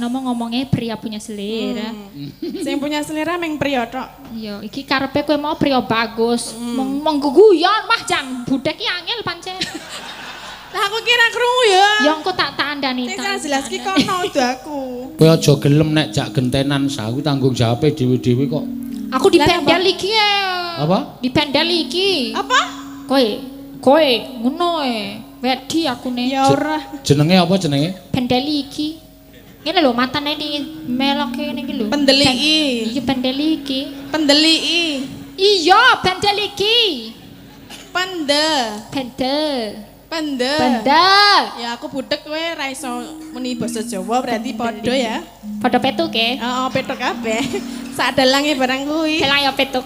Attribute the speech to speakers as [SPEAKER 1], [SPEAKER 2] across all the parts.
[SPEAKER 1] Ngomong-ngomongnya pria punya selera.
[SPEAKER 2] Sing punya selera meng priya tok.
[SPEAKER 1] Iya, iki karepe kowe mau pria bagus. Mong mong guguyon wah jang budek ki angel pancen.
[SPEAKER 2] Lah aku kira krungu ya.
[SPEAKER 1] Ya engko tak tandani.
[SPEAKER 2] Sing salah jelas ki kono udu aku.
[SPEAKER 3] Kowe aja gelem nek jak gentenan saku tanggung jawabe dhewe-dhewe kok.
[SPEAKER 1] Aku dipendel iki.
[SPEAKER 3] Apa?
[SPEAKER 1] Dipendel iki.
[SPEAKER 2] Apa?
[SPEAKER 1] Kowe, kowe ngono e. Wedi akune.
[SPEAKER 2] Ya ora.
[SPEAKER 3] Jenenge apa jenenge?
[SPEAKER 1] Pendel iki. Ngene lho matane iki melok ngene iki lho.
[SPEAKER 2] Pendeliki.
[SPEAKER 1] Iya pendeli iki.
[SPEAKER 2] Pendeliki.
[SPEAKER 1] Iya, pendel iki.
[SPEAKER 2] Pende.
[SPEAKER 1] Pendel.
[SPEAKER 2] Pende.
[SPEAKER 1] Pende.
[SPEAKER 2] Ya aku budek kowe ra iso muni basa Jawa berarti padha ya.
[SPEAKER 1] Padha petuk e.
[SPEAKER 2] Heeh, petuk kabeh. Sak dalange barang kuwi.
[SPEAKER 1] Dalang ya petuk.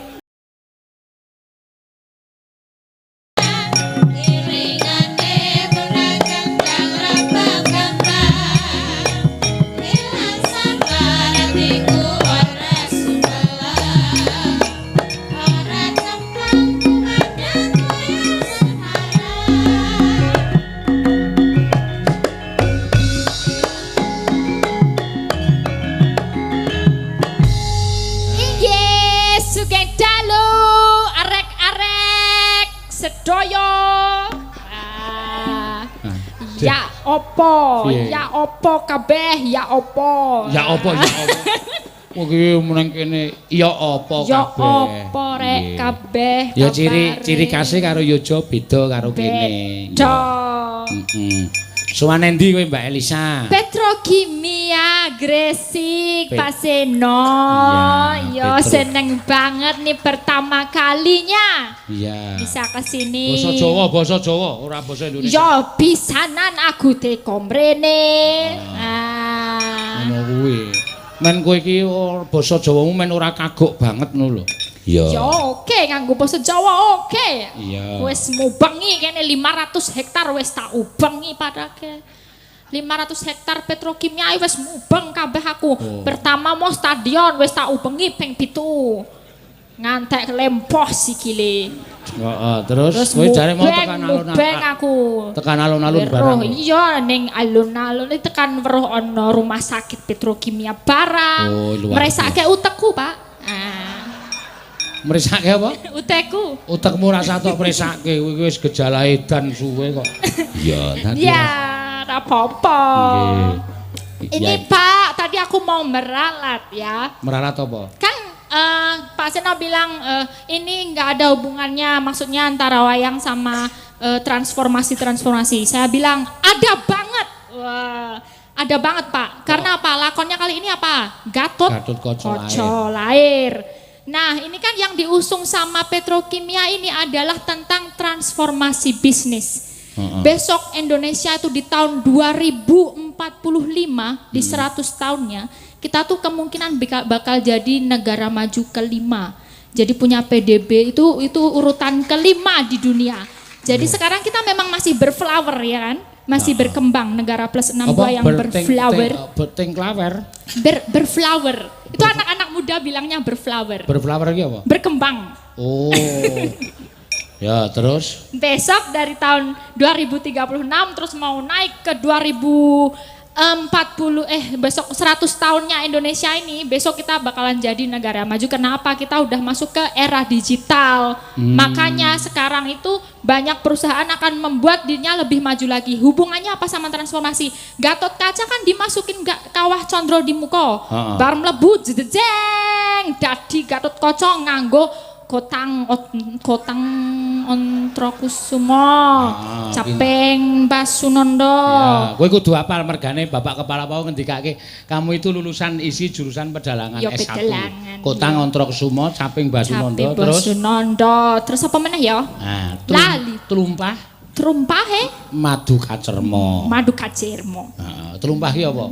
[SPEAKER 1] Ya opo, ya opo kabeh, ya opo.
[SPEAKER 3] Ya opo, ya opo. Wong iki meneng kene ya opo kabeh.
[SPEAKER 1] Ya opo rek kabeh.
[SPEAKER 3] Ya ciri khase karo Yojo beda karo kene.
[SPEAKER 1] Beda.
[SPEAKER 3] Heeh. Sowan endi kowe Mbak Elisa?
[SPEAKER 1] Petrokimia Gresik, Pak Seno. Ya seneng banget nih pertama kalinya.
[SPEAKER 3] Iya.
[SPEAKER 1] Bisa ke sini.
[SPEAKER 3] Basa Jawa, ora basa Indonesia.
[SPEAKER 1] Ya pisanan aku teko mrene. Ah.
[SPEAKER 3] Ngono kuwi. Men kowe iki basa Jawamu men ora kagok banget ngono lho. Iya.
[SPEAKER 1] Ya oke nganggo basa Jawa oke.
[SPEAKER 3] Iya.
[SPEAKER 1] Wis mubengi kene 500 hektar wis tak ubengi padake. 500 hektar petrokimia wis mubeng kabeh aku.
[SPEAKER 3] Oh.
[SPEAKER 1] Pertama mau stadion wis tak ubengi ping 7. Ngantek lempoh sikile.
[SPEAKER 3] Heeh, terus kowe jare mau tekan alun-alun.
[SPEAKER 1] Mubeng aku.
[SPEAKER 3] Tekan alun-alun barang.
[SPEAKER 1] Iya ning alun-alun tekan weruh ana rumah sakit petrokimia barang.
[SPEAKER 3] Oh,
[SPEAKER 1] Mresake utekku, Pak. Ah.
[SPEAKER 3] Mresake apa?
[SPEAKER 1] Utekku.
[SPEAKER 3] Utekmu rasa tok mresake kowe wis gejala edan suwe kok. Iya, tadi.
[SPEAKER 1] Ya, ora apa-apa. Ini Pak, tadi aku mau meralat ya.
[SPEAKER 3] Meralat apa?
[SPEAKER 1] Kan Pak Seno bilang ini nggak ada hubungannya, maksudnya antara wayang sama transformasi-transformasi. Saya bilang ada banget. Wah, ada banget Pak. Karena apa? Lakonnya kali ini apa? Gatot Kaca Lair. Nah, ini kan yang diusung sama Petrokimia ini adalah tentang transformasi bisnis. Besok Indonesia itu di tahun 2045, di 100 tahunnya, kita tuh kemungkinan bakal jadi negara maju kelima. Jadi punya PDB itu urutan kelima di dunia. Jadi sekarang kita memang masih berflower ya kan? Masih berkembang negara plus 62 yang berflower. Berflower. Itu anak-anak muda bilangnya berflower.
[SPEAKER 3] Berflower iki apa?
[SPEAKER 1] Berkembang.
[SPEAKER 3] Oh. Ya, terus
[SPEAKER 1] besok dari tahun 2036 terus mau naik ke 2040 besok 100 tahunnya Indonesia ini besok kita bakalan jadi negara maju. Kenapa? Kita udah masuk ke era digital. Makanya sekarang itu banyak perusahaan akan membuat dirinya lebih maju lagi. Hubungannya apa sama transformasi? Gatot Kaca kan dimasukin kawah Condro di muka. Bar mlebu jejeng dadi Gatot Kaca nganggo kotang Ontrokusumo, Caping Basunondo.
[SPEAKER 3] Ya, kowe kudu apal mergane Bapak Kepala Pau ngendikake kamu itu lulusan isi jurusan pedalangan
[SPEAKER 1] ya,
[SPEAKER 3] S1.
[SPEAKER 1] Pedalangan,
[SPEAKER 3] Kotang Ontrokusumo, Caping Basunondo, terus
[SPEAKER 1] Basunondo, terus apa meneh ya?
[SPEAKER 3] Nah,
[SPEAKER 1] lali.
[SPEAKER 3] Tlumpah.
[SPEAKER 1] Trumpah he?
[SPEAKER 3] Madu Kacermo.
[SPEAKER 1] Madu Kacermo.
[SPEAKER 3] Heeh, tlumpah ki apa?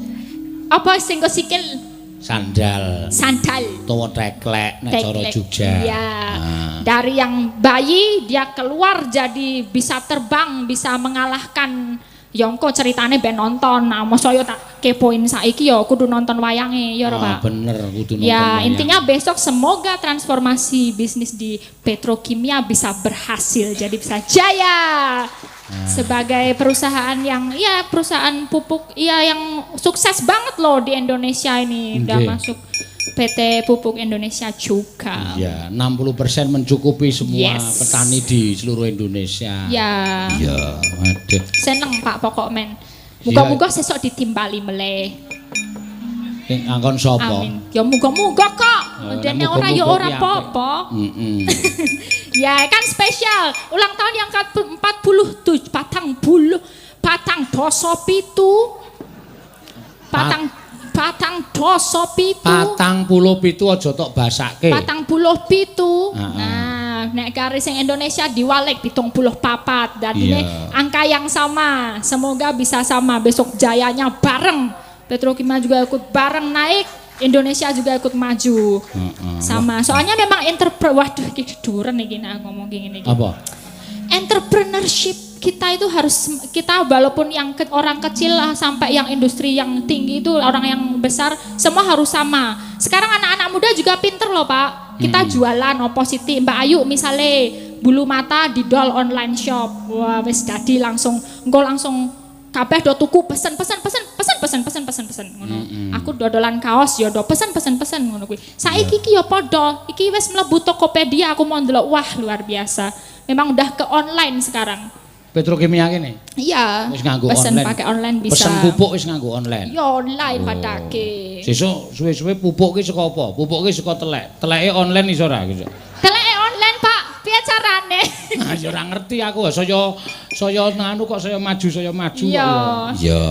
[SPEAKER 1] Apa sing kok sikil?
[SPEAKER 3] Sandal.
[SPEAKER 1] Sandal.
[SPEAKER 3] Utawa teklek nek cara Jogja.
[SPEAKER 1] Iya. Nah. Dari yang bayi dia keluar jadi bisa terbang, bisa mengalahkan. Ya engko ceritane ben nonton. Nah, mosok yo tak kepoin saiki yo kudu nonton wayange ya Pak.
[SPEAKER 3] Bener kudu nonton.
[SPEAKER 1] Ya,
[SPEAKER 3] wayang.
[SPEAKER 1] Intinya besok semoga transformasi bisnis di petrokimia bisa berhasil jadi bisa jaya. Sebagai perusahaan yang ya perusahaan pupuk ya yang sukses banget loh di Indonesia ini, udah masuk PT Pupuk Indonesia juga.
[SPEAKER 3] Iya, 60% mencukupi semua petani di seluruh Indonesia.
[SPEAKER 1] Ya.
[SPEAKER 3] Iya, waduh.
[SPEAKER 1] Seneng, Pak, pokok men. Muga-muga sesuk ditimbali meleh.
[SPEAKER 3] Ing angkon sapa?
[SPEAKER 1] Amin. Ya muga-muga kok.
[SPEAKER 3] Oh,
[SPEAKER 1] Dene
[SPEAKER 3] nek
[SPEAKER 1] ora ya
[SPEAKER 3] muga-muga
[SPEAKER 1] ora
[SPEAKER 3] ki apik.
[SPEAKER 1] apa-apa. Ya kan spesial ulang tahun yang ke-47, 40, 47, patang 47.
[SPEAKER 3] 47 aja tok basake.
[SPEAKER 1] 47. Nah, nek garis yang Indonesia diwalik 74 dan ini angka yang sama. Semoga bisa sama besok jayanya bareng. Petrokimia juga ikut bareng naik, Indonesia juga ikut maju. Sama. Soalnya memang waduh, iki keduren iki nek ngomong gini iki.
[SPEAKER 3] Apa?
[SPEAKER 1] Entrepreneurship kita itu harus kita walaupun yang orang kecil lah sampai yang industri yang tinggi itu, orang yang besar, semua harus sama. Sekarang anak-anak muda juga pinter loh, Pak. Kita jualan opo sithik, Mbak Ayu misalnya bulu mata didol online shop. Wah, wis dadi langsung, engko langsung kabeh do tuku, pesen pesen pesen pesen pesen pesen pesen pesen ngono. Aku dodolan kaos ya do pesen pesen pesen ngono kuwi. Saiki iki ya padha, iki wis mlebu Tokopedia, aku mau ndelok, wah, luar biasa. Memang udah ke online sekarang.
[SPEAKER 3] Petrokimia kene.
[SPEAKER 1] Iya.
[SPEAKER 3] Wis nganggo
[SPEAKER 1] pesen
[SPEAKER 3] online.
[SPEAKER 1] Pakai online bisa.
[SPEAKER 3] Pesen pupuk wis nganggo online.
[SPEAKER 1] Ya online padake.
[SPEAKER 3] Sesuk suwe-suwe pupuk ki saka apa? Pupuk ki saka telek. Teleke online iso ora gitu?
[SPEAKER 1] Teleke online, Pak. Piye carane?
[SPEAKER 3] Nah, ya ora ngerti aku. Saya saya nganu kok saya maju, saya maju kok
[SPEAKER 1] Iya.
[SPEAKER 3] ya. Iya.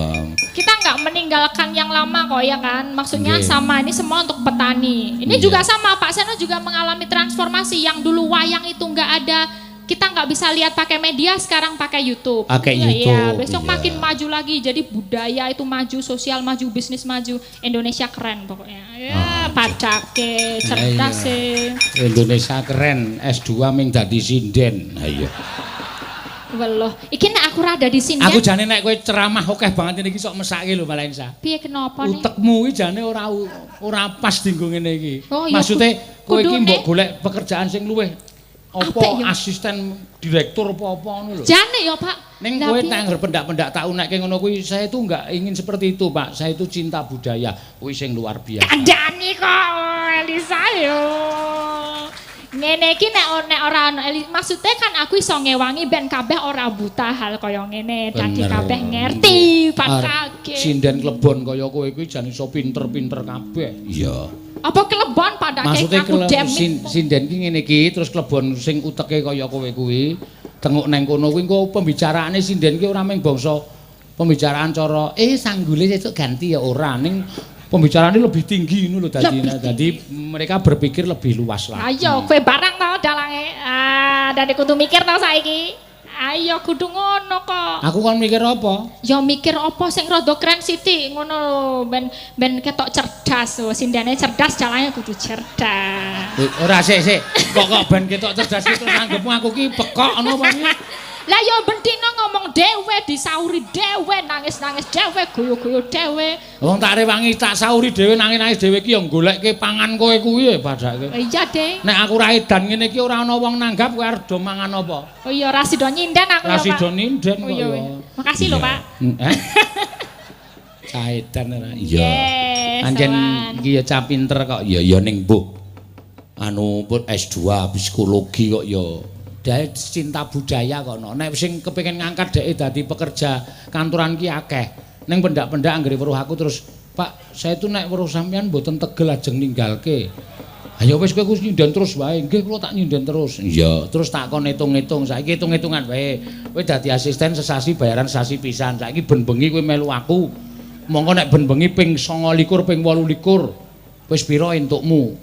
[SPEAKER 1] Kita nggak meninggalkan yang lama kok, ya kan? Maksudnya sama, ini semua untuk petani. Ini juga sama, Pak Seno juga mengalami transformasi yang dulu wayang itu nggak ada, kita nggak bisa lihat pakai media, sekarang pakai YouTube.
[SPEAKER 3] Pakai
[SPEAKER 1] Iya,
[SPEAKER 3] YouTube,
[SPEAKER 1] iya. Besok makin maju lagi. Jadi budaya itu maju, sosial maju, bisnis maju. Indonesia keren pokoknya. Ya, padake, cerdas sih.
[SPEAKER 3] Indonesia keren, S2 ming dadi sinden. Ha iya.
[SPEAKER 1] Weloh, iki nek aku rada di sini.
[SPEAKER 3] Aku jane nek kowe ceramah akeh banget ini iki sok mesake lho, Malensa.
[SPEAKER 1] Piye, kenapa nih?
[SPEAKER 3] Utekmu iki jane ora ora pas dienggo ngene iki.
[SPEAKER 1] Oh, iya,
[SPEAKER 3] Maksude kowe iki
[SPEAKER 1] kudune.
[SPEAKER 3] mbok golek pekerjaan sing luwih apa,
[SPEAKER 1] Apik ya.
[SPEAKER 3] asisten direktur apa-apa ngono lho.
[SPEAKER 1] Jane ya, Pak.
[SPEAKER 3] Ning
[SPEAKER 1] Lah,
[SPEAKER 3] kowe
[SPEAKER 1] piye?
[SPEAKER 3] nek angger pendak-pendak tak unekke ngono kuwi, saya itu enggak ingin seperti itu, Pak. Saya itu cinta budaya. Kuwi sing luar biasa.
[SPEAKER 1] Kandhani kok Elisa yo. Ngene iki nek nek ora ono maksudnya kan aku iso ngewangi ben kabeh ora buta hal kaya ngene. Dadi kabeh ngerti padake.
[SPEAKER 3] Sinden klebon kaya kowe kuwi jan iso pinter-pinter kabeh. Iya.
[SPEAKER 1] Apa klebon padake
[SPEAKER 3] Maksudnya
[SPEAKER 1] aku demit.
[SPEAKER 3] Sinden ki ngene iki terus klebon sing uteke kaya kowe kuwi tenguk neng kono kuwi, engko pembicaraane sinden ki ora mung bangsa pembicaraan cara sanggule sesuk ganti ya ora, ning pembicaraane lebih tinggi ngono lho, dadi
[SPEAKER 1] Lebih
[SPEAKER 3] dadi mereka berpikir lebih luas lagi.
[SPEAKER 1] Ayo kowe barang tau dalange. Ah, dadi kudu mikir tau saiki. Ayo kudu ngono kok.
[SPEAKER 3] Aku kon mikir apa?
[SPEAKER 1] Ya mikir apa sing rada keren sithik ngono lho, ben ben ketok cerdas. Oh, sindene cerdas, dalange kudu cerdas.
[SPEAKER 3] Ora, sik sik. Kok kok ben ketok cerdas ki terus anggepmu aku ki pekok ngono apa piye?
[SPEAKER 1] Lah ya bendina ngomong dhewe, disauri dhewe, nangis-nangis dhewe, guyu-guyu dhewe.
[SPEAKER 3] Wong tak rewangi tak sauri dhewe, nangis-nangis dhewe ki ya goleke pangan kowe kuwi ya padake.
[SPEAKER 1] Oh, iya, Deng.
[SPEAKER 3] Nek aku ra edan ngene iki ora ana wong nanggap, kowe arep do mangan apa?
[SPEAKER 1] Oh iya, ra sida nyinden aku
[SPEAKER 3] Ra
[SPEAKER 1] ya, Pak.
[SPEAKER 3] sida ninden
[SPEAKER 1] Oh
[SPEAKER 3] kok
[SPEAKER 1] iya.
[SPEAKER 3] ya.
[SPEAKER 1] Iya. Makasih lho, Pak.
[SPEAKER 3] Eh? Cah edan ora? Iya.
[SPEAKER 1] Yes,
[SPEAKER 3] Anjen
[SPEAKER 1] sowan.
[SPEAKER 3] iki ya cah pinter kok. Ya ya ning mbuh. Anu pun S2 psikologi kok ya. Dae cinta budaya kok no. Nek sing kepengin ngangkat dheke dadi pekerja kantoran ki akeh. Ning pendak-pendak anggere weruh aku terus, "Pak, saya itu nek weruh sampean mboten tegel ajeng ninggalke." Ayo wis, kowe kuwi nyinden terus wae. Nggih, kula tak nyinden terus. Iya, terus tak kon hitung-hitung. Saiki hitung-hitungan wae. Kowe dadi asisten sesasi bayaran sasi pisan. Saiki ben bengi kowe melu aku. Mongko nek ben bengi ping 29 ping 28. Wis pira entukmu?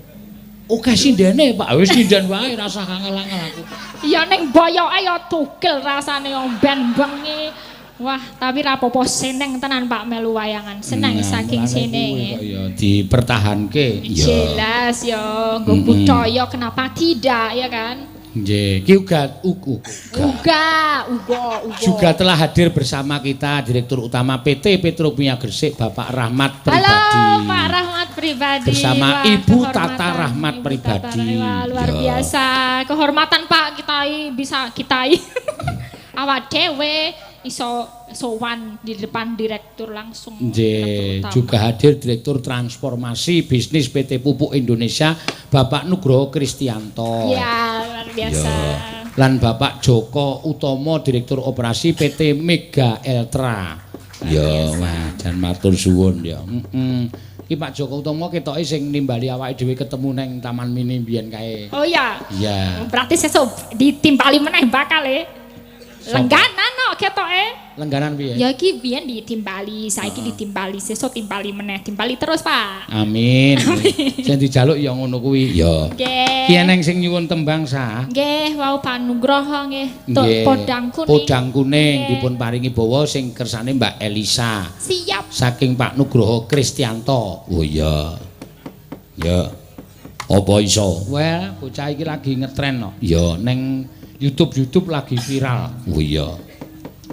[SPEAKER 3] Oke sindene, Pak. Wis nyinden wae, rasah angel-angel aku.
[SPEAKER 1] Ya ning boyoke ya tugel rasane yo ben bengi. Wah, tapi ra apa-apa, seneng tenan, Pak, melu wayangan. Seneng
[SPEAKER 3] Nah,
[SPEAKER 1] saking
[SPEAKER 3] mulane kuwi
[SPEAKER 1] senenge.
[SPEAKER 3] kok ya dipertahanke. Iya.
[SPEAKER 1] Jelas yo, nggo budaya kenapa tidak, ya kan?
[SPEAKER 3] Nggih, ki uga uga
[SPEAKER 1] Uga, uga, uga.
[SPEAKER 3] juga telah hadir bersama kita Direktur Utama PT Petrokimia Gresik, Bapak Rahmat Pribadi.
[SPEAKER 1] Halo, Pak Rahmat Pribadi.
[SPEAKER 3] Bersama
[SPEAKER 1] Wah,
[SPEAKER 3] Ibu
[SPEAKER 1] kehormatan.
[SPEAKER 3] Tata Rahmat
[SPEAKER 1] Ibu
[SPEAKER 3] Pribadi.
[SPEAKER 1] Tata, wah, luar
[SPEAKER 3] Ya.
[SPEAKER 1] biasa. Kehormatan, Pak, kita bisa kita. Awak dhewe iso sowan di depan direktur langsung.
[SPEAKER 3] Nggih, juga hadir Direktur Transformasi Bisnis PT Pupuk Indonesia Bapak Nugroho Kristianto.
[SPEAKER 1] Ya, luar biasa.
[SPEAKER 3] Ya. Lan Bapak Joko Utomo Direktur Operasi PT Mega Eltra. Ya, wah, jan matur suwun ya. Heeh. Iki Pak Joko Utomo ketoke sing nimbali awake dhewe ketemu neng Taman Mini mbiyen kae.
[SPEAKER 1] Oh iya.
[SPEAKER 3] Iya.
[SPEAKER 1] Berarti sesuk ditimpali meneh bakal e. Lengganan no ketoke.
[SPEAKER 3] Lengganan piye?
[SPEAKER 1] Ya iki biyen ditimpali, saiki ditimpali, sesuk timpali meneh, timpali terus, Pak.
[SPEAKER 3] Amin. Sing dijaluk ya ngono kuwi. Ya.
[SPEAKER 1] Nggih.
[SPEAKER 3] Ki eneng sing nyuwun tembang sah.
[SPEAKER 1] Nggih, wau Pak Nugroho nggih. Podang kuning.
[SPEAKER 3] Podang kuning dipun paringi bawa sing kersane Mbak Elisa.
[SPEAKER 1] Siap.
[SPEAKER 3] Saking Pak Nugroho Kristianto. Oh iya. Ya. Apa iso? Well, bocah iki lagi ngetren no. Ya, neng YouTube lagi viral. Oh iya.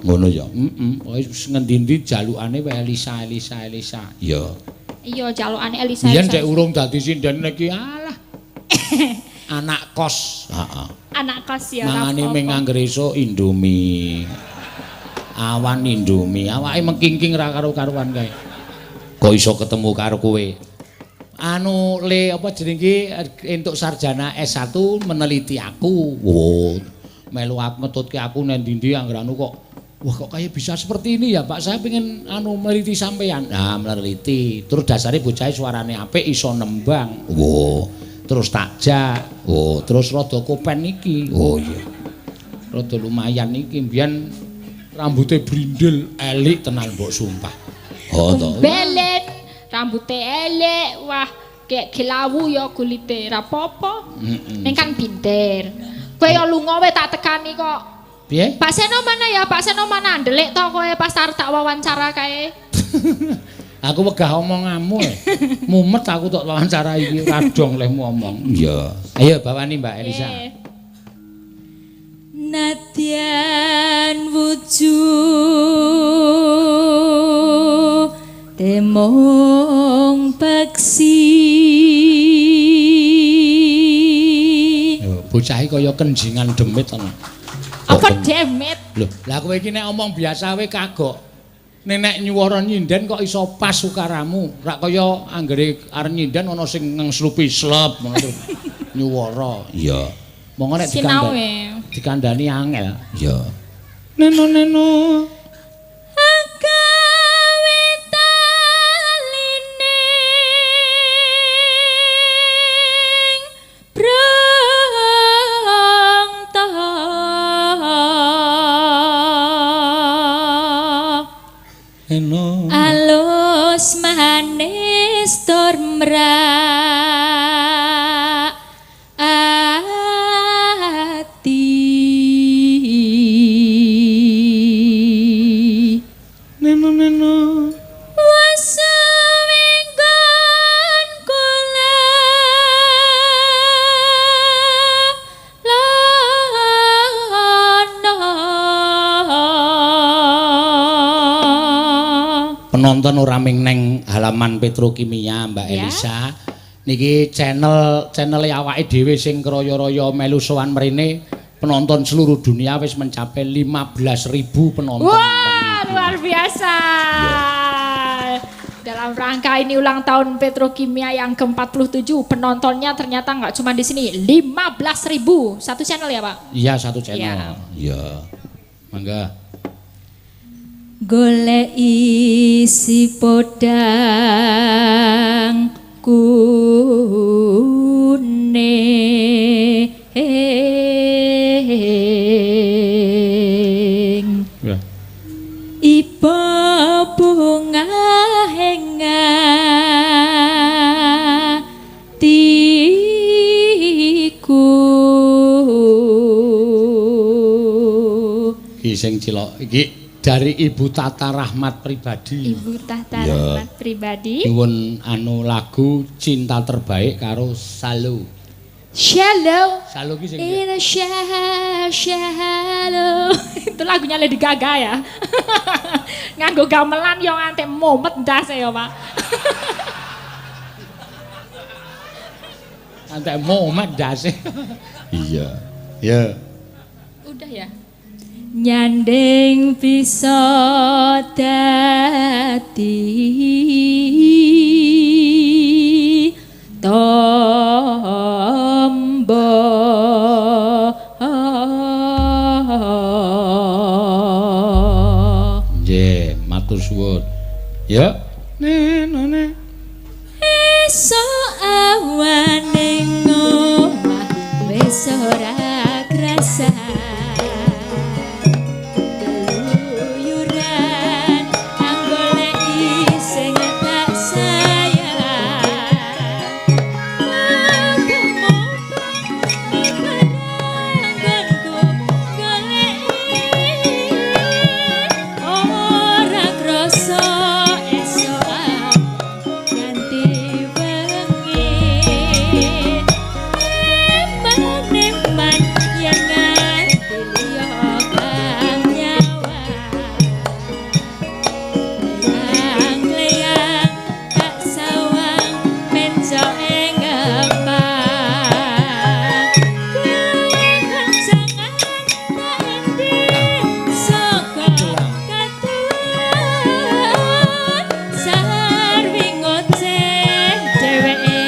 [SPEAKER 3] Ngono ya. Heeh. Wis ngendi-endi jalukane wae Elisa, Elisa, Elisa. Iya.
[SPEAKER 1] Iya, jalukane Elisa.
[SPEAKER 3] Biyen dek urung dadi sinden iki alah. Anak kos. Heeh.
[SPEAKER 1] Anak kos ya.
[SPEAKER 3] Mangane ming anggere esuk Indomie. Awan Indomie. Awake mengkingking ra karo-karuan kae. Kok iso ketemu karo kowe? Anu le apa jeneng iki entuk sarjana S1 meneliti aku. Wo. Melu aku ngetutke aku nang ndi-ndi anggere anu kok wah kok kayak bisa seperti ini ya Pak, saya pengen anu meneliti sampean. Nah, meneliti. Terus dasare bocah suarane apik iso nembang. Wo. Terus takjak. Oh, terus rada kopen iki. Oh iya. Rada lumayan iki mbiyen rambute brindil elik tenan mbok sumpah. Oh to.
[SPEAKER 1] Belet, rambute elek, wah kayak gelawu ya kulite ra apa-apa. Ning kan pinter. Kowe ya lunga wae tak tekani kok.
[SPEAKER 3] Piye?
[SPEAKER 1] Pak Seno mana ya? Pak Seno mana? Ndelik to kowe pas arep tak wawancara kae.
[SPEAKER 3] Aku wegah omonganmu. Mumet aku tok wawancara iki ora dong lehmu omong. Iya. Ayo bawani Mbak Elisa.
[SPEAKER 2] Nadyan wujud temong peksi.
[SPEAKER 3] Bocah iki kaya kenjingan demit ana.
[SPEAKER 1] Apa demit?
[SPEAKER 3] Lho, lah kowe iki nek omong biasa wae kagok. Nek nyuwara nyinden kok iso pas ukaramu. Rak kaya anggere arep nyinden ana sing ngengslupi slep ngono terus nyuwara. Iya. Monggo nek dikandani angel. Iya. Neno-neno.
[SPEAKER 2] Alus manis tur mrak ati.
[SPEAKER 3] Neno neno
[SPEAKER 2] wasuwinggon kula lana.
[SPEAKER 3] Penonton ora ming neng halaman Petrokimia Mbak
[SPEAKER 1] ya.
[SPEAKER 3] Elisa niki channel awake dhewe sing kraya-raya melu sowan mrene penonton seluruh dunia wis mencapai 15.000 penonton.
[SPEAKER 1] Wah, luar biasa.
[SPEAKER 3] Ya.
[SPEAKER 1] Dalam rangka ini ulang tahun Petrokimia yang ke-47, penontonnya ternyata nggak cuma di sini, 15.000. Satu channel ya, Pak?
[SPEAKER 3] Iya, satu channel. Iya. Mangga.
[SPEAKER 2] Golek isi podang kuning.
[SPEAKER 3] Ya.
[SPEAKER 2] Iba bunga hatiku.
[SPEAKER 3] Iki sing cilok iki dari Ibu Tata Rahmat pribadi.
[SPEAKER 1] Ibu Tata Rahmat pribadi.
[SPEAKER 3] Nyuwun anu lagu Cinta Terbaik karo Salo.
[SPEAKER 1] Shallow.
[SPEAKER 3] Salo ki sing
[SPEAKER 1] in a shallow. Itu lagunya Lady Gaga ya. Nganggo gamelan yo nganti mumet ndase ya, Pak.
[SPEAKER 3] Nganti mumet ndase. Iya. Ya.
[SPEAKER 1] Udah ya. Nyanding bisa dadi tombo.
[SPEAKER 3] Nggih, matur suwun. Ya. Ne ne ne.
[SPEAKER 1] Esuk awane ngomah wis ora krasa. Keluyuran anggoleki sing tak sayang. Nggonku goleki ora krasa esuk ganti wengi. Eman-eman yen nganti liya kang nyawang. Leyang-leyang tak sawang mencoke ngepang. Kekancangan tak endi saka katuwen. Sarwi ngoceh dheweke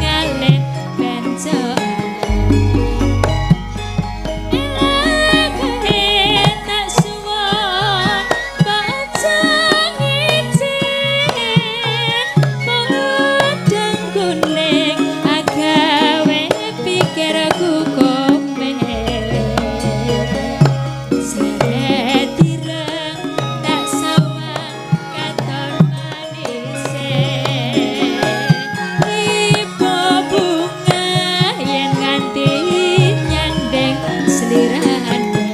[SPEAKER 1] ngalih bencokan. Elake tak suwun baca ngicin. Podeng kuning agawe pikirku komen. Seret ireng tak sawang katon manise. Tiba bunga yen nganti nyandeng slirane.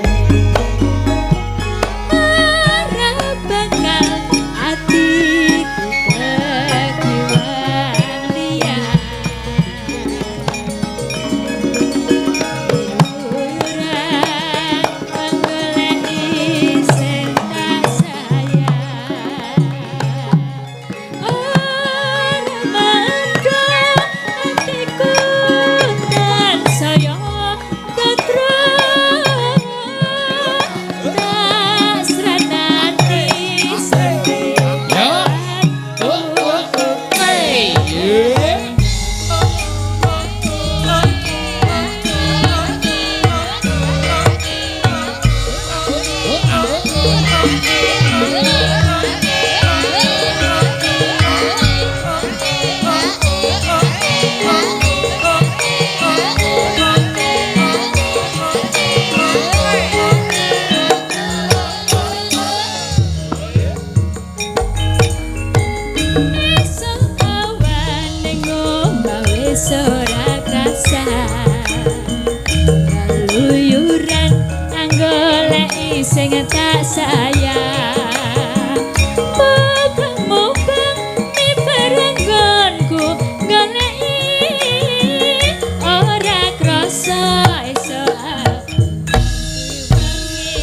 [SPEAKER 1] Ora bakal atiku kekiwang liyan. Keluyuran anggoleki sing tak sayang. Ora mendho atiku tansaya tetruk. Tak sranati sedih.
[SPEAKER 3] Ya. Oh, oh, oh. Hey. Yeah.
[SPEAKER 1] Esuk awan ning omah wis ora krasa. Keluyuran anggoleki sing tak sayang. Mubeng-mubeng miber nggonku goleki ora krasa esuk wengi.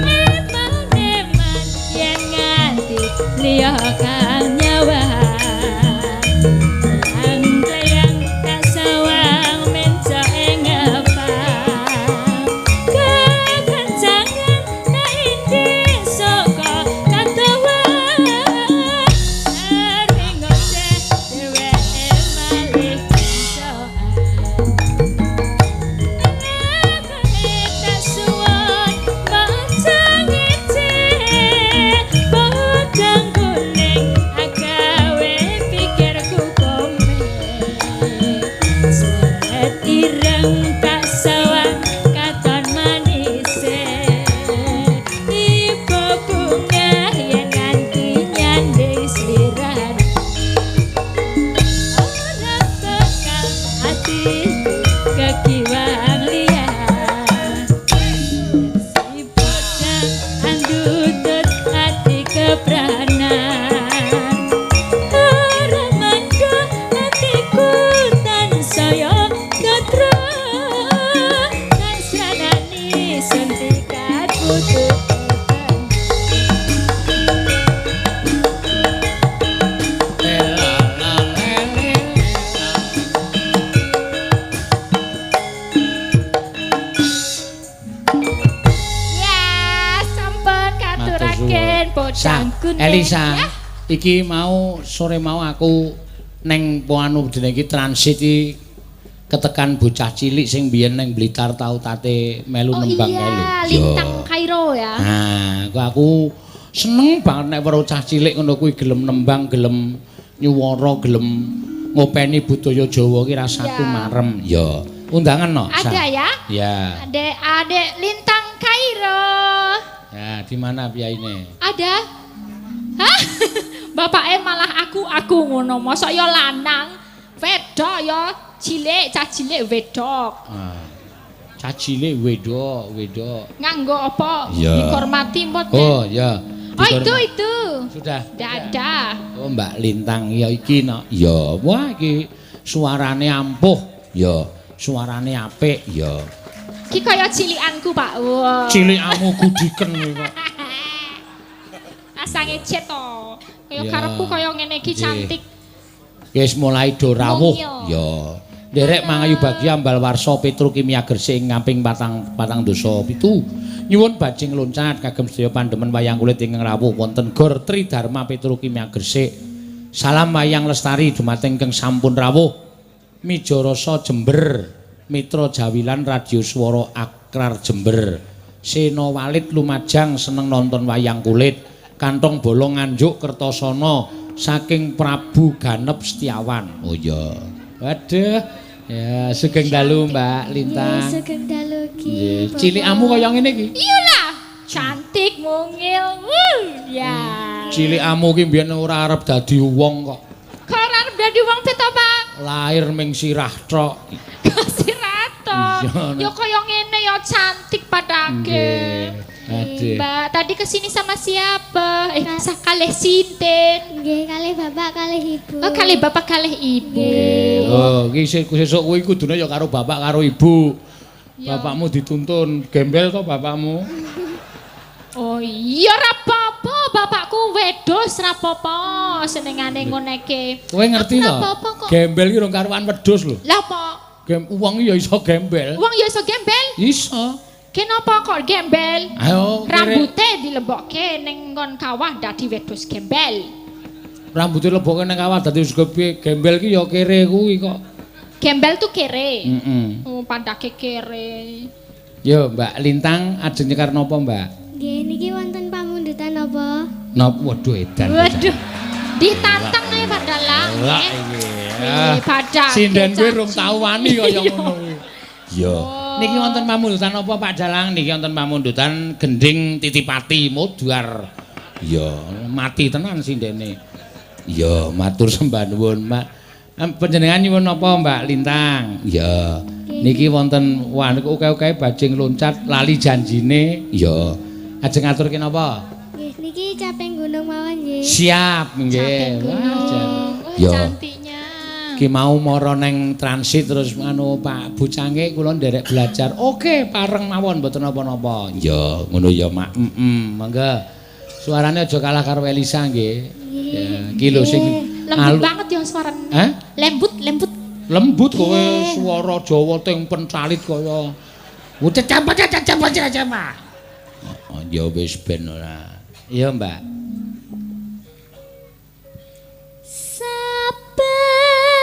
[SPEAKER 1] Eman-eman yen nganti liya kang nyawang. Leyang-leyang tak sawang mencoke ngepang. Kekancangan tak indi
[SPEAKER 3] Elisa,
[SPEAKER 1] Ya.
[SPEAKER 3] Iki mau sore mau aku neng anu jenenge iki transit iki ketekan bocah cilik sing biyen neng Blitar tau tate melu
[SPEAKER 1] Oh
[SPEAKER 3] nembang kae lho.
[SPEAKER 1] iya, Lintang Kairo ya.
[SPEAKER 3] Nah, aku seneng banget nek weruh cah cilik ngono kuwi gelem nembang, gelem nyuwara, gelem ngopeni budaya Jawa ki rasaku
[SPEAKER 1] Iya.
[SPEAKER 3] marem. Ya. Undangan no?
[SPEAKER 1] Ada ya?
[SPEAKER 3] Ya.
[SPEAKER 1] Adek adek Lintang Kairo.
[SPEAKER 3] Ya, di mana piyaine?
[SPEAKER 1] Ada? Hah? Bapake malah aku ngono. Mosok ya lanang, wedok ya cilik, cah cilik wedok.
[SPEAKER 3] Ah. Cah cilik wedok, wedok.
[SPEAKER 1] Nganggo apa?
[SPEAKER 3] Iya.
[SPEAKER 1] Dihormati mboten?
[SPEAKER 3] Oh, ya.
[SPEAKER 1] Oh, itu.
[SPEAKER 3] Sudah.
[SPEAKER 1] Ndak ada.
[SPEAKER 3] Oh, Mbak Lintang ya iki no. Ya, wah iki suarane ampuh. Ya, suarane apik ya.
[SPEAKER 1] Ki kaya cilikanku, Pak. Wah.
[SPEAKER 3] Cilikamu gudiken kuwi kok.
[SPEAKER 1] Asange cet to. Kaya
[SPEAKER 3] Ya.
[SPEAKER 1] karepku kaya ngene iki
[SPEAKER 3] Nggih.
[SPEAKER 1] cantik.
[SPEAKER 3] Wis mulai do rawuh.
[SPEAKER 1] Mungil.
[SPEAKER 3] Ya. Nderek Mangayu Bagya Ambal Warsa Petrokimia Gresik ing ngamping 47. Nyuwun bajing loncat kagem sedaya pandemen wayang kulit ingkang rawuh wonten Gor Tridharma Petrokimia Gresik. Salam wayang lestari dumateng ingkang sampun rawuh. Mijarasa Jember, Mitra Jawilan Radio Swara Akrar Jember. Sena Walid Lumajang seneng nonton wayang kulit. Kantong bolong Nganjuk Kertosono saking Prabu Ganep Setiawan. Oh iya. Waduh. Ya, sugeng dalu Mbak Lintang.
[SPEAKER 4] Nggih, sugeng dalu ki.
[SPEAKER 3] Nggih, cilikamu kaya ngene iki.
[SPEAKER 1] Iyalah, cantik mungil. Wuh, ya.
[SPEAKER 3] Cilikamu ki mbiyen ora arep dadi wong kok.
[SPEAKER 1] Kok ora arep dadi wong pito, Pak?
[SPEAKER 3] Lahir ming sirah tok.
[SPEAKER 1] Kok sirah tok.
[SPEAKER 3] Iya,
[SPEAKER 1] Ya kaya ngene ya cantik padake.
[SPEAKER 3] Nggih. Aduh.
[SPEAKER 1] Mbak, tadi kesini sama siapa? Kalih sinten?
[SPEAKER 4] Nggih, kalih bapak kalih ibu.
[SPEAKER 1] Oh, kalih bapak kalih ibu.
[SPEAKER 3] Nggih. Oh, iki sesuk kuwi kudune ya karo bapak karo ibu.
[SPEAKER 1] Ya.
[SPEAKER 3] Bapakmu dituntun, gembel to bapakmu?
[SPEAKER 1] Oh iya ora apa-apa, bapakku wedhus ora apa-apa, senengane ngoneke.
[SPEAKER 3] Kowe ngerti
[SPEAKER 1] Aku
[SPEAKER 3] to?
[SPEAKER 1] ora apa-apa kok.
[SPEAKER 3] Gembel ki rong karuan wedhus lho.
[SPEAKER 1] Lah apa?
[SPEAKER 3] Wong ya iso gembel.
[SPEAKER 1] Wong ya iso gembel.
[SPEAKER 3] Iso.
[SPEAKER 1] Kenapa kok gembel?
[SPEAKER 3] Ayo, kere.
[SPEAKER 1] Rambute dilebokke ning nggon kawah dadi wedhus gembel.
[SPEAKER 3] Rambute lebokke ning kawah dadi wis piye? Gembel ki ya kere kuwi kok.
[SPEAKER 1] Gembel tuh kere.
[SPEAKER 3] Heeh.
[SPEAKER 1] Oh, padake kere.
[SPEAKER 3] Yo, Mbak Lintang ajeng nyekar napa, Mbak?
[SPEAKER 4] Nggih, niki wonten pamundutan napa?
[SPEAKER 3] Napa? Waduh edan.
[SPEAKER 1] Waduh. Ditantang ae Pak Dalang.
[SPEAKER 3] Lah
[SPEAKER 1] eh.
[SPEAKER 3] iki.
[SPEAKER 1] Eh, padake.
[SPEAKER 3] Sinden kuwi
[SPEAKER 1] caci.
[SPEAKER 3] rung tau wani kaya ngono kuwi. Iya. Niki wonten pamundutan apa Pak Dalang? Niki wonten pamundutan gending Titipati Modar. Iya, mati tenan sindene. Iya, matur sembah nuwun, Mbak. Panjenengan nyuwun napa Mbak Lintang? Iya. Niki wonten wah niku oke-oke bajing loncat lali janjine. Iya. Ajeng aturke napa?
[SPEAKER 4] Nggih, niki caping gunung mawon nggih.
[SPEAKER 3] Siap nggih.
[SPEAKER 1] Caping
[SPEAKER 3] Wah,
[SPEAKER 1] gunung.
[SPEAKER 3] jan.
[SPEAKER 1] Wah,
[SPEAKER 3] Iya.
[SPEAKER 1] cantiknya.
[SPEAKER 3] Ki mau mara neng transit terus anu Pak Bucange kula nderek belajar. Oke, pareng mawon mboten napa-napa. Ya, ngono ya, Mak. Heeh, monggo. Suarane aja kalah karo Elisa nggih. Ya, ki lho sing
[SPEAKER 1] Lembut banget ya suaranya.
[SPEAKER 3] Hah?
[SPEAKER 1] Lembut, lembut.
[SPEAKER 3] Lembut kowe suara Jawa teng pencalit kaya. Oh, ya wis ben ora. Iya, Mbak.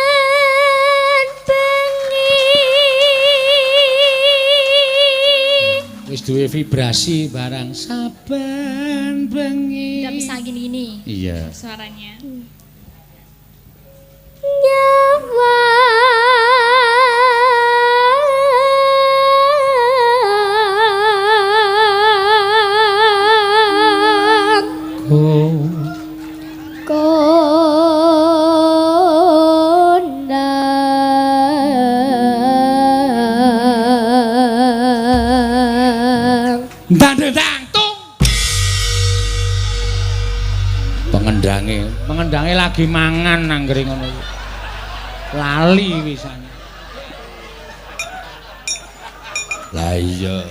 [SPEAKER 4] Saben bengi
[SPEAKER 3] Wis duwe vibrasi barang saben bengi.
[SPEAKER 1] Tidak bisa gini-gini
[SPEAKER 3] Iya.
[SPEAKER 1] suaranya.
[SPEAKER 4] nyawang
[SPEAKER 3] Oh.
[SPEAKER 4] Kondang
[SPEAKER 3] Ndang tung. Pengendange lagi mangan anggere ngono kuwi. Lali pisan. Lah iya.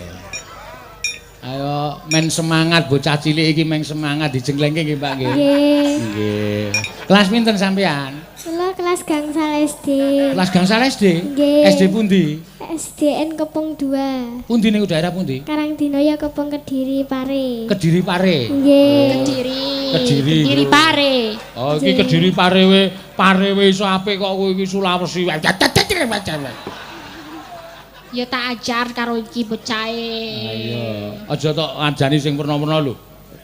[SPEAKER 3] Ayo men semangat bocah cilik iki, men semangat dijenglengke nggih Mbak nggih.
[SPEAKER 4] Nggih.
[SPEAKER 3] Nggih. Kelas pinten sampean?
[SPEAKER 4] Kula kelas gangsal SD.
[SPEAKER 3] Kelas gangsal SD?
[SPEAKER 4] Nggih.
[SPEAKER 3] SD pundi?
[SPEAKER 4] SDN Kepung 2.
[SPEAKER 3] Pundi niku daerah pundi?
[SPEAKER 4] Karangdinoyo Kepung Kediri Pare.
[SPEAKER 3] Kediri Pare.
[SPEAKER 4] Nggih.
[SPEAKER 1] Kediri.
[SPEAKER 3] Kediri.
[SPEAKER 1] Kediri Pare.
[SPEAKER 3] Oh iki Kediri Pare we, Pare we iso apik kok kowe iki Sulawesi.
[SPEAKER 1] Ya tak ajar karo iki bocahe.
[SPEAKER 3] Ayo, aja tok ngajani sing werna-werna lho.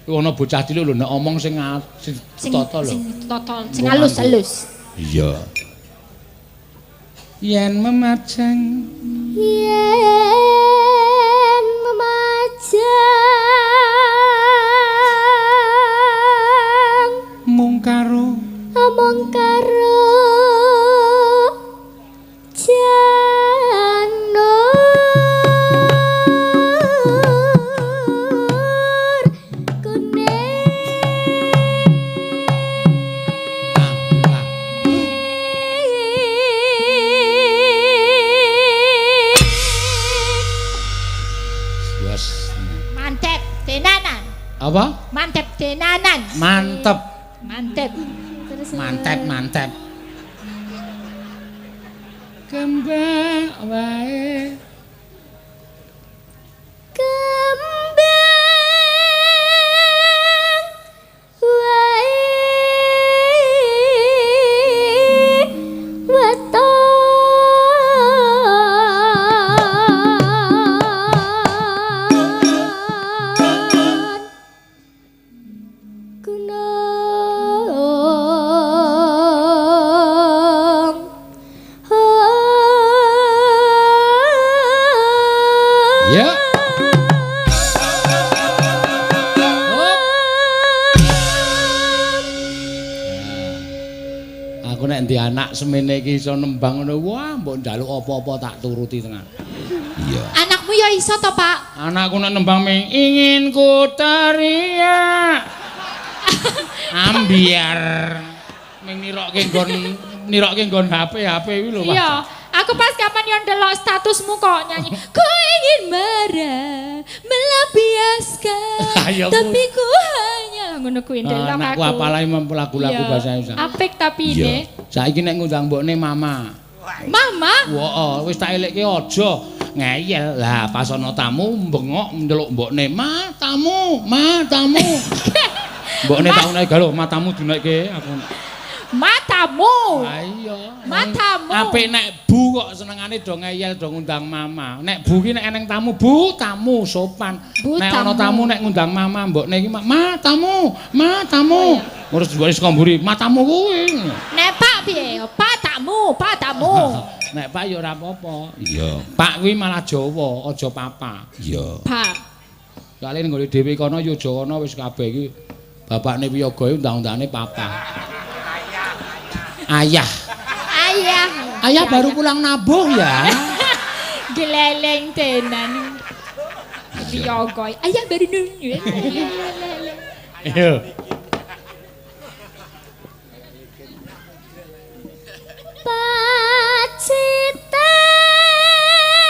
[SPEAKER 3] Iku ana bocah cilik lho nek omong sing
[SPEAKER 1] Sing
[SPEAKER 3] tata lho.
[SPEAKER 1] Sing tata, sing halus-halus.
[SPEAKER 3] Iya. Yen memajang,
[SPEAKER 4] Yen memajang
[SPEAKER 3] mung karo
[SPEAKER 4] omong karo janur kuning.
[SPEAKER 3] Ah, Bos.
[SPEAKER 1] Mantep tenanan.
[SPEAKER 3] Apa?
[SPEAKER 1] Mantep tenanan.
[SPEAKER 3] Mantep.
[SPEAKER 1] Mantep.
[SPEAKER 4] Terus
[SPEAKER 3] Mantep, mantep. Kembang wae.
[SPEAKER 4] Kembang wae weton gunung.
[SPEAKER 3] Ya. Hop. Aku nek ndek anak semene iki iso nembang ngono, wah mbok njaluk apa-apa tak turuti tenan. Iya.
[SPEAKER 1] Anakmu ya iso to, Pak?
[SPEAKER 3] Anakku nek nembang ming ingin ku teriak. Ambiar. Ming nirokke nggon HP HP kuwi lho, Pak.
[SPEAKER 1] Iya. Aku pas kapan yo ndelok statusmu kok nyanyi, ku ingin marah melampiaskan,
[SPEAKER 3] Ayo,
[SPEAKER 1] tapi ku hanya ngono kuwi ndelok aku.
[SPEAKER 3] Anakku apalai lagu-lagu
[SPEAKER 1] Iya.
[SPEAKER 3] bahasa Indonesia.
[SPEAKER 1] Apik tapi ini.
[SPEAKER 3] Saiki nek ngundang mbokne mama.
[SPEAKER 1] Mama,
[SPEAKER 3] Wah, wis tak elekke aja ngeyel. Lah pas ana tamu bengok ndelok mbokne, "Ma, tamu, ma, tamu." Mbokne tak naik galo, matamu dinaikke aku.
[SPEAKER 1] matamu.
[SPEAKER 3] Ah iya.
[SPEAKER 1] Matamu.
[SPEAKER 3] Apik nek bu kok senengane do ngeyel do ngundang mama. Nek bu ki nek eneng tamu, bu tamu sopan.
[SPEAKER 1] Bu,
[SPEAKER 3] Nek ana
[SPEAKER 1] tamu.
[SPEAKER 3] tamu nek ngundang mama, mbokne iki ma tamu, ma tamu. Terus mbokne saka mburi, matamu kuwi.
[SPEAKER 1] Nek Pak piye? Pak tamu, Pak tamu.
[SPEAKER 3] Nek Pak ya ora apa-apa. Iya. Pak kuwi malah Jawa, aja papa. Iya.
[SPEAKER 1] Pak.
[SPEAKER 3] Soale nggone dhewe kono ya Jawa wis kabeh iki bapakne wiyaga undang-undangane papa. Ayah.
[SPEAKER 1] Ayah.
[SPEAKER 3] Ayah baru pulang nabuh ya.
[SPEAKER 1] Geleleng tenan. Wiyaga. Ayah baru nunyu.
[SPEAKER 3] Iya.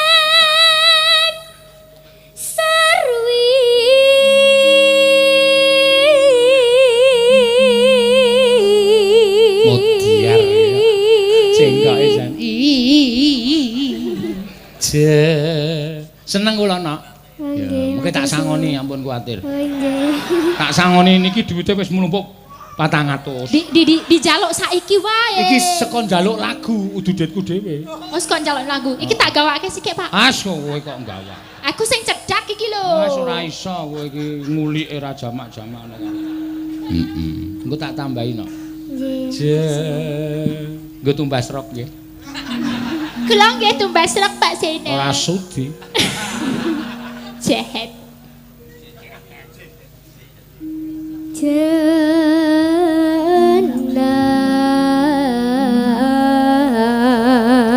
[SPEAKER 4] Pacitan Sarwi
[SPEAKER 3] Modiar ya. Cengkoke jan. Je. Seneng kula nok. Ya, mungkin tak sangoni ampun kuwatir.
[SPEAKER 4] Oh nggih.
[SPEAKER 3] Tak sangoni niki duwite wis mlumpuk 400.
[SPEAKER 1] Di di di dijaluk saiki wae.
[SPEAKER 3] Iki saka njaluk lagu udu duitku dhewe.
[SPEAKER 1] Wis kok njaluk lagu. Iki tak gawake sikik, Pak.
[SPEAKER 3] As kowe kok nggawa.
[SPEAKER 1] Aku sing cedak iki lho.
[SPEAKER 3] Wes ora iso kowe iki ngulike ra jamak-jamak ngono kae. Heeh. Engko tak tambahi nok.
[SPEAKER 4] Nggih.
[SPEAKER 3] Je. Nggo tumbas rok nggih.
[SPEAKER 1] Kula nggih tumbas rok Pak Sena.
[SPEAKER 3] Ora sudi.
[SPEAKER 1] Jahat.
[SPEAKER 4] Jenah.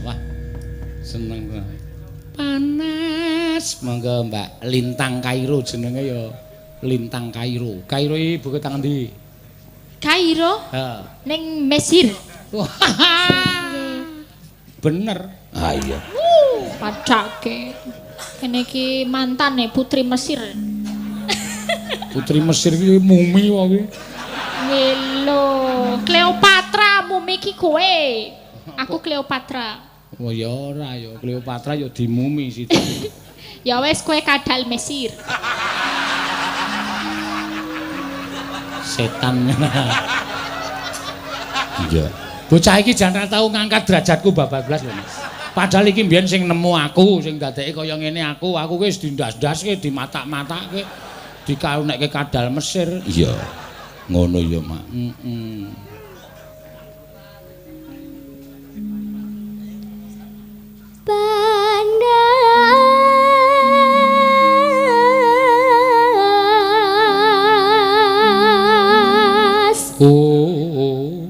[SPEAKER 3] Wah. Seneng banget. Panas. Monggo Mbak Lintang Kairo jenenge ya Lintang Kairo. Kairo iki buku tang ndi?
[SPEAKER 1] Kairo
[SPEAKER 3] Heeh.
[SPEAKER 1] ning Mesir.
[SPEAKER 3] Bener. Ah iya.
[SPEAKER 1] Padake. Kene iki mantane Putri Mesir.
[SPEAKER 3] Putri Mesir iki mumi wae kuwi.
[SPEAKER 1] Lho, Cleopatra mumi iki kowe. Aku Cleopatra.
[SPEAKER 3] Oh ya ora ya, Cleopatra ya dimumi situ.
[SPEAKER 1] Ya wis kowe kadal Mesir.
[SPEAKER 3] Setan. Iya. Bocah iki jan ra tau ngangkat derajatku babak blas lho, Mas. Padahal iki mbiyen sing nemu aku, sing dadeke kaya ngene aku, aku wis dindas-ndaske, dimatak-matake, dikaunekke kadal Mesir. Iya. Ngono ya, Mak. Heeh.
[SPEAKER 4] Panas.
[SPEAKER 3] Oh.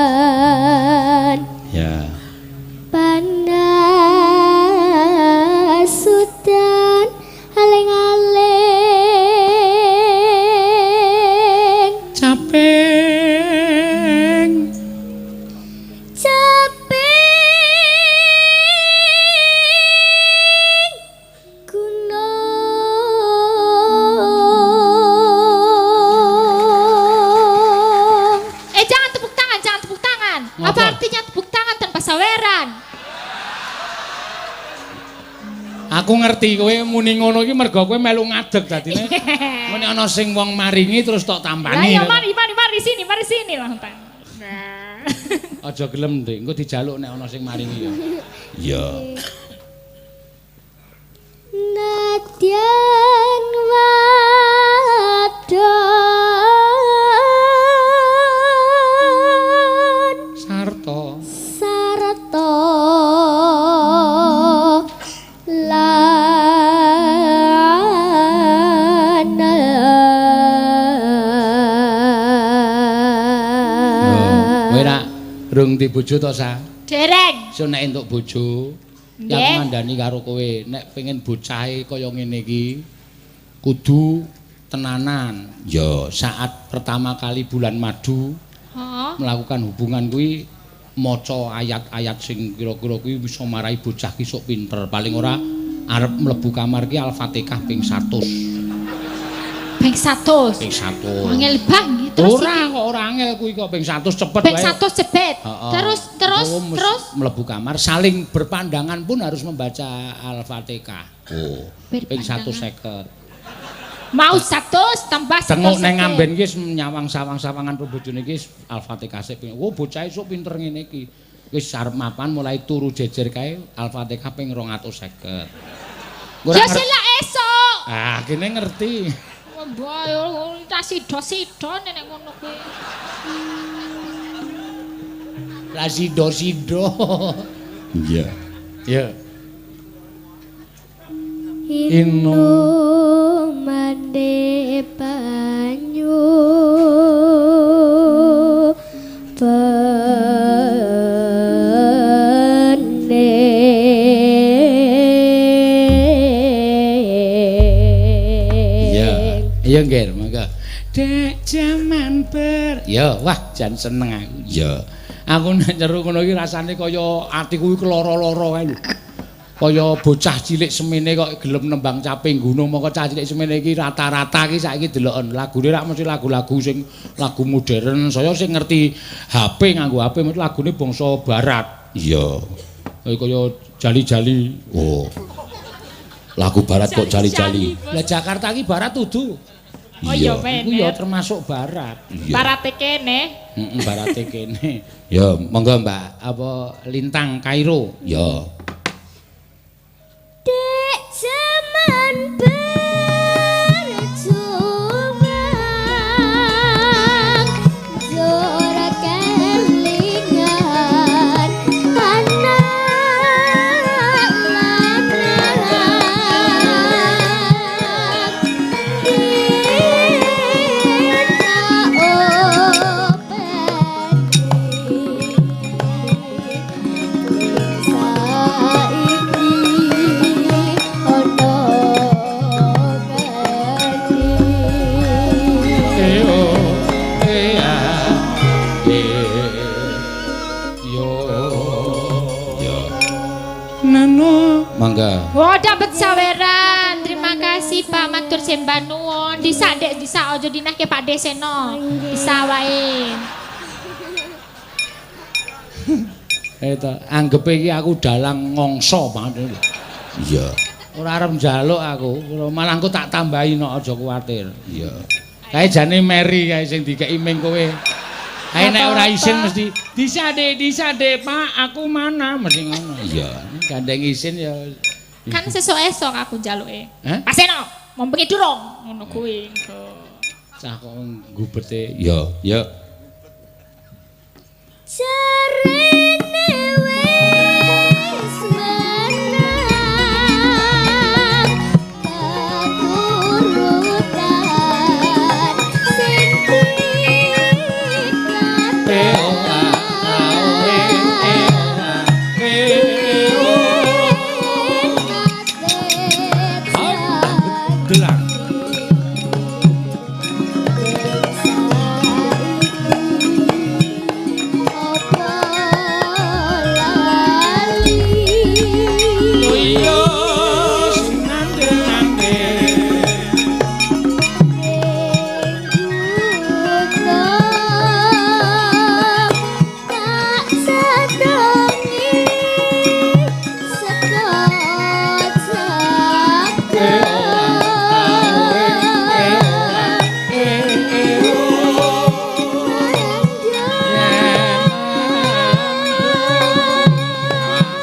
[SPEAKER 4] Udan.
[SPEAKER 3] Ya.
[SPEAKER 4] Panas udan aling-aling.
[SPEAKER 3] Capeng.
[SPEAKER 4] Caping gunung.
[SPEAKER 1] Eh jangan tepuk tangan, jangan tepuk tangan.
[SPEAKER 3] Ngapa?
[SPEAKER 1] Apa artinya tepuk tangan tanpa saweran?
[SPEAKER 3] Aku ngerti kowe muni ngono iki mergo kowe melu ngadeg dadine. Muni ana sing wong maringi terus tok
[SPEAKER 1] Lah
[SPEAKER 3] tampani.
[SPEAKER 1] ya mari mari mari sini, mari sini langsung. Nah.
[SPEAKER 3] Aja gelem, Dik. Engko dijaluk nek ana sing maringi ya. Iya.
[SPEAKER 4] Nadyan wadon
[SPEAKER 3] Sarto.
[SPEAKER 4] sarta lanang.
[SPEAKER 3] Kowe ra rung di bojo to, Sa?
[SPEAKER 1] Dereng.
[SPEAKER 3] So nek entuk bojo, ya aku ngandani karo kowe, nek pengen bocahe kaya ngene iki kudu tenanan. Ya, saat pertama kali bulan madu
[SPEAKER 1] Heeh.
[SPEAKER 3] melakukan hubungan kuwi maca ayat-ayat sing kira-kira kuwi bisa marai bocah ki sok pinter. Paling ora arep mlebu kamar ki Al-Fatihah ping 100.
[SPEAKER 1] Ping 100.
[SPEAKER 3] Ping 100.
[SPEAKER 1] Angel banget terus
[SPEAKER 3] Ora
[SPEAKER 1] iki.
[SPEAKER 3] kok ora angel kuwi kok ping 100 cepet
[SPEAKER 1] Ping
[SPEAKER 3] wae.
[SPEAKER 1] 100 cepet.
[SPEAKER 3] Heeh.
[SPEAKER 1] Terus terus
[SPEAKER 3] Engko
[SPEAKER 1] terus
[SPEAKER 3] mlebu kamar saling berpandangan pun harus membaca Al-Fatihah. Oh, ping
[SPEAKER 1] Berpandangan.
[SPEAKER 3] 150.
[SPEAKER 1] Mau 100 tambah 100.
[SPEAKER 3] Tengok neng ngamben ki wis nyawang sawang-sawangan bojone iki Al-Fatihah sik. Oh, bocah esuk pinter ngene iki. Wis arep mapan mulai turu jejer kae Al-Fatihah ping 250.
[SPEAKER 1] Ya selak esuk.
[SPEAKER 3] Ah, kene ngerti.
[SPEAKER 1] Wah, yo ta sido-sido nek ngono kuwi.
[SPEAKER 3] Lah sido-sido. Iya. Iya.
[SPEAKER 4] Inu mande banyu bening.
[SPEAKER 3] Iya. Iya, Ngger, monggo. Dek jaman ber. Ya, wah jan seneng aku. Iya. Aku nek nyeru ngono iki rasane kaya atiku iki keloro-loro kae lho. Kaya bocah cilik semene kok gelem nembang caping gunung, mongko cah cilik semene iki rata-rata iki saiki deloken lagune rak mesti lagu-lagu sing lagu modern, saya sing ngerti HP nganggo HP mesti lagune bangsa barat. Iya. Kaya jali-jali. Oh. Lagu barat kok jali-jali. Lah Jakarta iki barat udu.
[SPEAKER 1] Oh iya,
[SPEAKER 3] Iku ya
[SPEAKER 1] bener.
[SPEAKER 3] termasuk barat. Iya.
[SPEAKER 1] Barate kene.
[SPEAKER 3] Heeh, barate kene. Ya, monggo Mbak, apa Lintang Kairo. Ya.
[SPEAKER 4] Dek jaman berjuang ora kelingan anak lanang kita openi
[SPEAKER 3] Ya. Nano, mangga.
[SPEAKER 1] Wah, dapat saweran. Terima kasih Pak, matur sembah nuwun. Disa Dek, disa aja dinehke Pak Deseno. Disa wae.
[SPEAKER 3] Eh to, anggepe iki aku dalang ngongso banget. Iya. Ora arep njaluk aku, malah engko tak tambahi no, aja kuwatir. Iya. Kae jane meri kae sing dikeki ming kowe. Kae nek ora isin mesti disade Pak, aku mana mesti ngono. Iya, gandeng isin ya.
[SPEAKER 1] Kan sesuk esok aku njaluke.
[SPEAKER 3] Hah?
[SPEAKER 1] Pak Seno, mau bengi durung ngono kuwi.
[SPEAKER 3] Cah kok gubete. Ya, ya.
[SPEAKER 4] Jarene wis menang katurutan sing
[SPEAKER 3] Delang. Iya, nande-nande.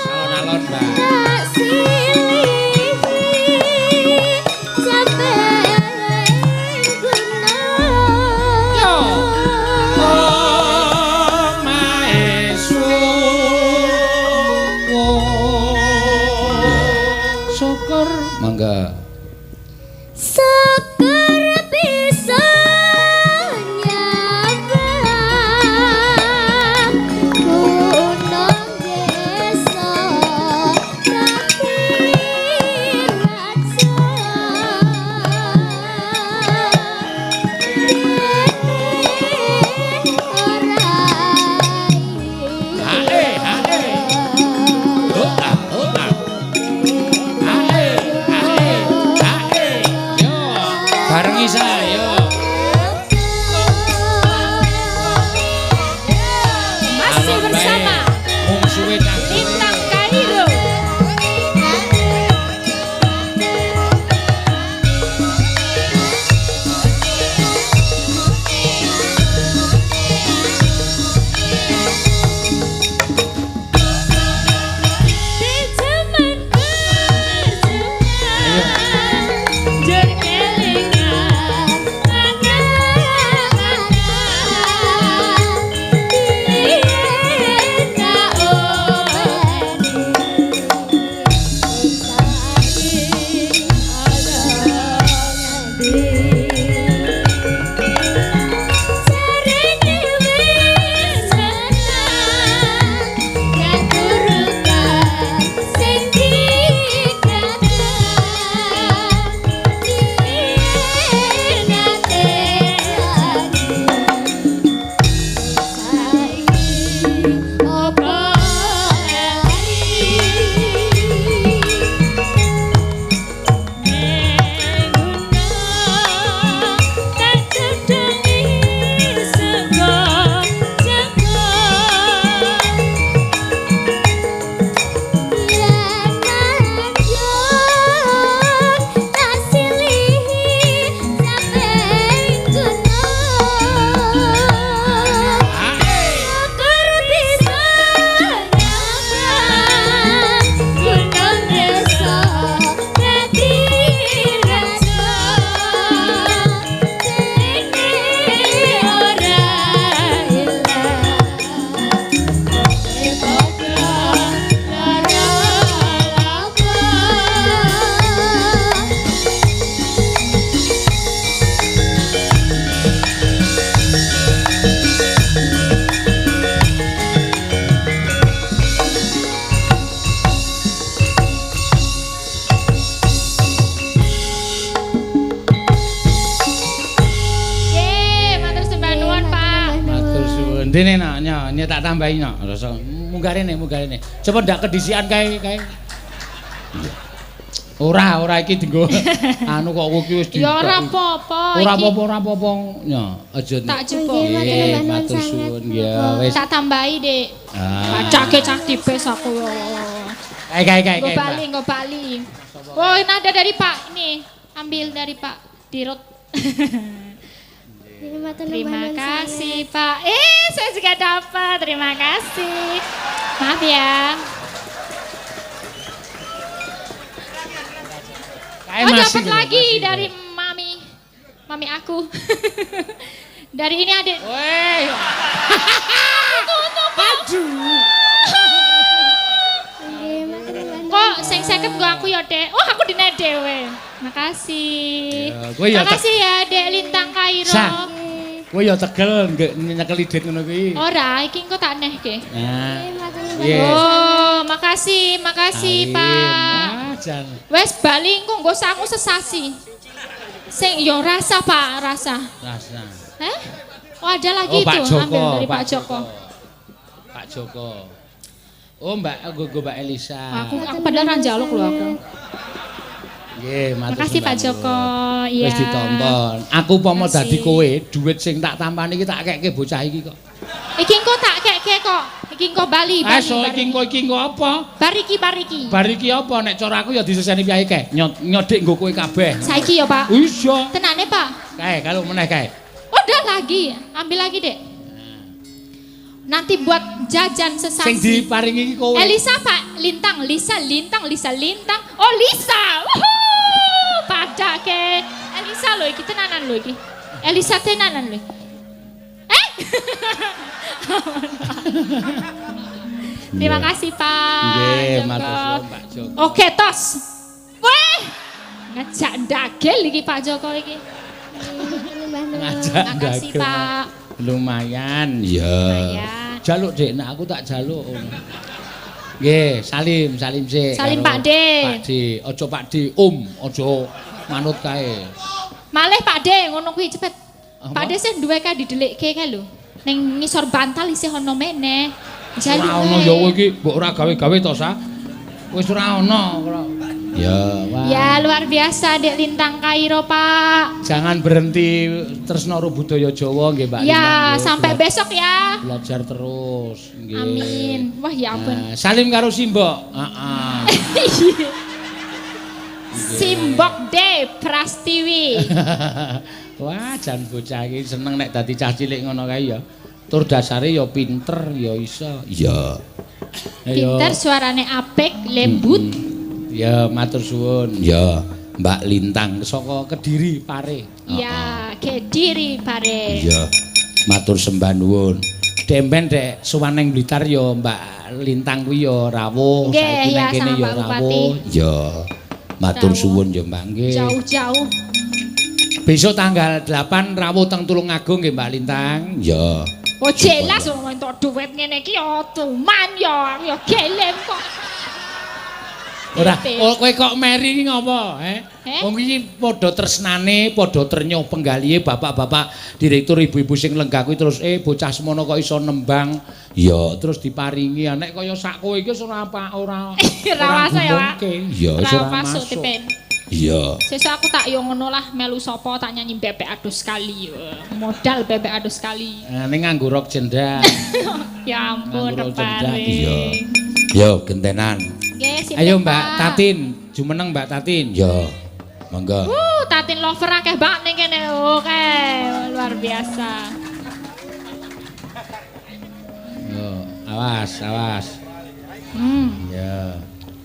[SPEAKER 3] Alon-alon, Mbak. Syukur mangga.
[SPEAKER 4] Syukur bisa nyabang gunung desa dadi raja ora
[SPEAKER 3] Hae, hae. Hola, hola. Hae, hae, hae. Yo, bareng isa, yo.
[SPEAKER 1] Masih
[SPEAKER 3] Alon bae.
[SPEAKER 1] bersama
[SPEAKER 3] Mungsuhe cah
[SPEAKER 1] Lintang Kairo. Di jaman perjuangan, jur kelingan, angan-angan, yen tak openi, saiki ana ngendi.
[SPEAKER 4] Jarene wis menang katurutan sing digagas yen nate janji saiki opo lali. Yen manjur tak silihi sampe gunung. Syukur bisa nyabang gunung desa dadi raja dene ora ilang kowe padha lara lapa.
[SPEAKER 1] Ye, matur sembah nuwun, Pak.
[SPEAKER 3] Matur suwun. Dene nak nyo, nyo tak tambahi nok. Rasa Munggah rene, munggah rene. Coba ndak kedisian kae kae. Iya. Ora, ora iki dienggo anu kok kowe iki wis di.
[SPEAKER 1] Ya ora apa-apa.
[SPEAKER 3] Ora
[SPEAKER 1] iki
[SPEAKER 3] apa-apa, ora apa-apa. Ya, aja.
[SPEAKER 1] Tak jupuk.
[SPEAKER 4] Nggih, matur
[SPEAKER 3] Nggih,
[SPEAKER 4] nuwun
[SPEAKER 3] matur
[SPEAKER 4] sanget.
[SPEAKER 3] suwun ya wis.
[SPEAKER 1] Tak tambahi, Dik.
[SPEAKER 3] Ah.
[SPEAKER 1] Bacake cah tipis aku yo.
[SPEAKER 3] Kae kae kae
[SPEAKER 1] Nggo
[SPEAKER 3] kae.
[SPEAKER 1] bali, nggo bali. Oh, ini ada dari Pak ini. Ambil dari Pak Dirut.
[SPEAKER 4] Nggih, matur
[SPEAKER 1] Terima
[SPEAKER 4] nuwun sanget.
[SPEAKER 1] kasih, Pak. Eh, saya juga dapat. Terima kasih. Maaf ya.
[SPEAKER 3] Kae
[SPEAKER 1] Oh,
[SPEAKER 3] masih
[SPEAKER 1] dapat
[SPEAKER 3] lho,
[SPEAKER 1] lagi
[SPEAKER 3] masih lho.
[SPEAKER 1] dari mami. Mami aku. Dari ini adik.
[SPEAKER 3] Weh. Aduh.
[SPEAKER 4] Nggih, matur nuwun.
[SPEAKER 1] Kok sing 50 nggo aku ya, Dek. Wah, aku dine dhewe. Makasih.
[SPEAKER 3] Ya, kowe ya
[SPEAKER 1] Makasih ya, Dek Lintang Kairo.
[SPEAKER 3] Sa. Kowe ya tegel nyekeli dit ngono kuwi.
[SPEAKER 1] Ora, iki engko tak nehke.
[SPEAKER 3] Nah.
[SPEAKER 4] Nggih, matur nuwun.
[SPEAKER 3] Iya.
[SPEAKER 1] Oh, makasih, makasih,
[SPEAKER 3] Salim.
[SPEAKER 1] Pak.
[SPEAKER 3] Ah, jan.
[SPEAKER 1] Wes bali engko nggo sangu sesasi. Sing yo rasa, Pak, rasa.
[SPEAKER 3] Rasa.
[SPEAKER 1] Heh? Oh, ada lagi
[SPEAKER 3] Oh, Pak
[SPEAKER 1] itu,
[SPEAKER 3] Joko,
[SPEAKER 1] ambil dari Pak Joko.
[SPEAKER 3] Pak Joko. Oh, Mbak, nggo Mbak Elisa.
[SPEAKER 1] Aku padahal ra njaluk lho aku.
[SPEAKER 3] Nggih, matur
[SPEAKER 1] Makasih
[SPEAKER 3] sembah
[SPEAKER 1] Pak Joko.
[SPEAKER 3] nuwun.
[SPEAKER 1] Iya.
[SPEAKER 3] Wis ditonton. Aku pomo
[SPEAKER 1] Makasih.
[SPEAKER 3] dadi kowe, dhuwit sing tak tampani iki tak kekke bocah iki kok.
[SPEAKER 1] Iki engko tak keke kok. Iki engko bali,
[SPEAKER 3] Eh,
[SPEAKER 1] bali.
[SPEAKER 3] so iki engko iki engko apa?
[SPEAKER 1] Bariki, bariki.
[SPEAKER 3] Bar iki apa nek cara aku ya diseseni piye kae? Nyodik nggo kowe kabeh.
[SPEAKER 1] Saiki ya, Pak.
[SPEAKER 3] Iya.
[SPEAKER 1] Tenane, Pak.
[SPEAKER 3] Kae kalau meneh kae.
[SPEAKER 1] Oh, udah lagi. Ambil lagi, Dek. Nanti buat jajan sesasi.
[SPEAKER 3] Sing diparingi iki kowe.
[SPEAKER 1] Elisa Pak Lintang, Lisa Lintang, Lisa Lintang. Oh Lisa. Wuhu, padake. Elisa lho iki tenanan lho iki. Elisa tenanan lho. Eh. Terima kasih Pak.
[SPEAKER 3] Nggih,
[SPEAKER 1] Joko.
[SPEAKER 3] matur suwun Pak Joko.
[SPEAKER 1] Oke, tos. Weh. Ngejak dagel iki Pak Joko iki.
[SPEAKER 4] Nggih, matur nuwun.
[SPEAKER 3] Ngajak
[SPEAKER 1] Makasih
[SPEAKER 3] ndagel,
[SPEAKER 1] Pak.
[SPEAKER 3] Lumayan, ya.
[SPEAKER 1] Lumayan.
[SPEAKER 3] Jaluk Dik, nek aku tak jaluk. Nggih, salim, salim sik.
[SPEAKER 1] Salim,
[SPEAKER 3] karo
[SPEAKER 1] Pak D.
[SPEAKER 3] Pak D, aja Pak D, Om, aja manut kae.
[SPEAKER 1] Malih Pak D ngono kuwi cepet.
[SPEAKER 3] Apa?
[SPEAKER 1] Pak D sing duwe kae didelikke kae lho. Ning ngisor bantal isih ana meneh. Jaluk.
[SPEAKER 3] Ora ono ya kowe iki, mbok ora gawe-gawe to, Sa. Wis ora ono. Ya, wah.
[SPEAKER 1] Ya luar biasa Dek Lintang Kairo Pak.
[SPEAKER 3] Jangan berhenti tresno karo budaya Jawa nggih, Mbak
[SPEAKER 1] Ya
[SPEAKER 3] Lintang, nggih.
[SPEAKER 1] sampai besok ya.
[SPEAKER 3] Belajar terus nggih.
[SPEAKER 1] Amin. Wah ya ampun.
[SPEAKER 3] Nah, salim karo Simbok. Heeh.
[SPEAKER 1] Simbok D Prastiwi.
[SPEAKER 3] Wah, jan bocah iki seneng nek dadi cah cilik ngono kae ya. Tur dasare ya pinter, ya iso. Iya.
[SPEAKER 1] Pinter suarane apik, lembut.
[SPEAKER 3] Ya, matur suwun. Ya, Mbak Lintang saka Kediri Pare.
[SPEAKER 1] Ya, Kediri Pare.
[SPEAKER 3] Iya. Matur sembah nuwun. Demben dek sowan ning Blitar ya Mbak Lintang kuwi ya rawuh,
[SPEAKER 1] Nggih,
[SPEAKER 3] saiki
[SPEAKER 1] ya,
[SPEAKER 3] nang kene
[SPEAKER 1] sama
[SPEAKER 3] ya
[SPEAKER 1] Pak Bupati.
[SPEAKER 3] rawuh. Ya. Matur
[SPEAKER 1] Rawuh.
[SPEAKER 3] suwun ya Mbak nggih.
[SPEAKER 1] Jauh-jauh.
[SPEAKER 3] Besok tanggal 8 rawuh teng Tulungagung nggih Mbak Lintang. Ya.
[SPEAKER 1] Oh jelas wong entuk duit ngene iki ya tuman ya, aku ya gelem kok.
[SPEAKER 3] Ora,
[SPEAKER 1] Tempe.
[SPEAKER 3] oh, kowe kok meri iki ngopo, he?
[SPEAKER 1] Eh?
[SPEAKER 3] Wong iki padha tresnane, padha trenyuh penggalihe bapak-bapak direktur ibu-ibu sing lenggah kuwi terus bocah semono kok iso nembang. Ya, terus diparingi. Nek kaya sak kowe iki wis ora apa ora
[SPEAKER 1] Ora masuk ya, Pak.
[SPEAKER 3] gumungke. Ya, wis
[SPEAKER 1] Ora
[SPEAKER 3] ora
[SPEAKER 1] masuk
[SPEAKER 3] masuk.
[SPEAKER 1] tipen.
[SPEAKER 3] Iya.
[SPEAKER 1] Sesuk aku tak yo ngono lah melu sapa tak nyanyi bebek adus sekali. Modal bebek adus sekali.
[SPEAKER 3] Nah, ning nganggo rok jendak.
[SPEAKER 1] Ya ampun
[SPEAKER 3] Nganggo rok jendak.
[SPEAKER 1] reparing.
[SPEAKER 3] Iya. Yo gentenan.
[SPEAKER 1] Nggih, sinten,
[SPEAKER 3] Ayo Mbak
[SPEAKER 1] Pak?
[SPEAKER 3] Tatin, jumeneng Mbak Tatin. Yo. Monggo.
[SPEAKER 1] Tatin lover akeh banget ning kene. Oke, luar biasa.
[SPEAKER 3] Yo, awas, awas. Ya.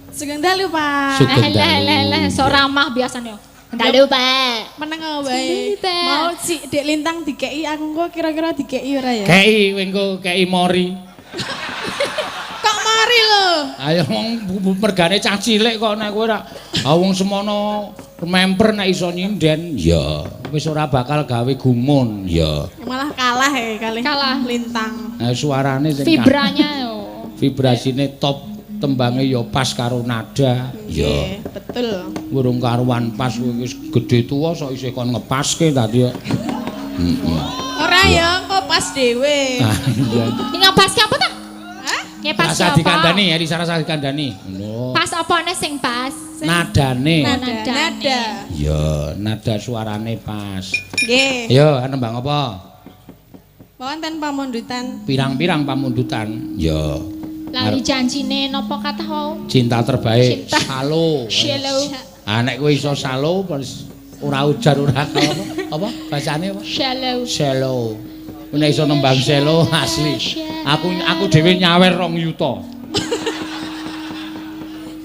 [SPEAKER 2] Sugeng dalu, Pak.
[SPEAKER 3] Sugeng
[SPEAKER 1] Eh, leh, leh, leh,
[SPEAKER 3] dalu.
[SPEAKER 1] sok ramah biasanya. Dalu, Pak.
[SPEAKER 2] Meneng wae.
[SPEAKER 1] Sugeng, Pak.
[SPEAKER 2] Mau si Dek Lintang dikei aku engko kira-kira dikei ora ya?
[SPEAKER 3] Kei engko kei mori.
[SPEAKER 2] Kok mari lho?
[SPEAKER 3] Ayo wong mergane cah cilik kok nek kowe ora ah wong semono memper nek iso nyinden ya wis ora bakal gawe gumun ya.
[SPEAKER 2] Malah kalah ya kali.
[SPEAKER 1] Kalah.
[SPEAKER 2] Lintang.
[SPEAKER 3] Nah, suarane sing
[SPEAKER 1] Vibranya yo.
[SPEAKER 3] vibrasine top, tembange ya pas karo nada. Ya.
[SPEAKER 2] Nggih, betul.
[SPEAKER 3] Urung karuan pas kowe wis gedhe tuwa sok isih kon ngepaske tadi ya.
[SPEAKER 2] Ora ya, engko pas dhewe.
[SPEAKER 3] Ah, iya.
[SPEAKER 1] Ini ngepaske apa ta?
[SPEAKER 2] Hah?
[SPEAKER 1] Nggih, pas
[SPEAKER 3] Rasa
[SPEAKER 1] apa?
[SPEAKER 3] dikandani, Elisa rasa dikandani. Ngono.
[SPEAKER 1] Pas apane sing pas?
[SPEAKER 3] Nadane.
[SPEAKER 2] Nada,
[SPEAKER 1] Nadane.
[SPEAKER 2] nada.
[SPEAKER 3] Iya, nada suarane pas.
[SPEAKER 2] Nggih.
[SPEAKER 3] Yo, nembang apa?
[SPEAKER 2] Wonten pamundutan.
[SPEAKER 3] Pirang-pirang pamundutan. Ya.
[SPEAKER 1] Lali janjine napa kathah wau?
[SPEAKER 3] Cinta terbaik,
[SPEAKER 1] Cinta.
[SPEAKER 3] Salo.
[SPEAKER 1] Shallow.
[SPEAKER 3] Ah, nek kowe iso salo terus ora ujar ora apa? Apa bacane apa?
[SPEAKER 1] Shallow.
[SPEAKER 3] Selo. Nek iso nembang selo asli. Aku dhewe nyawer 2 yuta.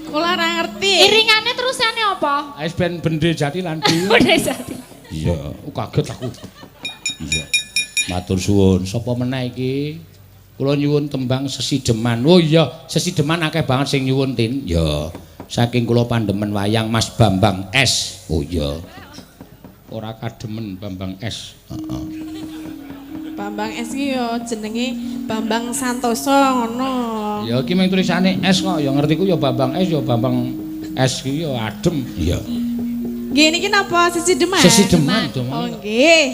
[SPEAKER 2] Kula ora ngerti.
[SPEAKER 1] Iringane terusane apa?
[SPEAKER 3] Wis ben bende jati lan dewi.
[SPEAKER 1] Udah jati.
[SPEAKER 3] Iya, kaget aku. Iya. Matur suwun. Sapa meneh iki? Kula nyuwun tembang sesideman. Oh iya, sesideman akeh banget sing nyuwun, Tin. Ya. Saking kula pandemen wayang Mas Bambang S. Oh iya. Ora kademen Bambang S. Heeh.
[SPEAKER 2] Bambang S ki yo jenenge Bambang Santoso ngono.
[SPEAKER 3] Ya iki mung tulisane S kok, ya ngertiku ya Bambang S ya Bambang S ki ya adem. Iya.
[SPEAKER 2] Nggih niki napa sesideman?
[SPEAKER 3] Sesideman to.
[SPEAKER 2] Oh nggih.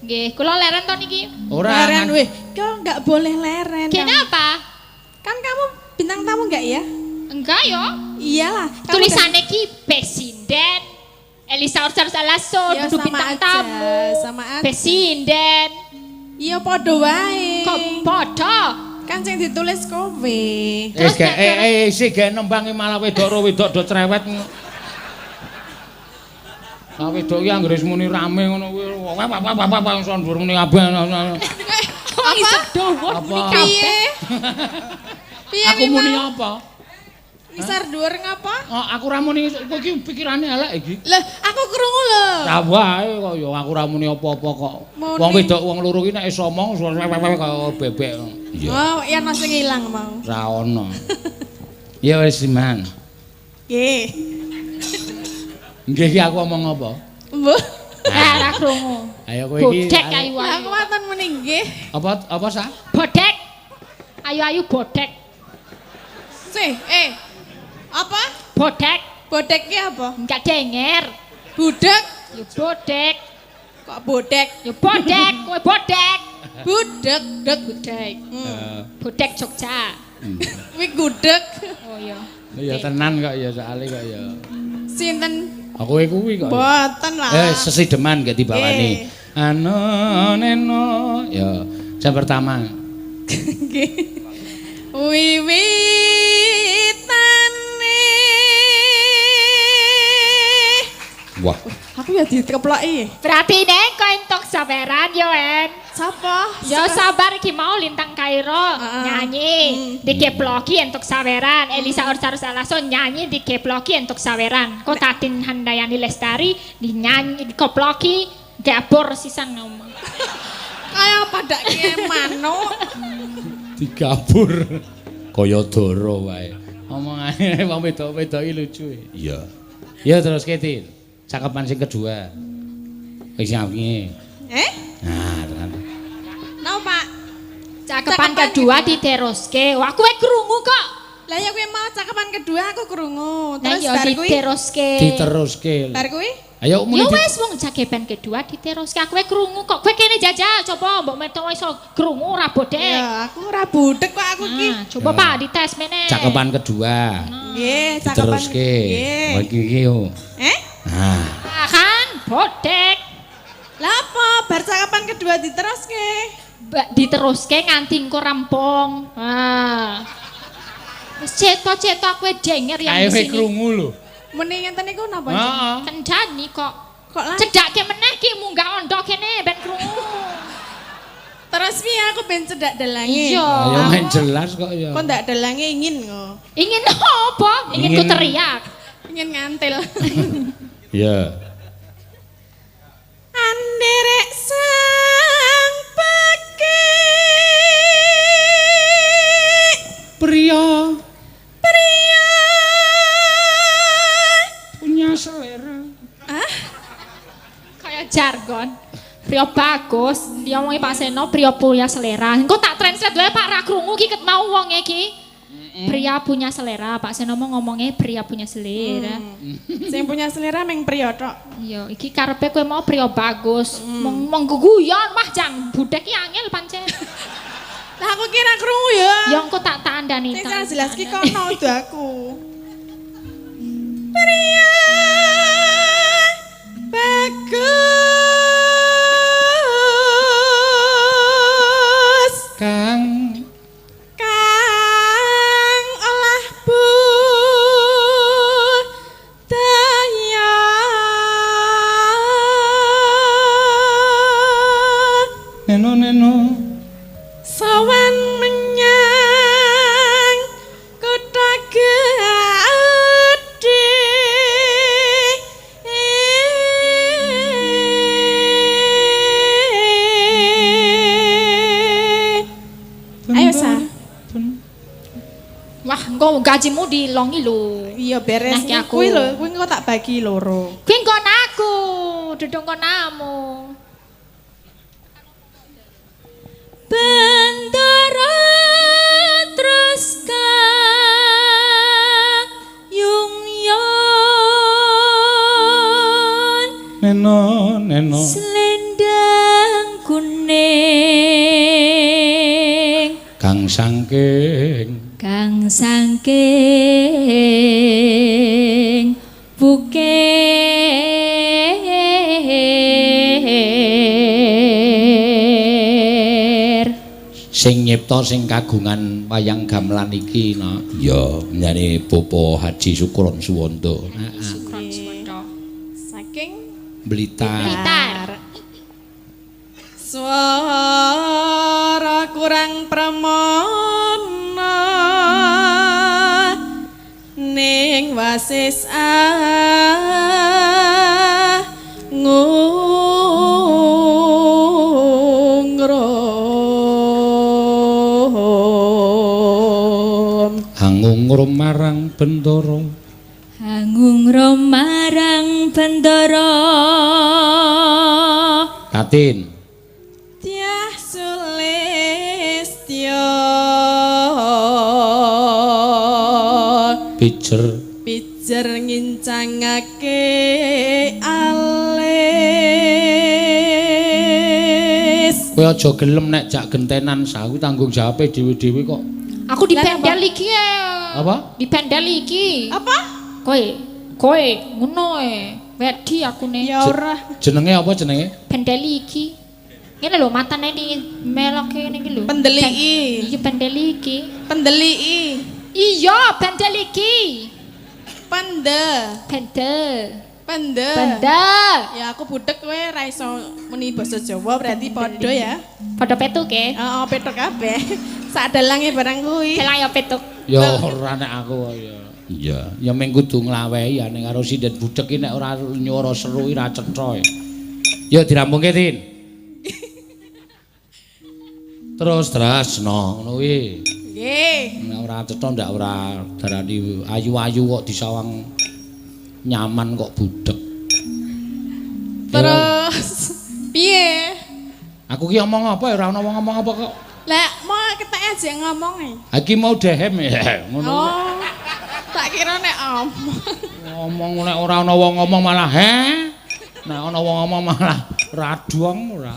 [SPEAKER 1] Nggih, kula leren to niki.
[SPEAKER 3] Ora.
[SPEAKER 2] Leren weh, kok nggak boleh leren.
[SPEAKER 1] Kenapa?
[SPEAKER 2] Kan kamu bintang tamu nggak ya?
[SPEAKER 1] Enggak yo.
[SPEAKER 2] Iyalah. Kamu
[SPEAKER 1] Tulisane ki Besinden. Elisa Orchard Salaso
[SPEAKER 2] Ya,
[SPEAKER 1] dudu
[SPEAKER 2] sama
[SPEAKER 1] bintang
[SPEAKER 2] aja,
[SPEAKER 1] tamu.
[SPEAKER 2] sama aja.
[SPEAKER 1] Besinden.
[SPEAKER 2] Iya padha wae.
[SPEAKER 1] Kok padha?
[SPEAKER 2] Kan sing ditulis kowe.
[SPEAKER 3] Wis gak sik gak nembangi malah wedok ro wedok do cerewet. Lah wedok iki anggere wis muni rame ngono kuwi. Wah wah wah wah wah iso ndur muni kabeh.
[SPEAKER 1] Kok iso dawa muni
[SPEAKER 3] Apa?
[SPEAKER 1] kabeh?
[SPEAKER 2] Piye? Piye
[SPEAKER 3] Aku muni apa?
[SPEAKER 2] Ngisar dhuwur ngapa?
[SPEAKER 3] Oh, aku ra muni kowe iki pikirane elek iki.
[SPEAKER 2] Lah, aku krungu lho.
[SPEAKER 3] Ra wae kok ya aku ra muni apa-apa kok.
[SPEAKER 2] Muni.
[SPEAKER 3] Wong wedok wong loro iki nek iso omong kaya bebek. Iya.
[SPEAKER 2] Oh, iya ana sing ilang mau.
[SPEAKER 3] Ra ono. Ya wis Man.
[SPEAKER 2] Nggih.
[SPEAKER 3] Nggih iki aku omong apa?
[SPEAKER 2] Mbah.
[SPEAKER 1] Eh, ora krungu.
[SPEAKER 3] Ayo kowe iki.
[SPEAKER 1] Bodek ayu
[SPEAKER 2] Lah aku
[SPEAKER 1] ayu.
[SPEAKER 2] waton muni nggih.
[SPEAKER 3] Apa apa sa?
[SPEAKER 1] Bodek. Ayu-ayu bodek.
[SPEAKER 2] Sih, Apa?
[SPEAKER 1] Bodek.
[SPEAKER 2] Bodek ki apa?
[SPEAKER 1] Enggak denger.
[SPEAKER 2] Budek.
[SPEAKER 1] Ya bodek.
[SPEAKER 2] Kok bodek?
[SPEAKER 1] Ya bodek, kowe bodek.
[SPEAKER 2] Budek, dek.
[SPEAKER 1] Bodek.
[SPEAKER 3] Eh,
[SPEAKER 1] Bodek Jogja.
[SPEAKER 2] Kuwi gudeg.
[SPEAKER 1] Oh iya.
[SPEAKER 3] Ya tenan kok ya soalé kok ya.
[SPEAKER 2] Sinten?
[SPEAKER 3] Aku kowe kuwi kok. ya.
[SPEAKER 2] Boten lah.
[SPEAKER 3] Sesideman gak dibawani. Ano neno. Ya, jam pertama.
[SPEAKER 2] Nggih. Wiwitane.
[SPEAKER 3] Wah.
[SPEAKER 2] Aku ya dikeploki.
[SPEAKER 1] Berarti nek kowe entuk sabaran yo En.
[SPEAKER 2] Sapa?
[SPEAKER 1] Ya sabar iki mau Lintang Kairo nyanyi dikeploki entuk saweran. Elisa Orcarus Alaso nyanyi dikeploki entuk saweran. Kok Tatin Handayani Lestari dinyanyi dikoploki gabor sisan ngomong.
[SPEAKER 2] Kaya padake manuk.
[SPEAKER 3] Digabur. Kaya dara wae. Omongane wong wedok-wedok iki lucu. Iya. Ya terus Ketil. Cakepan sing kedua. Wis piye?
[SPEAKER 2] Eh?
[SPEAKER 3] Nah, tenan.
[SPEAKER 2] Napa, Pak?
[SPEAKER 1] Cakepan
[SPEAKER 2] Cakepan
[SPEAKER 1] kedua diteruske. Wah, kowe krungu kok.
[SPEAKER 2] Lah ya kuwi mau cakepan kedua aku krungu.
[SPEAKER 1] Lah
[SPEAKER 2] Terus
[SPEAKER 1] ya
[SPEAKER 2] bar kuwi
[SPEAKER 1] diteruske.
[SPEAKER 3] Diteruske.
[SPEAKER 2] bar kuwi
[SPEAKER 3] Ayo muni
[SPEAKER 1] Ya wis wong cakepan kedua diteruske. Kowe krungu kok. Kowe kene jajal coba mbok metu iso krungu ora bodek.
[SPEAKER 2] Ya, aku ora budek kok aku iki.
[SPEAKER 1] Nah, coba
[SPEAKER 3] Ya.
[SPEAKER 1] Pak dites meneh.
[SPEAKER 3] Cakepan kedua.
[SPEAKER 2] Nggih, cakepan.
[SPEAKER 3] Diteruske.
[SPEAKER 2] Nggih.
[SPEAKER 3] Wah, iki iki yo.
[SPEAKER 2] Eh?
[SPEAKER 3] Nah,
[SPEAKER 1] Ah, kan bodek.
[SPEAKER 2] Lah apa? Bar cakepan kedua diteruske.
[SPEAKER 1] Diteruske nganti engko rampung. Ah. Wis ceto-ceto kowe denger yang
[SPEAKER 3] ayo
[SPEAKER 1] di sini.
[SPEAKER 3] krungu lho.
[SPEAKER 2] Muni ngenten niku napa?
[SPEAKER 3] Heeh.
[SPEAKER 1] Kendani kok.
[SPEAKER 2] Kok lah?
[SPEAKER 1] Cedake meneh ki munggah ondo kene ben krungu.
[SPEAKER 2] Terus piye aku ben cedak dalange?
[SPEAKER 1] Iya.
[SPEAKER 3] Ayo main jelas kok ya.
[SPEAKER 2] Kok ndak dalange ingin kok.
[SPEAKER 1] Ingin apa? Ingin ku
[SPEAKER 3] Ingin-
[SPEAKER 1] teriak.
[SPEAKER 2] Ingin ngantil.
[SPEAKER 3] Iya.
[SPEAKER 2] Anderek sang pake
[SPEAKER 3] Pria
[SPEAKER 2] pria.
[SPEAKER 3] punya selera.
[SPEAKER 1] Kayak jargon. Pria bagus, dia ngomongi Pak Seno pria punya selera. Engko tak translate wae Pak ra krungu ki ket mau wong iki. Pria punya selera, Pak Seno mau ngomongnya pria punya selera.
[SPEAKER 2] Sing punya selera meng pria tok.
[SPEAKER 1] Iya, iki karepe kowe mau pria bagus. Mong mong guguyon mah jang budek ki angel pancen.
[SPEAKER 2] Lah aku kira krungu ya.
[SPEAKER 1] Ya engko tak tak andani.
[SPEAKER 2] Sing
[SPEAKER 1] tak
[SPEAKER 2] jelas ki
[SPEAKER 1] andani.
[SPEAKER 2] kono udu aku. Pria bagus
[SPEAKER 3] Kang
[SPEAKER 2] kang olah budaya.
[SPEAKER 3] Neno neno
[SPEAKER 2] Sowan menyang kutha gedhe. Ayo sa.
[SPEAKER 1] Wah, engko gajimu dilongi lho.
[SPEAKER 2] Iya beres.
[SPEAKER 1] Nah, ki aku.
[SPEAKER 2] Kuwi lho, kuwi engko tak bagi loro.
[SPEAKER 1] Kuwi nggon aku, duduk nggonamu. Bendara terus kayung yon
[SPEAKER 3] neno neno
[SPEAKER 1] selendang kuning
[SPEAKER 3] kang sangking
[SPEAKER 1] kang sangking bukir.
[SPEAKER 3] Sing nyipta sing kagungan wayang gamelan iki no. Ya nyane Bapak Haji Sukron Suwondo. Heeh.
[SPEAKER 1] Sukron Suwondo.
[SPEAKER 2] Saking
[SPEAKER 3] Blitar.
[SPEAKER 1] Blitar.
[SPEAKER 2] Suara kurang pramana ning wasis angungrum.
[SPEAKER 3] Angungrum marang Bendara.
[SPEAKER 1] Angungrum marang Bendara.
[SPEAKER 3] Tatin.
[SPEAKER 2] Dyah Sulistya.
[SPEAKER 3] Pijer.
[SPEAKER 2] Pijer ngincangake alis.
[SPEAKER 3] Kowe aja gelem nek jak gentenan sawi tanggung jawabe dhewe-dhewe kok.
[SPEAKER 1] Aku dipendel iki ya.
[SPEAKER 3] Apa?
[SPEAKER 1] Dipendel iki.
[SPEAKER 2] Apa?
[SPEAKER 1] Kowe, kowe ngono e. Wedi akune.
[SPEAKER 2] Ya ora.
[SPEAKER 3] Jenenge apa jenenge?
[SPEAKER 1] Pendeli iki. Ngene lho matane di meloke ngene iki lho.
[SPEAKER 2] Pendeliki.
[SPEAKER 1] Iya pendeli iki.
[SPEAKER 2] Pendeliki.
[SPEAKER 1] Iya pendeli iki.
[SPEAKER 2] Pende.
[SPEAKER 1] Pende.
[SPEAKER 2] Pende.
[SPEAKER 1] Pende.
[SPEAKER 2] Ya aku budek kowe ra iso muni basa Jawa berarti padha ya.
[SPEAKER 1] Padha petuk e.
[SPEAKER 2] Heeh, petuk kabeh. Sak dalange barang kuwi.
[SPEAKER 1] Dalang ya petuk.
[SPEAKER 3] Ya ora nek aku ya. Iya, ya mung kudu nglawehi ya ning karo sinden budek iki nek ora nyuara seru ora cetha. Ya dirampungke, Tin. Terus tresno ngono kuwi.
[SPEAKER 2] Nggih.
[SPEAKER 3] Nek ora cetha ndak ora darani ayu-ayu kok disawang nyaman kok budek.
[SPEAKER 2] Terus piye?
[SPEAKER 3] Aku ki omong apa ya ora ono wong ngomong apa kok.
[SPEAKER 2] Lah mau keteke aja ngomong e.
[SPEAKER 3] Ha iki mau dehem ya ngono.
[SPEAKER 2] Oh. Tak kira nek omong.
[SPEAKER 3] Ngomong nek ora ana wong ngomong malah he. Nek ana wong ngomong malah radong ora.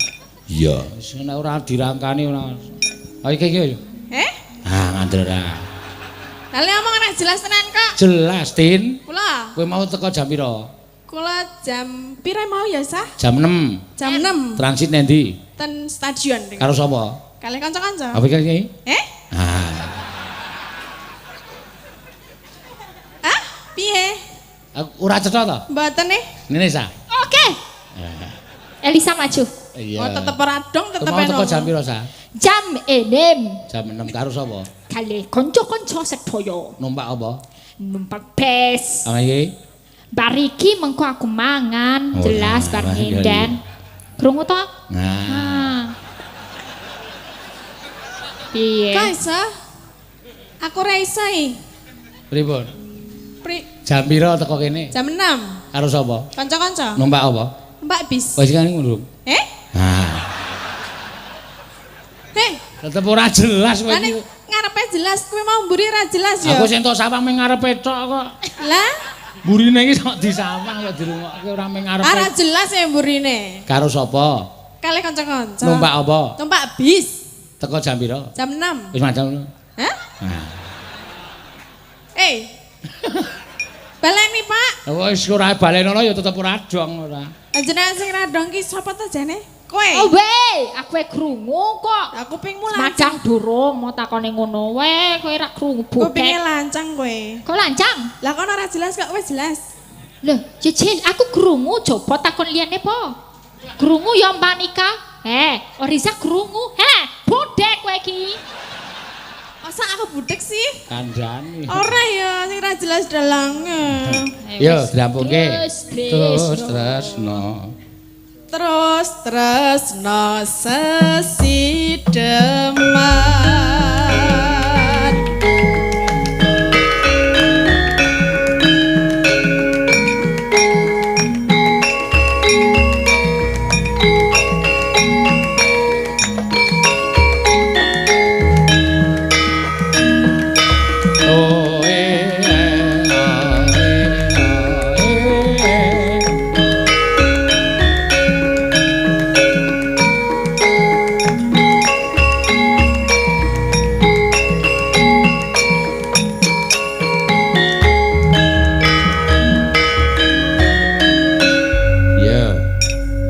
[SPEAKER 3] Iya, wis nek ora dirangkani ora. Ha iki iki.
[SPEAKER 2] Eh?
[SPEAKER 3] Ah, ngandel ora.
[SPEAKER 2] Lah lek omong ora jelas tenan kok.
[SPEAKER 3] Jelas, Tin.
[SPEAKER 2] Kula,
[SPEAKER 3] Kowe mau teko jam pira?
[SPEAKER 2] kula jam pira mau ya, Sah?
[SPEAKER 3] Jam 6.
[SPEAKER 2] Jam 6
[SPEAKER 3] Transit nendi?
[SPEAKER 2] ten stadion.
[SPEAKER 3] Karo sapa?
[SPEAKER 2] Kalih kanca-kanca.
[SPEAKER 3] Apa iki iki?
[SPEAKER 2] Eh?
[SPEAKER 3] Ah.
[SPEAKER 2] Ah, piye?
[SPEAKER 3] Aku ora cetha to?
[SPEAKER 2] Mboten eh.
[SPEAKER 3] Ngene, Sa.
[SPEAKER 1] Oke. Elisa maju.
[SPEAKER 3] Iya.
[SPEAKER 2] Oh, tetep ora dong,
[SPEAKER 3] Kowe
[SPEAKER 2] tetep
[SPEAKER 3] mau teko
[SPEAKER 2] eno.
[SPEAKER 3] jam pira, Sa?
[SPEAKER 1] Jam 6
[SPEAKER 3] Jam 6 karo sapa?
[SPEAKER 1] kalih kanca-kanca sedaya
[SPEAKER 3] Numpak apa?
[SPEAKER 1] numpak bus.
[SPEAKER 3] Apa iki?
[SPEAKER 1] Bar iki mengko aku mangan,
[SPEAKER 3] Oh,
[SPEAKER 1] jelas bar
[SPEAKER 3] nah, iya,
[SPEAKER 1] nyinden. Krungu to?
[SPEAKER 3] Nah.
[SPEAKER 1] Ah. Piye?
[SPEAKER 2] Kok iso? Aku ora iso iki.
[SPEAKER 3] Pripun?
[SPEAKER 2] Pri
[SPEAKER 3] Jam pira teko kene?
[SPEAKER 2] jam 6.
[SPEAKER 3] Karo sapa?
[SPEAKER 2] Kanca-kanca.
[SPEAKER 3] Numpak apa?
[SPEAKER 2] Numpak bis.
[SPEAKER 3] Wis kan ngono.
[SPEAKER 2] Eh?
[SPEAKER 3] Nah,
[SPEAKER 2] Heh,
[SPEAKER 3] tetep ora jelas kowe
[SPEAKER 2] lah nek
[SPEAKER 3] iki.
[SPEAKER 2] ngarepe jelas kowe mau mburi ora jelas ya.
[SPEAKER 3] Aku sing tok sawang ming ngarepe tok kok.
[SPEAKER 2] Lah,
[SPEAKER 3] Mburine iki sok disawang kok dirungokke ora ming ngarepe.
[SPEAKER 2] ora jelas ya mburine.
[SPEAKER 3] Karo sapa?
[SPEAKER 2] Kalih kanca-kanca.
[SPEAKER 3] Numpak apa?
[SPEAKER 2] Numpak bis.
[SPEAKER 3] Teko jam pira?
[SPEAKER 2] Jam 6.
[SPEAKER 3] Wis macam.
[SPEAKER 2] Hah?
[SPEAKER 3] Nah.
[SPEAKER 2] Eh. Baleni, Pak.
[SPEAKER 3] Wis ora balenono ya tetep ora dong ora.
[SPEAKER 2] Jenengan sing ra dong ki sapa ta jane? Kowe.
[SPEAKER 1] Oh we, aku krungu kok.
[SPEAKER 2] Aku kupingmu lancang.
[SPEAKER 1] Madang durung mau takone ngono we, kowe ra krungu
[SPEAKER 2] Kupinge
[SPEAKER 1] bukek.
[SPEAKER 2] lancang kowe.
[SPEAKER 1] Kok lancang?
[SPEAKER 2] Lah kono ora jelas kok wis jelas.
[SPEAKER 1] Loh, jejel aku krungu coba takon liyane po. Krungu ya Mbak Nika. Oriza krungu. Budek kowe iki.
[SPEAKER 2] Masa aku budek sih?
[SPEAKER 3] Kandhane.
[SPEAKER 2] Ora ya, sing ra jelas dalange.
[SPEAKER 3] Yo, dirampungke.
[SPEAKER 1] Terus,
[SPEAKER 3] Terus tresno.
[SPEAKER 2] Terus tresno sesideman.
[SPEAKER 3] Oh eh eh oh, eh oh, eh, eh. Ya.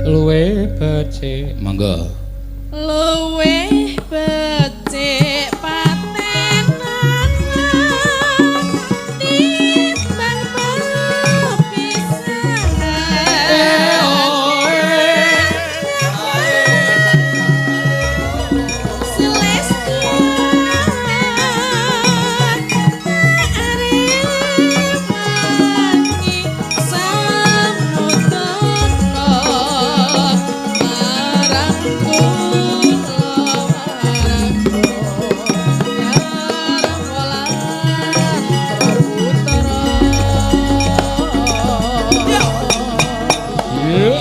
[SPEAKER 3] Luwe becik, monggo.
[SPEAKER 2] Luwih becik patenan timbang pepisahan.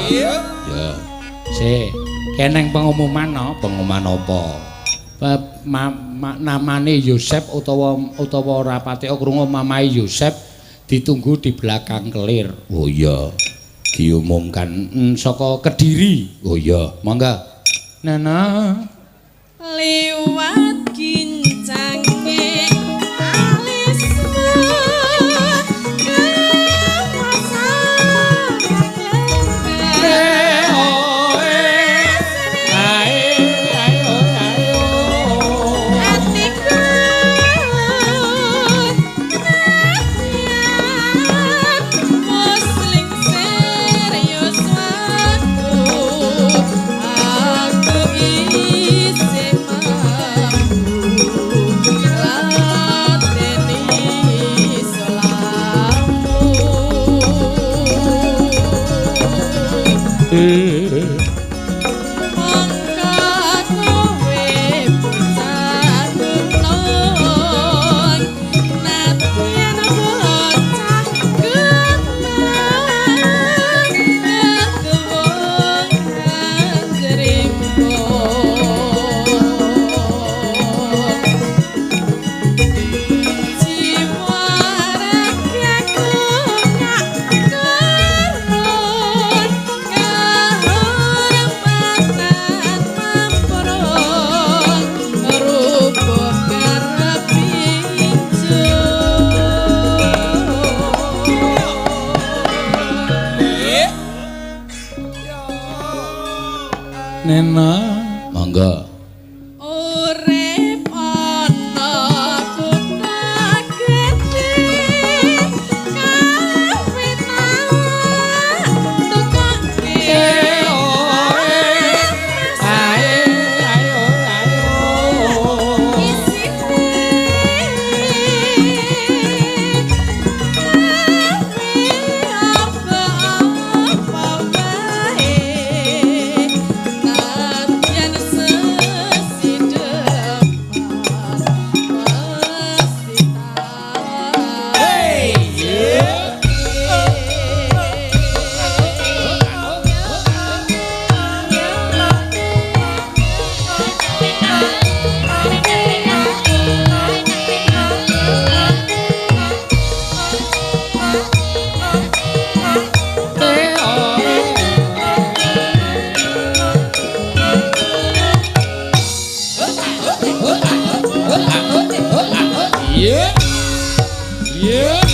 [SPEAKER 3] Ya. Sik, keneng pengumuman no, pengumuman apa? Namane Yosep utawa utawa ora patek krungu mamae Yosep ditunggu di belakang kelir. Oh iya. Diumumkan saka Kediri. Oh iya, monggo. Nana.
[SPEAKER 2] Liwat gincange alismu
[SPEAKER 3] Nena, monggo.
[SPEAKER 2] Urip ana kutha gedhe kawe tak tukoke. Isine kawe apa-apa wae nadyan.
[SPEAKER 3] Iya.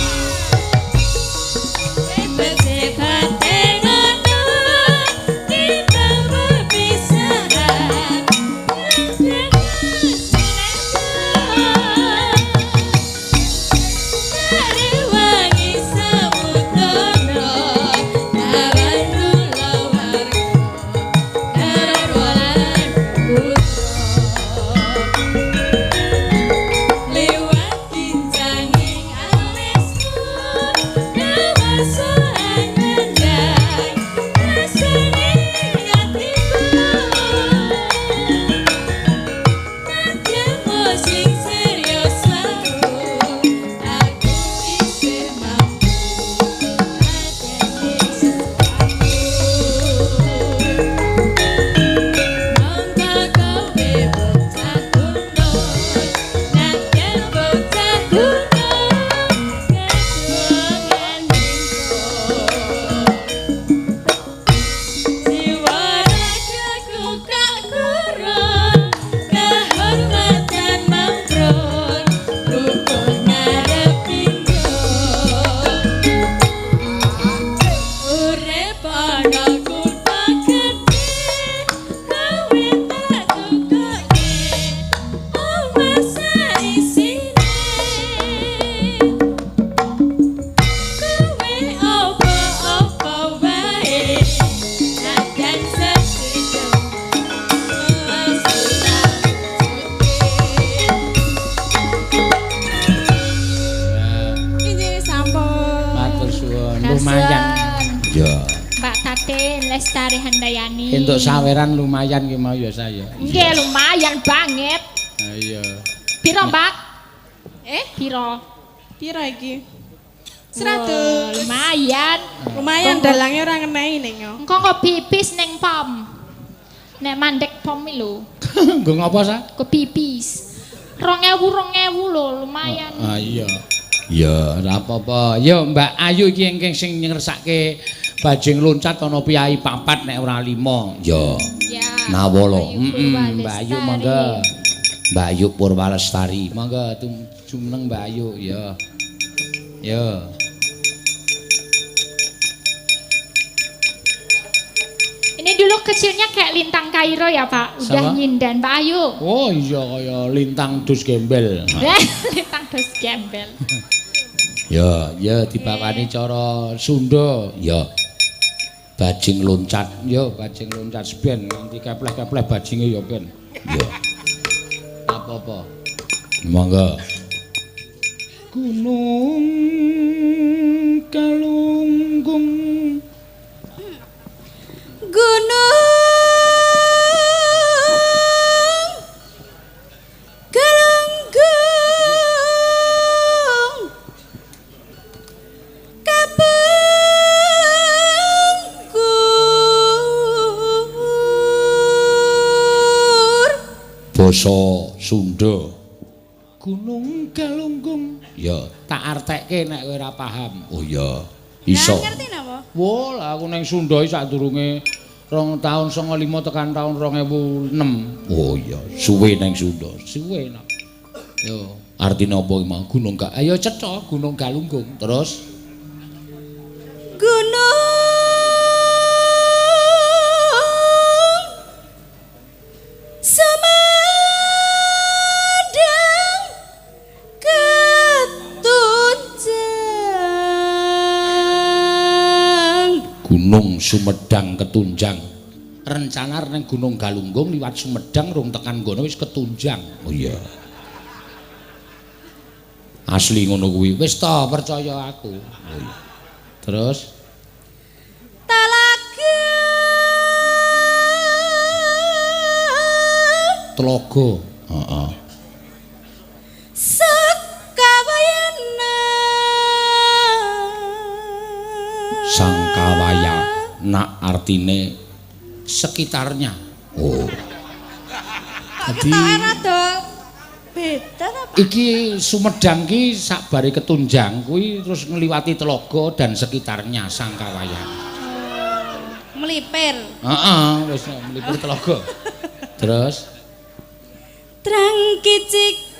[SPEAKER 3] Lumayan. Ya.
[SPEAKER 1] Mbak Tatin Lestari Handayani.
[SPEAKER 3] Entuk saweran lumayan ki mau ya saya.
[SPEAKER 1] Nggih, lumayan banget.
[SPEAKER 3] Ha iya.
[SPEAKER 1] Piro, Mbak?
[SPEAKER 2] Eh?
[SPEAKER 1] Piro?
[SPEAKER 2] Piro iki? 100.
[SPEAKER 1] Lumayan.
[SPEAKER 2] Lumayan dalange ora ngenai ning yo.
[SPEAKER 1] Engko kok pipis ning pom. Nek mandek pom iki lho.
[SPEAKER 3] Nggo ngopo sa?
[SPEAKER 1] Kok pipis. 2000 2000 lho, lumayan.
[SPEAKER 3] Ah iya. Ya, ora apa-apa. Yo Mbak Ayu iki ingkang sing ngersake bajing loncat ana piyai papat nek ora lima. Ya.
[SPEAKER 1] Ya.
[SPEAKER 3] Nawala.
[SPEAKER 1] Heeh,
[SPEAKER 3] Mbak Ayu monggo. Mbak Ayu Purwalestari. Monggo jumeneng Mbak Ayu ya. Ya.
[SPEAKER 1] Ini dulu kecilnya kayak lintang Kairo ya, Pak. Udah
[SPEAKER 3] Sama?
[SPEAKER 1] nyindan Mbak Ayu.
[SPEAKER 3] Oh iya kaya lintang dus gembel.
[SPEAKER 1] Lintang dos gembel.
[SPEAKER 3] Ya, ya dibawani cara Sunda. Ya. Bajing loncat. Ya, bajing loncat ben nganti kepleh-kepleh bajinge ya ben. Ya. Apa-apa. Monggo. Gunung Galunggung.
[SPEAKER 4] Gunung Galunggung kapungkur.
[SPEAKER 3] Basa Sunda. Gunung Galunggung. Ya, tak artekke nek kowe ora paham. Oh iya, iso.
[SPEAKER 2] Lah ngerti napa?
[SPEAKER 3] Wah, lah aku ning Sunda iki sadurunge 2 tahun 95 tekan tahun 2006. Oh iya, suwe ning Sunda. Suwe nak. Yo, artine apa iki mau Gunung Ga? Ayo cetha Gunung Galunggung. Terus
[SPEAKER 4] Gunung Sumedang Ketunjang.
[SPEAKER 3] Gunung Sumedang Ketunjang. Rencana ning Gunung Galunggung liwat Sumedang rung tekan ngono wis ketunjang. Oh iya. Asli ngono kuwi. Wis ta percaya aku. Oh iya. Terus
[SPEAKER 4] Talaga
[SPEAKER 3] tlaga. Heeh.
[SPEAKER 4] Sakawayana.
[SPEAKER 3] Sangkawaya nak artine sekitarnya. Oh.
[SPEAKER 2] Kok ketoke rada beda ta, Pak?
[SPEAKER 3] Iki Sumedang ki sakbare ketunjang kuwi terus ngliwati telaga dan sekitarnya Sangkawaya.
[SPEAKER 2] Melipir.
[SPEAKER 3] Heeh, wis mlipir telaga. Terus
[SPEAKER 4] Trang kicik.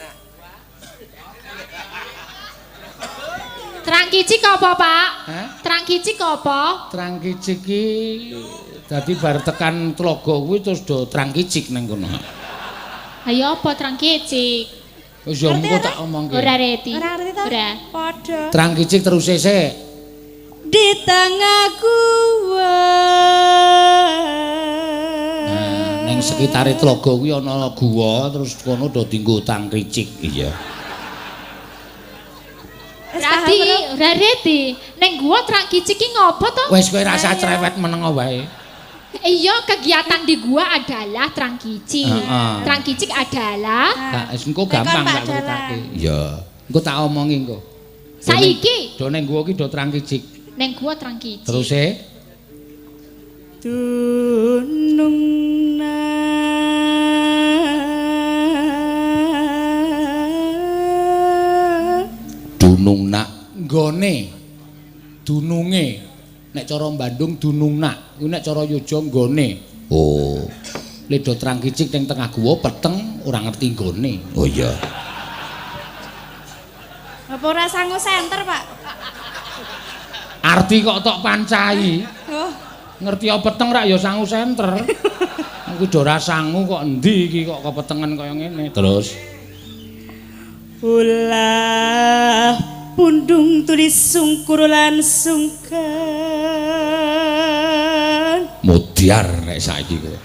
[SPEAKER 1] Terang kicik apa, Pak?
[SPEAKER 3] Hah?
[SPEAKER 1] Terang kicik apa?
[SPEAKER 3] Trang kicik ki dadi bar tekan tlaga kuwi terus do trang kicik ning kono.
[SPEAKER 1] Ayo apa terang kicik?
[SPEAKER 3] Wis ya engko tak omongke.
[SPEAKER 1] Ora reti.
[SPEAKER 4] Ora ngerti ta?
[SPEAKER 1] Ora.
[SPEAKER 4] Padha.
[SPEAKER 3] Trang kicik terus sik.
[SPEAKER 4] Di tengah gua.
[SPEAKER 3] Nah, ning sekitare tlaga kuwi ana gua terus kono do dienggo tang kicik. Iya.
[SPEAKER 1] Rati, ora reti. Ning gua terang kicik ki ngopo to?
[SPEAKER 3] Wis kowe rasa cerewet meneng wae.
[SPEAKER 1] Iya, kegiatan di gua adalah terang kicik.
[SPEAKER 3] Heeh.
[SPEAKER 1] Terang kicik adalah
[SPEAKER 3] Tak wis engko
[SPEAKER 2] Tekon
[SPEAKER 3] gampang
[SPEAKER 2] Pak
[SPEAKER 3] tak critake.
[SPEAKER 2] Dalang.
[SPEAKER 3] Iya. Engko tak omongi engko.
[SPEAKER 1] Saiki
[SPEAKER 3] Do ning gua ki do trang kicik.
[SPEAKER 1] ning gua terang kicik.
[SPEAKER 3] Terus e
[SPEAKER 4] Dunung
[SPEAKER 3] dunung nak nggone dununge nek cara Bandung dunung nak kuwi nek cara Yogya nggone. Oh. Ledo trang kicik ning tengah gua peteng ora ngerti nggone. Oh iya.
[SPEAKER 4] Apa ora sangu senter, Pak?
[SPEAKER 3] Arti kok tok pancai.
[SPEAKER 4] Oh,
[SPEAKER 3] Ngerti apa peteng rak ya sangu senter. Aku do ora sangu kok endi iki kok kepetengen kaya ngene. Terus
[SPEAKER 4] ulah pundung tulis sungkur lan sungkan.
[SPEAKER 3] Mudyar nek saiki kowe.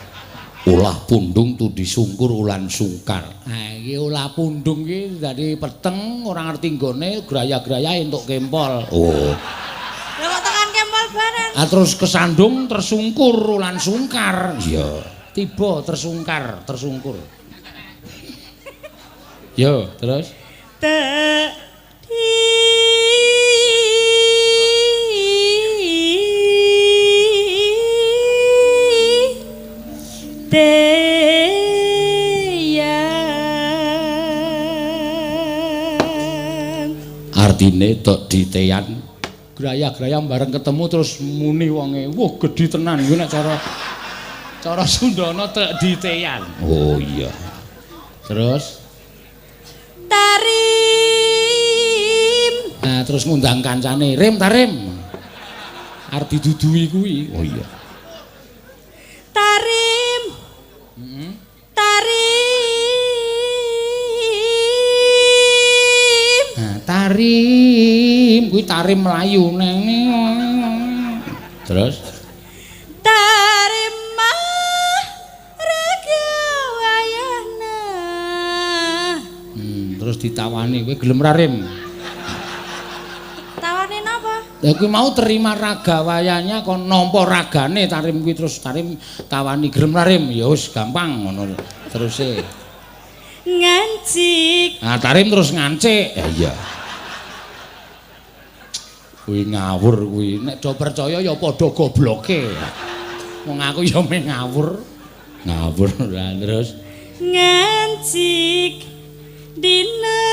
[SPEAKER 3] Ulah pundung tudi sungkur ulan sungkar. Ha iki ulah pundung iki dadi peteng ora ngerti nggone graya-graya entuk kempol. Oh.
[SPEAKER 4] Lah kok tekan kempol bareng?
[SPEAKER 3] Ah terus kesandung tersungkur ulan sungkar. Iya. Tiba tersungkar, tersungkur. Yo, terus
[SPEAKER 4] Tek di teyan.
[SPEAKER 3] Artine tok diteyan graya-graya bareng ketemu terus muni wonge. Wah, gedhi tenan kuwi nek cara cara Sundana tek diteyan. Oh iya. Terus
[SPEAKER 4] Tarim.
[SPEAKER 3] Nah, terus ngundang kancane, "Rim tarim." Arep diduduhi kuwi. Oh iya.
[SPEAKER 4] Tarim. Tarim.
[SPEAKER 3] Nah, tarim kuwi tarim mlayu neng. Terus
[SPEAKER 4] Tarim raga wayana.
[SPEAKER 3] Terus ditawani, kowe gelem ra rim?
[SPEAKER 4] Tawani napa?
[SPEAKER 3] Lah kuwi mau terima raga wayanya kon nampa ragane tarim kuwi terus tarim tawani gelem ra rim? Ya wis gampang ngono. Terus e.
[SPEAKER 4] Ngancik.
[SPEAKER 3] Nah, tarim terus ngancik. Ya iya. Kuwi ngawur kuwi. Nek do percaya ya padha gobloke. Wong aku ya meh ngawur. Ngawur lah terus
[SPEAKER 4] Ngancik di negara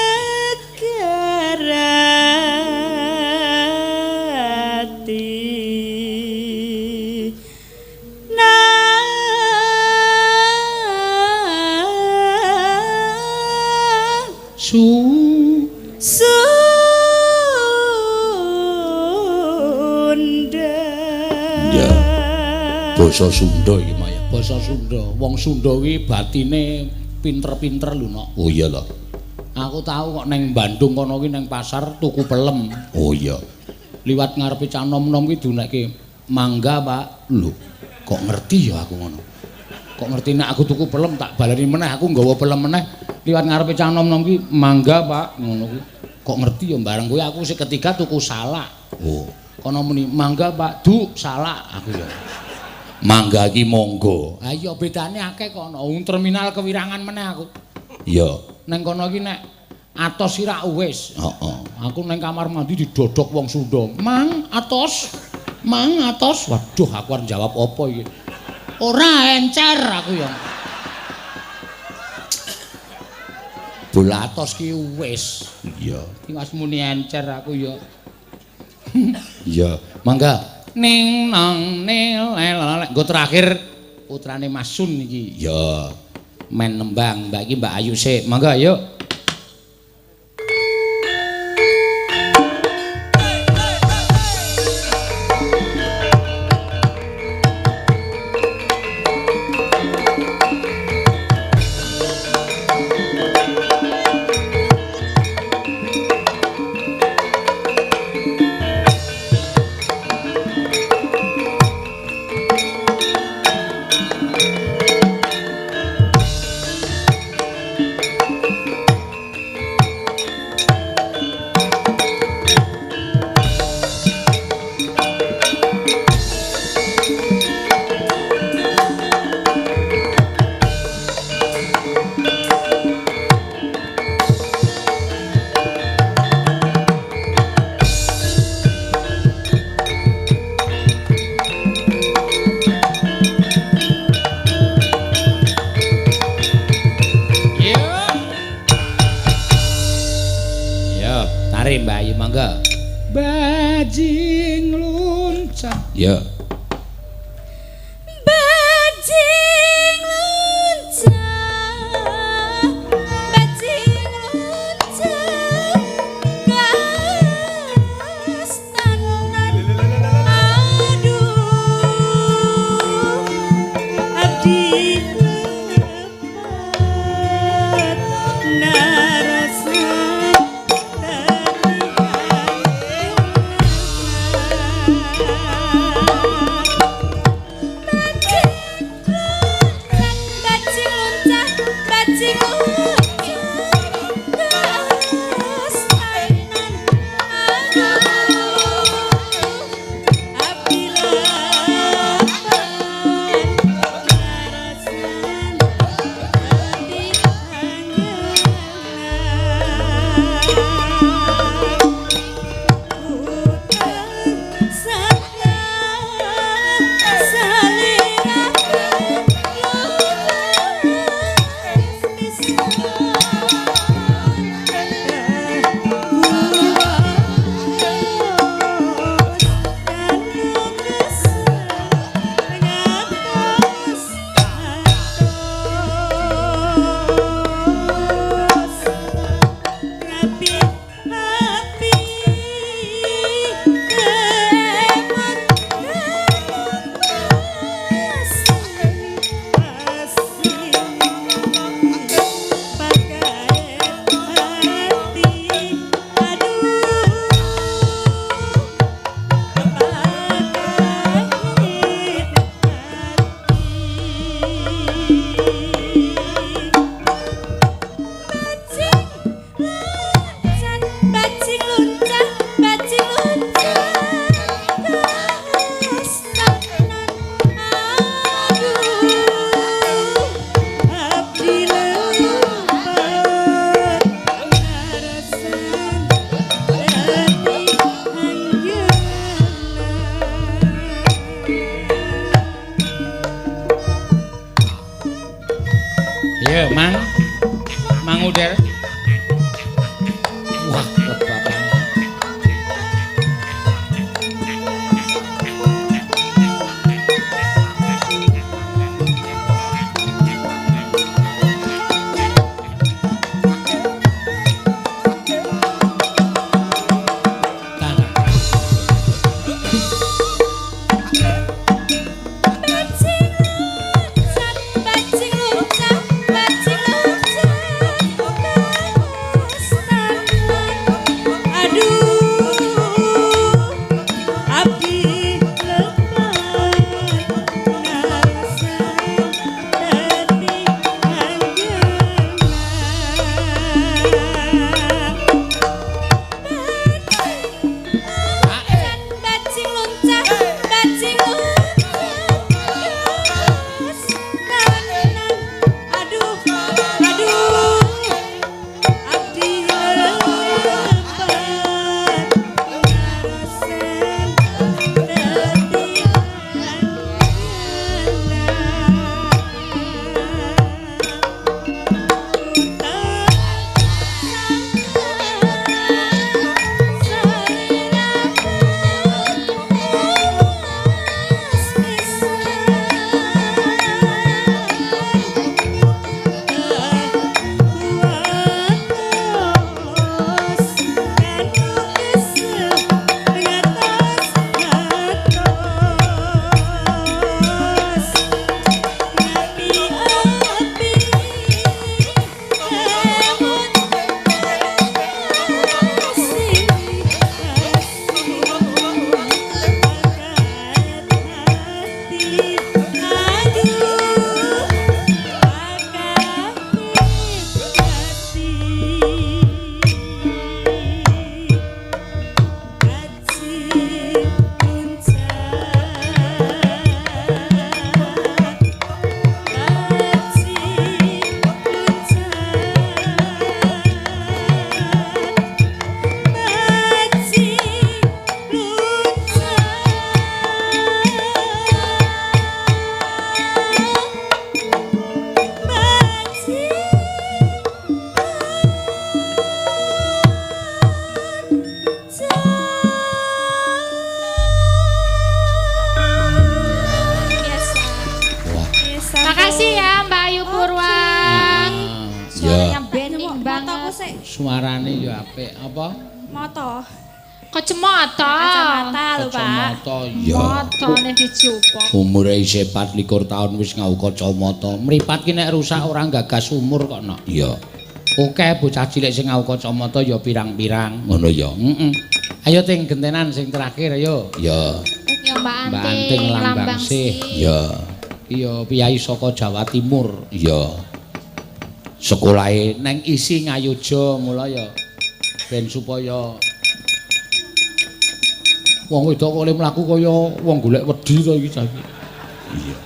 [SPEAKER 4] ti. Na
[SPEAKER 3] su
[SPEAKER 4] Sunda.
[SPEAKER 3] Ya. Basa Sunda iki Maya. Basa Sunda. Wong Sunda kuwi batine pinter-pinter lho, Nok. Oh iya lho. Aku tau kok neng Bandung kono kuwi neng pasar tuku pelem. Oh iya. Liwat ngarepe cah nom-nom kuwi dunekke mangga, Pak. Lho, kok ngerti ya aku ngono. Kok ngerti nek aku tuku pelem tak baleni meneh, aku nggawa pelem meneh. Liwat ngarepe cah nom-nom kuwi mangga, Pak, ngono kuwi. Kok ngerti ya bareng kuwi aku sing ketiga tuku salak. Oh, kono muni mangga, Pak. Du, salak aku ya. Mangga iki monggo. Ha iya bedane akeh kono. Wong terminal kewirangan meneh aku. Iya. Neng kono iki nek atos iki rak wis. Heeh. Aku neng kamar mandi didodok wong Sunda. Mang atos. Mang atos. Waduh, aku arep jawab apa iki? Ora encer aku ya. Bola atos ki wis. Iya. Tiwas muni encer aku ya. Iya, mangga. Ning nang nil lel. Nggo terakhir putrane Mas Sun iki. Ya. Men nembang Mbak iki Mbak Ayu sik. Mangga yuk. mangga. Bajing loncat. Ya.
[SPEAKER 1] Bajing loncat, bajing loncat, kastanan, aduh,
[SPEAKER 4] abdi lepat narasan
[SPEAKER 1] bajing loncat, bajing loncat, kastanan, aduh,
[SPEAKER 4] abdi lepat narasan dadi
[SPEAKER 1] bajing loncat, bajing loncat, kastanan, aduh,
[SPEAKER 4] abdi lepat narasan dadi anjeunna.
[SPEAKER 3] Iya, Mang. Mang Uder. Wah, bapak. Tanah.
[SPEAKER 1] bajing loncat, bajing loncat, bajing loncat,
[SPEAKER 3] Suarane ya apik. Apa?
[SPEAKER 2] Mata.
[SPEAKER 1] Kacamata.
[SPEAKER 2] Kacamata lho, Pak.
[SPEAKER 3] Kacamata ya.
[SPEAKER 1] Matane dijupuk.
[SPEAKER 3] Umure isih 24 taun wis ngau kacamata. Mripat ki nek rusak ora gagas umur kok, Nok. Iya. Oke, bocah cilik sing ngau kacamata ya pirang-pirang. Ngono ya. Heeh. Ayo ting gentenan sing terakhir ayo. Ya.
[SPEAKER 1] Ya Mbak
[SPEAKER 3] Mbak
[SPEAKER 1] Anting,
[SPEAKER 3] Anting Lambang Sih. Ya. Iya, piyai saka Jawa Timur. Iya. Sekolahe neng isi Ngayogya mula ya ben supaya wong wedok kok le mlaku kaya wong golek wedi to iki cah iki. Iya.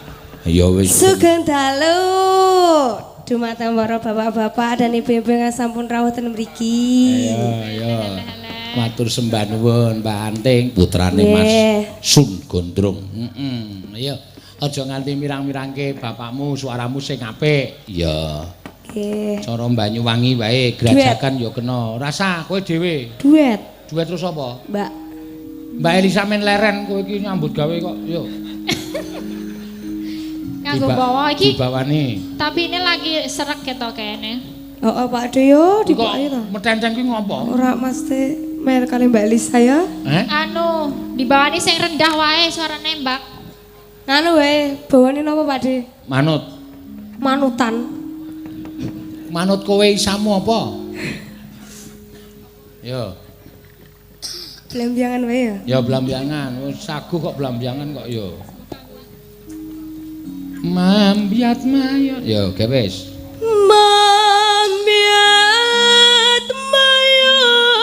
[SPEAKER 3] Ya wis.
[SPEAKER 4] Sugeng dalu. Dumateng para bapak-bapak dan ibu-ibu ingkang sampun rawuh ten mriki.
[SPEAKER 3] Ayo, ayo. Matur sembah nuwun Mbak Anting, putrane Mas Sun Gondrong. Heeh. Ayo, aja nganti mirang-mirangke bapakmu, suaramu sing apik. Iya.
[SPEAKER 4] Nggih.
[SPEAKER 3] Cara Banyuwangi wae, Grajagan ya kena. Rasa kowe dhewe.
[SPEAKER 4] Duet.
[SPEAKER 3] Duet terus apa?
[SPEAKER 4] Mbak.
[SPEAKER 3] Mbak Elisa men leren kowe iki nyambut gawe kok. Yo.
[SPEAKER 1] Nganggo bawa iki.
[SPEAKER 3] Dibawani.
[SPEAKER 1] Tapi ini lagi serek ketok kayaknya.
[SPEAKER 4] Oh, Pak De yo dibawani to.
[SPEAKER 3] Metenceng ki ngopo?
[SPEAKER 4] Ora mesti mer kali Mbak Elisa ya.
[SPEAKER 3] Eh?
[SPEAKER 1] Anu, dibawani sing rendah wae suarane, Mbak.
[SPEAKER 4] Anu wae, bawane napa Pak De?
[SPEAKER 3] Manut.
[SPEAKER 4] Manutan.
[SPEAKER 3] Manut kowe isamu apa? Yo.
[SPEAKER 4] Blambiangan wae ya.
[SPEAKER 3] Ya blambiangan, wis sagu kok blambiangan kok yo. Mambiat mayat. Ya oke wis.
[SPEAKER 4] Mambiat mayat.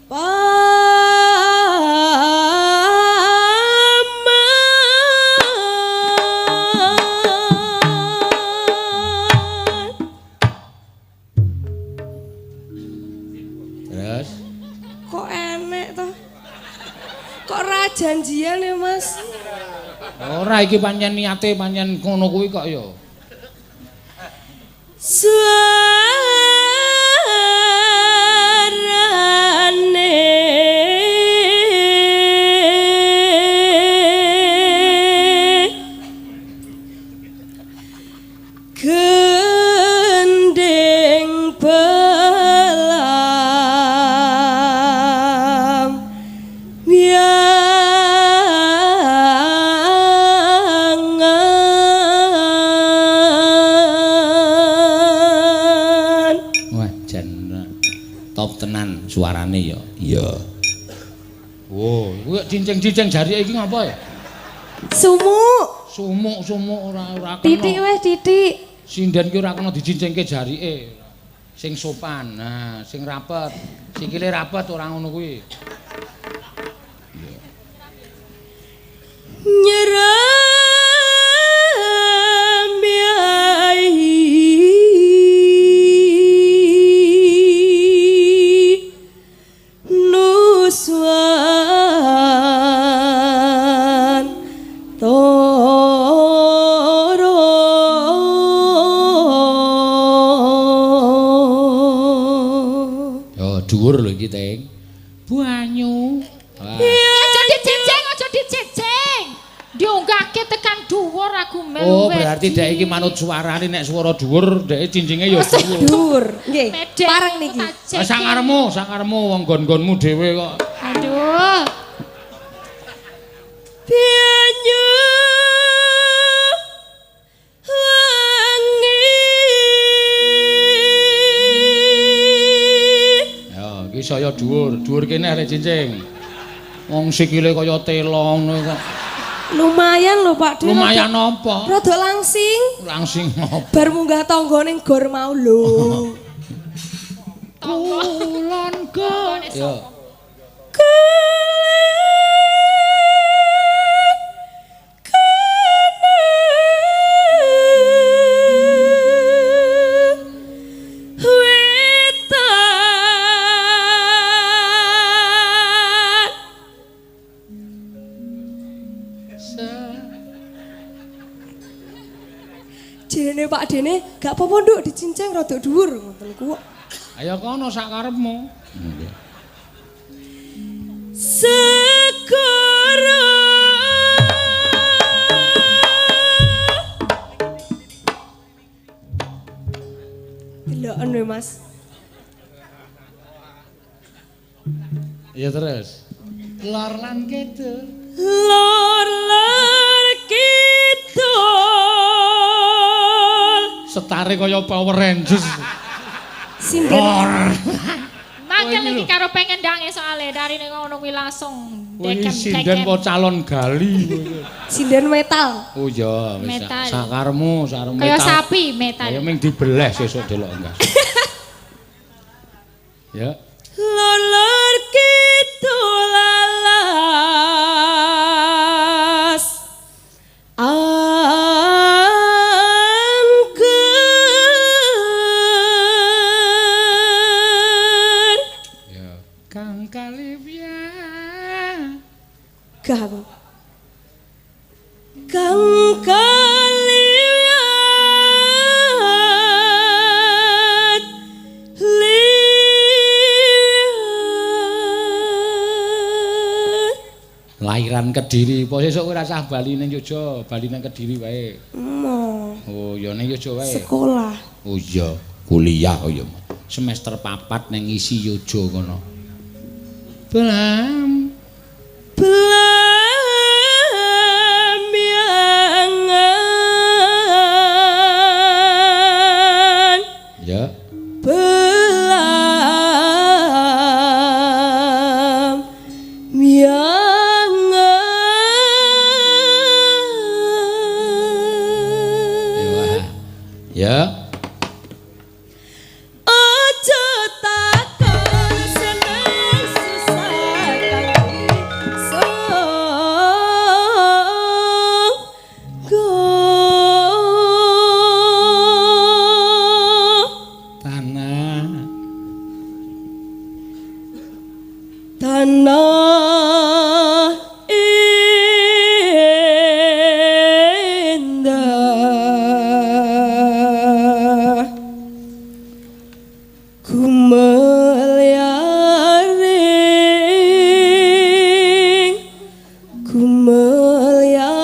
[SPEAKER 4] Paman.
[SPEAKER 3] Terus
[SPEAKER 4] Kok enek toh? Kok ra janjian ya, Mas?
[SPEAKER 3] Ora iki pancen niate pancen ngono kuwi kok ya.
[SPEAKER 4] Suarane gending belam yangan.
[SPEAKER 3] Wah, jan top tenan suarane ya. Iya. Wo, kuwi cincing-cincing jarike iki ngapa ya?
[SPEAKER 4] Sumuk.
[SPEAKER 3] Sumuk-sumuk ora ora kena.
[SPEAKER 4] Titik weh titik.
[SPEAKER 3] Sinden ki ora kena dicincingke jarike. Sing sopan, nah sing rapet. Sikile rapet ora ngono kuwi.
[SPEAKER 4] Nyeram yai nuswan toro.
[SPEAKER 3] Yo dhuwur lho iki, Ting. Banyu. Wah.
[SPEAKER 1] Aja diceceng, aja diceceng. Diunggahke tekan dhuwur aku melu.
[SPEAKER 3] Oh, berarti dhek iki manut suarane nek swara dhuwur dhek cincinge ya dhuwur.
[SPEAKER 4] Dhuwur. Nggih. Pareng niki.
[SPEAKER 3] Ah, Sakaremu, sakaremu wong nggon-nggonmu dhewe kok.
[SPEAKER 1] Aduh.
[SPEAKER 4] Banyu wangi.
[SPEAKER 3] Ya, iki saya dhuwur, dhuwur kene arek cincing. Wong sikile kaya telo ngono kok.
[SPEAKER 4] Lumayan lho Pak De.
[SPEAKER 3] Lumayan apa?
[SPEAKER 4] Rada langsing.
[SPEAKER 3] Langsing apa?
[SPEAKER 4] Bar munggah tangga ning gor mau lho.
[SPEAKER 3] Kulon go. Ya.
[SPEAKER 4] Jene Pak Dene gak apa-apa nduk dicincang rada dhuwur ngoten ku.
[SPEAKER 3] Ayo kono sak karepmu.
[SPEAKER 4] Segara Deloken we, Mas.
[SPEAKER 3] Ya terus. Lor lan kidul.
[SPEAKER 4] Lor lor kidul.
[SPEAKER 3] Setare kaya Power Rangers.
[SPEAKER 4] Sinden.
[SPEAKER 3] Lor.
[SPEAKER 1] Mangkel iki karo pengen dange soalé dari ning ngono kuwi langsung
[SPEAKER 3] Kuwi
[SPEAKER 1] dekem
[SPEAKER 3] sinden po calon gali.
[SPEAKER 4] Sinden metal.
[SPEAKER 3] Oh iya, wis
[SPEAKER 1] Metal.
[SPEAKER 3] sakarmu, sakarmu
[SPEAKER 1] Kaya
[SPEAKER 3] metal.
[SPEAKER 1] sapi metal.
[SPEAKER 3] Kaya ming dibeleh sesuk delok enggak. Ya.
[SPEAKER 4] Lor lor kidul alas. Angker.
[SPEAKER 3] Ya. Kang Kalipya.
[SPEAKER 4] Gah apa? Kang kaliwat liwat.
[SPEAKER 3] Lairan Kediri. Po sesuk kowe ora usah bali ning Yogya, bali nang Kediri wae.
[SPEAKER 4] Mo
[SPEAKER 3] Oh, ya ning Yogya wae.
[SPEAKER 4] sekolah.
[SPEAKER 3] Oh iya, kuliah oh iya. Semester 4 ning isi Yogya kono. Belam.
[SPEAKER 4] Belamyangan.
[SPEAKER 3] Ya.
[SPEAKER 4] Belamyangan.
[SPEAKER 3] Ya.
[SPEAKER 4] Aja takon seneng susah kang sangga.
[SPEAKER 3] Tanah.
[SPEAKER 4] Tanah indah gumelyaring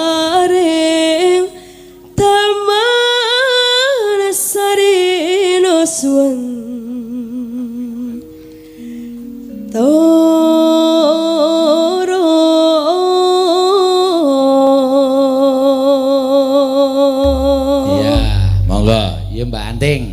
[SPEAKER 4] gumelyaring taman sarino suwen Toro.
[SPEAKER 3] Iya, monggo. Iya Mbak Anting.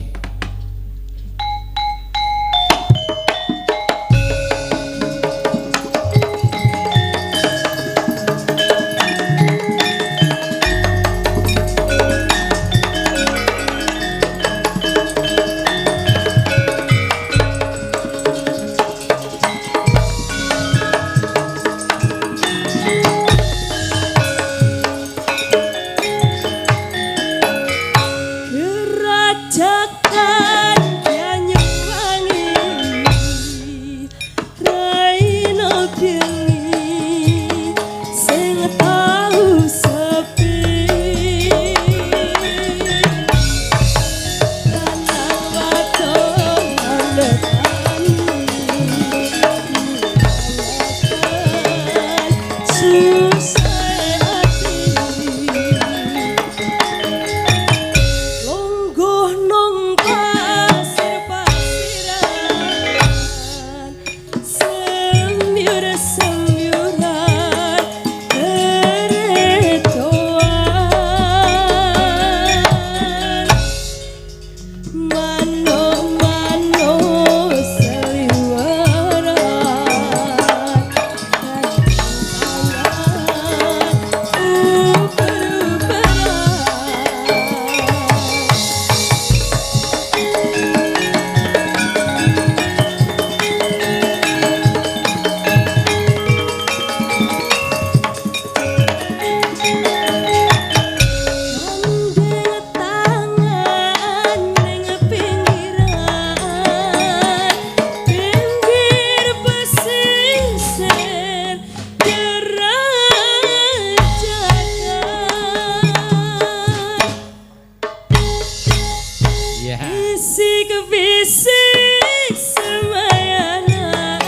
[SPEAKER 4] Gerajakan Banyuwangi Raina bengi sing tau sepi Lanang wadon manetani susah ati lungguh nang pasir-pasiran semyur-semyuran keretoan manuk-manuk seliweran uber-uberan. Gandeng tangan ning pinggiran, pinggir pesisir kerajakan.
[SPEAKER 3] Iya.
[SPEAKER 4] Bisik bisik semayanan,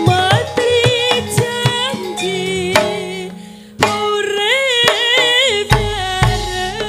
[SPEAKER 4] matri janji urip bareng.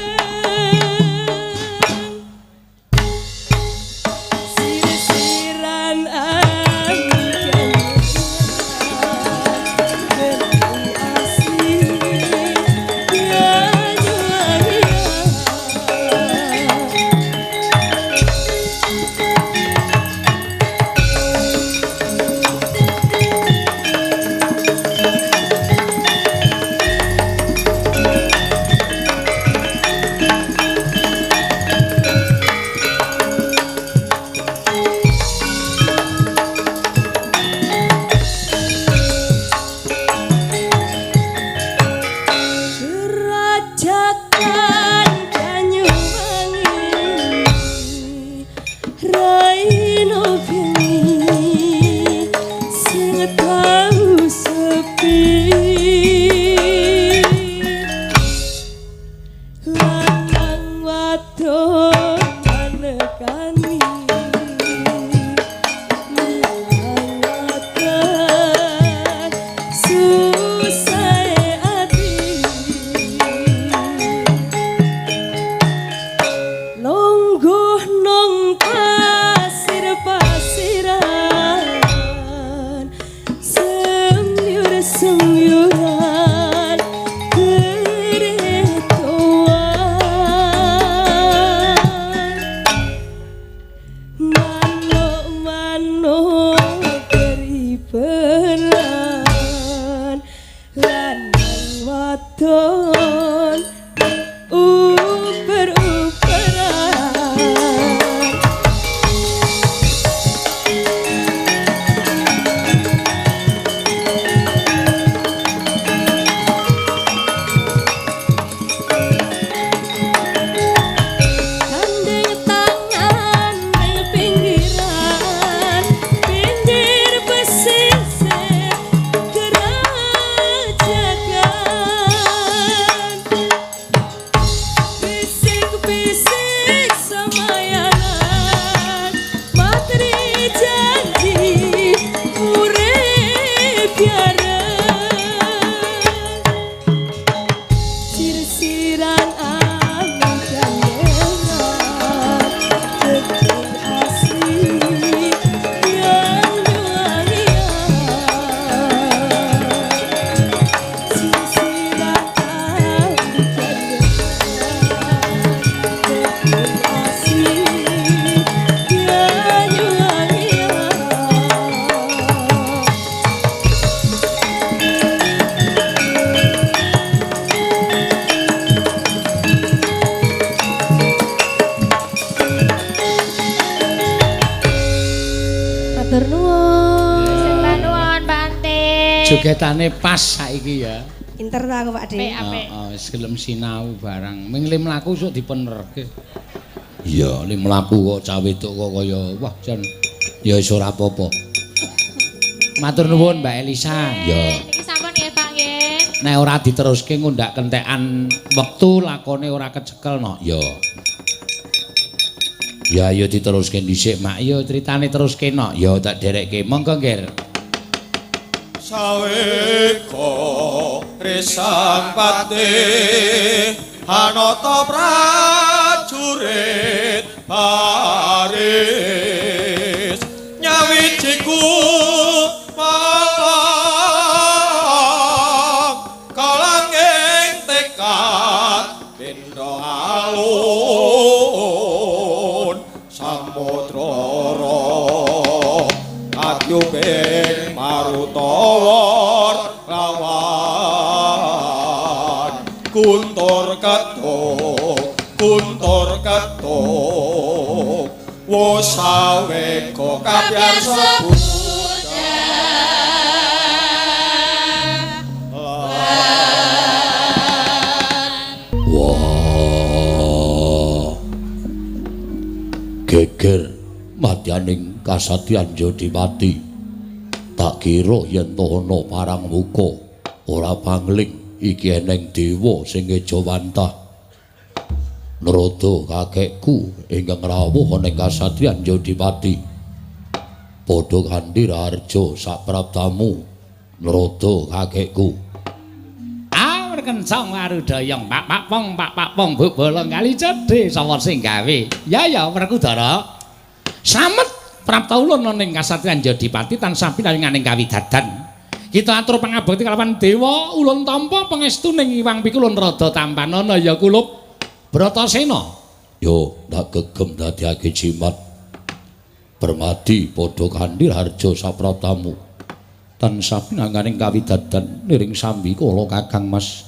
[SPEAKER 3] Jogetane pas saiki ya.
[SPEAKER 4] Pinter ta aku Pak De.
[SPEAKER 1] Apik, apik.
[SPEAKER 3] Heeh, wis gelem sinau barang. Ming le mlaku sok dipenerke. Iya, le mlaku kok cah wedok kok kaya wah jan ya wis ora apa-apa. Matur nuwun Mbak Elisa. Ya.
[SPEAKER 1] Niki sampun nggih Pak nggih.
[SPEAKER 3] Nek ora diteruske ngundak kentekan wektu lakone ora kecekel no. Ya. Ya ayo diteruske dhisik Mak. Ya critane teruske no. Ya tak derekke. Monggo Ngger.
[SPEAKER 5] Saweka risang pati hanata prajurit baris nyawijiku malang kalanging tekad pindha alun samudra atyuping marutawar lawan kuntur ketuk kuntur ketuk wosaweka kapyarsa
[SPEAKER 3] Wah. Geger madyaning kasatyan Jodipati. Tak kira yen to ana parang muka ora pangling iki eneng dewa sing ngejawantah. Narada kakekku ingkang rawuh ana ing kasatriyan Jodipati. Padha kanthi raharja saprabdamu Narada kakekku. Awur kencang warudayang pak pak pong pak pak pong bu bolong kali cedhe sapa sing gawe. Ya ya Werkudara. Samet prapta ulun ana ing kasatriyan Jodipati tansah pinaringaning kawidadan. Kita atur pangabekti kalawan dewa ulun tampa pangestuning Iwang Pikulun rada tampanana ya kulup Bratasena. Yo tak gegem dadiake jimat. Permadi padha kanthi harja saprabdamu. Tansah pinanganing kawidadan niring sambi kula Kakang Mas.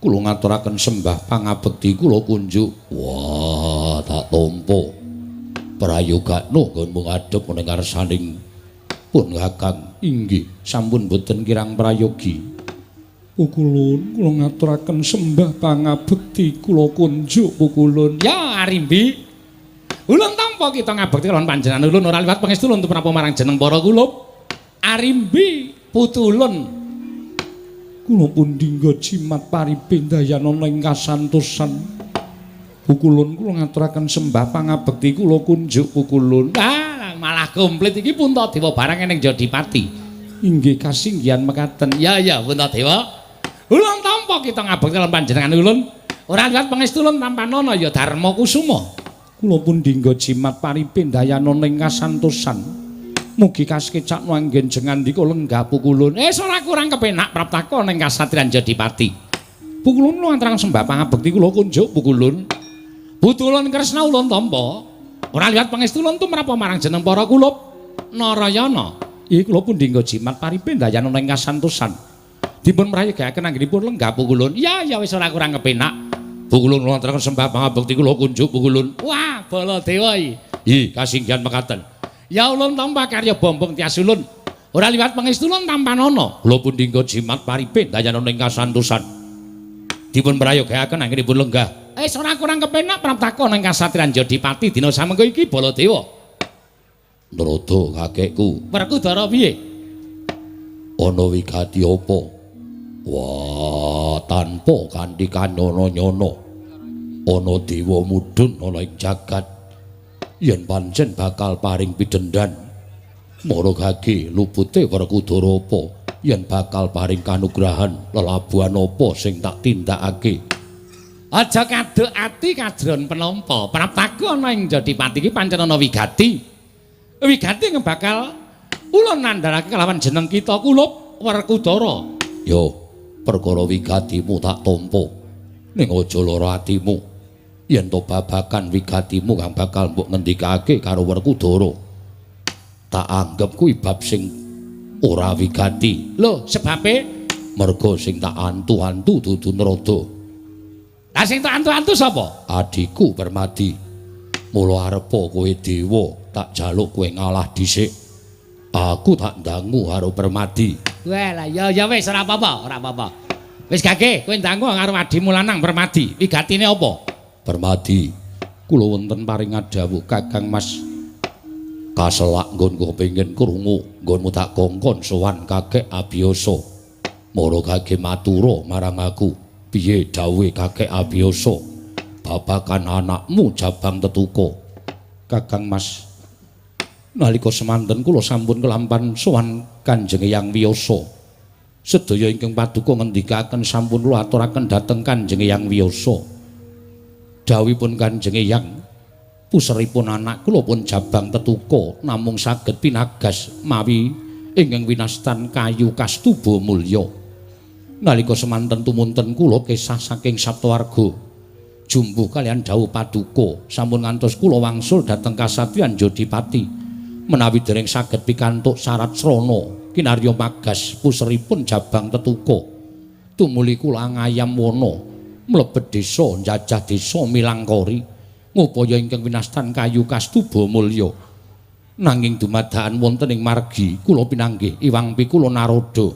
[SPEAKER 3] Kula ngaturaken sembah pangabekti kula kunjuk. Wah, tak tampa. Prayogakno nggonmu ngadhep ning ngarsaning pun Kakang. Inggih, sampun boten kirang prayogi. Pukulun kula ngaturaken sembah pangabekti kula kunjuk pukulun. Ya Arimbi. Ulun tampa kita ngabekti kalawan panjenengan ulun ora liwat pangestu ulun tumrap marang jeneng para kulup. Arimbi putu ulun. Kula pun dinggo jimat paripindayanana ing kasantosan. Pukulun kula ngaturaken sembah pangabekti kula kunjuk pukulun. Ah, malah komplit iki Puntadewa barang ning Jodipati. Inggih kasinggihan mekaten. Ya ya Puntadewa. Ulun tampa kita ngabekti kalawan panjenengan ulun. Ora liwat pangestu ulun tampanana ya Darma Kusuma. Kula pun dinggo jimat paripindayanana ing kasantosan. Mugi kasekecakno anggen jengandika lenggah pukulun. Ora kurang kepenak praptaka ning kasatriyan Jodipati. Pukulun kula ngaturaken sembah pangabekti kula kunjuk pukulun. Putulun Kresna ulun tampa. Ora liwat pangestu ulun tumrap marang jeneng para kulup Narayana. Iki kula pun dinggo jimat paripindayanana ing kasantosan. Dipun prayogakaken anggenipun lenggah pukulun. Ya ya wis ora kurang kepenak. Pukulun kula ngaturaken sembah pangabekti kula kunjuk pukulun. Wah, Baladewa iki. Ih, kasinggihan mekaten. Ya ulun tampa karya bombong tias ulun. Ora liwat pangestu ulun tampanana. Kula pun dinggo jimat paripindayanana ing kasantosan. Dipun prayogakaken anggenipun lenggah. Wis ora kurang kepenak praptaka ning kasatriyan Jodipati dina samengko iki Baladewa. Narada kakekku. Werkudara piye? Ana wigati apa? Wah, tanpa kanthi kanyono-nyono ana dewa mudhun ana ing jagat yen pancen bakal paring pidhendan maragake lupute Werkudara apa yen bakal paring kanugrahan lelabuhan apa sing tak tindakake. Aja kaduk ati kajron penampa. Praptaku ana ing Jodipati iki pancen ana wigati. Wigati bakal ulun nandharake kalawan jeneng kita kulup Werkudara. Yo, perkara wigatimu tak tampa. Ning aja lara atimu. Yen to babagan wigatimu kang bakal mbok ngendikake karo Werkudara. Tak anggep kuwi bab sing ora wigati. Lho, sebabe merga sing tak antu-antu dudu Narada. Lah sing tak antu-antu sapa? Adhiku Permadi. Mula arepa kowe dewa, tak jaluk kowe ngalah dhisik. Aku tak ndangu karo Permadi. Walah ya ya wis ora apa-apa, ora apa-apa. Wis gage, kowe ndangku karo adimu lanang Permadi. Wigatine apa? Permadi. Kula wonten paring dawuh Kakang Mas. Kaselak nggonku kepengin krungu, nggonmu tak kongkon sowan Kakek Abiyasa. Mara gage matura marang aku. Piye dawuhe Kakek Abiyasa? Babakan anakmu Jabang Tetuka. Kakang Mas, nalika semanten kula sampun kelampan sowan Kanjeng Hyang Wiyasa. Sedaya ingkang paduka ngendikaken sampun kula aturaken dhateng Kanjeng Hyang Wiyasa. Dawuhipun Kanjeng Hyang, puseripun anak kula pun Jabang Tetuka namung saged pinagas mawi ingkang winastan kayu kastuba mulya. Nalika semanten tumunten kula kesah saking Saptawarga jumbuh kalian dawuh paduka sampun ngantos kula wangsul dhateng kasatriyan Jodipati. Menawi dereng saged pikantuk syarat srana kinarya magas puseripun Jabang Tetuka, tumuli kula ngayam wana mlebet desa njajah desa Milangkori ngupaya ingkang winastan kayu kastuba mulya. Nanging dumadakan wonten ing margi kula pinanggih Iwang Pikula Narada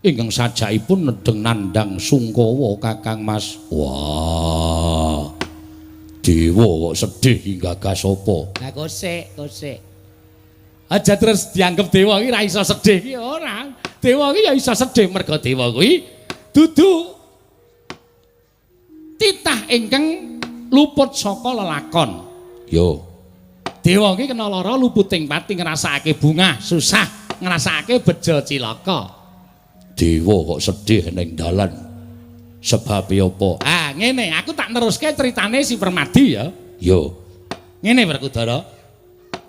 [SPEAKER 3] ingkang sajakipun nedheng nandhang sungkawa Kakang Mas. Wah, dewa kok sedih hingga gagas apa? Lah kosek, kosek. Aja terus dianggep dewa iki ra iso sedih iki ora. Dewa iki ya iso sedih merga dewa kuwi dudu titah ingkang luput saka lelakon. Yo. Dewa iki kena lara luputing pati ngrasakake bungah, susah, ngrasakake bejo cilaka. Dewa kok sedih ning dalan. Sebabe apa? Ah, ngene, aku tak neruske critane si Permadi ya. Yo. Ngene Werkudara.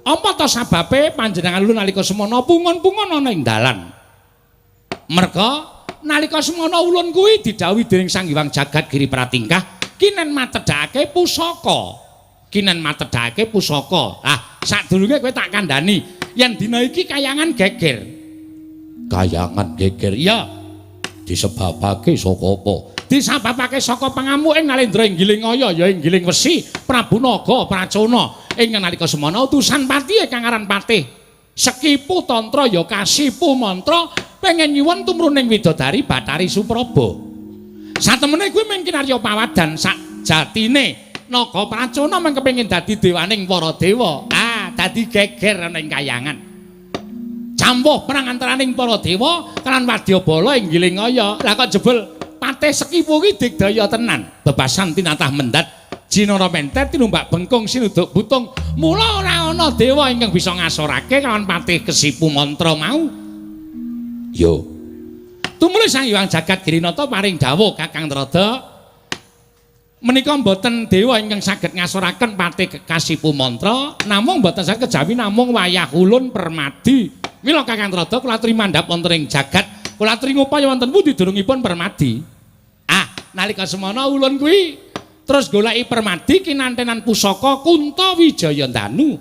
[SPEAKER 3] Apa to sababe panjenengan ulun nalika semana pungun-pungun ana ing dalan? Merga nalika semana ulun kuwi didhawuhi dening Sang Hyang Jagat Giri Pratingkah kinen matedhake pusaka. Kinen matedhake pusaka. Ah, sadurunge kowe tak kandhani yen dina iki kayangan geger. Kayangan geger. Iya. Disebabake saka apa? Disebabake saka pangamuke Nalendra ing Gilingaya ya ing Giling Wesi Prabu Naga Pracona. Ing nalika semana utusan patihe kang aran Patih Sekipu Tantra ya Kasipu Mantra pengen nyuwun tumruning widodari Bathari Supraba. Satemene kuwi mung kinarya pawadan sakjatine Naga Pracona mung kepengin dadi dewaning para dewa. Ah, dadi geger ana ing kayangan. Campuh perang antaraning para dewa lan wadyabala ing Gilingaya. Lah kok jebul Patih Sekipu kuwi digdaya tenan. Bebasan tinatah mendhat Jinara mentet tinumbak bengkung sinuduk butung. Mula ora ana dewa ingkang bisa ngasorake kalawan Patih Kesipu Mantra mau. Yo. Tumuli Sang Hyang Jagat Girinata paring dawuh Kakang Trada, menika mboten dewa ingkang saged ngasoraken Patih Kasipu Mantra, namung mboten saged kejawi namung wayah ulun Permadi. Mila Kakang Trada kula aturi mandhap wonten ing jagat, kula aturi ngupaya wonten pundi durungipun Permadi. Ah, nalika semana ulun kuwi terus goleki Permadi kinantenan pusaka Kunta Wijayandanu.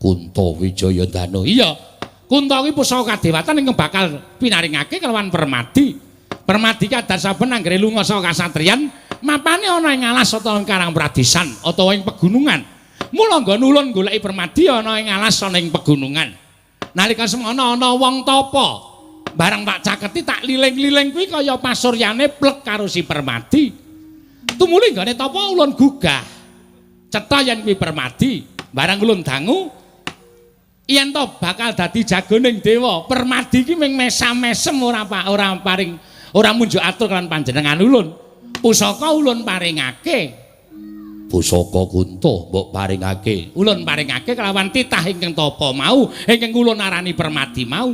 [SPEAKER 3] Kunta Wijayandanu. Iya. Kunta kuwi pusaka kadewatan ingkang bakal pinaringake kelawan Permadi. Permadi kadar saben anggere lunga saka kasatriyan, mapane ana ing alas utawa ing karang pradisan utawa ing pegunungan. Mula nggon ulun goleki Permadi ana ing alas ana ing pegunungan. Nalika semana ana wong tapa. Bareng tak caketi tak liling-liling kuwi kaya pasuryane plek karo si Permadi. Tumuli nggone tapa ulun gugah. Cetha yen kuwi Permadi, barang ulun dangu yen to bakal dadi jagoning dewa. Permadi iki mung mesam-mesem ora ora paring ora munjuk atur kan panjenengan ulun. Pusaka ulun paringake. Pusaka Kunta mbok paringake. Ulun paringake kelawan titah ingkang tapa mau, ingkang ulun arani Permadi mau.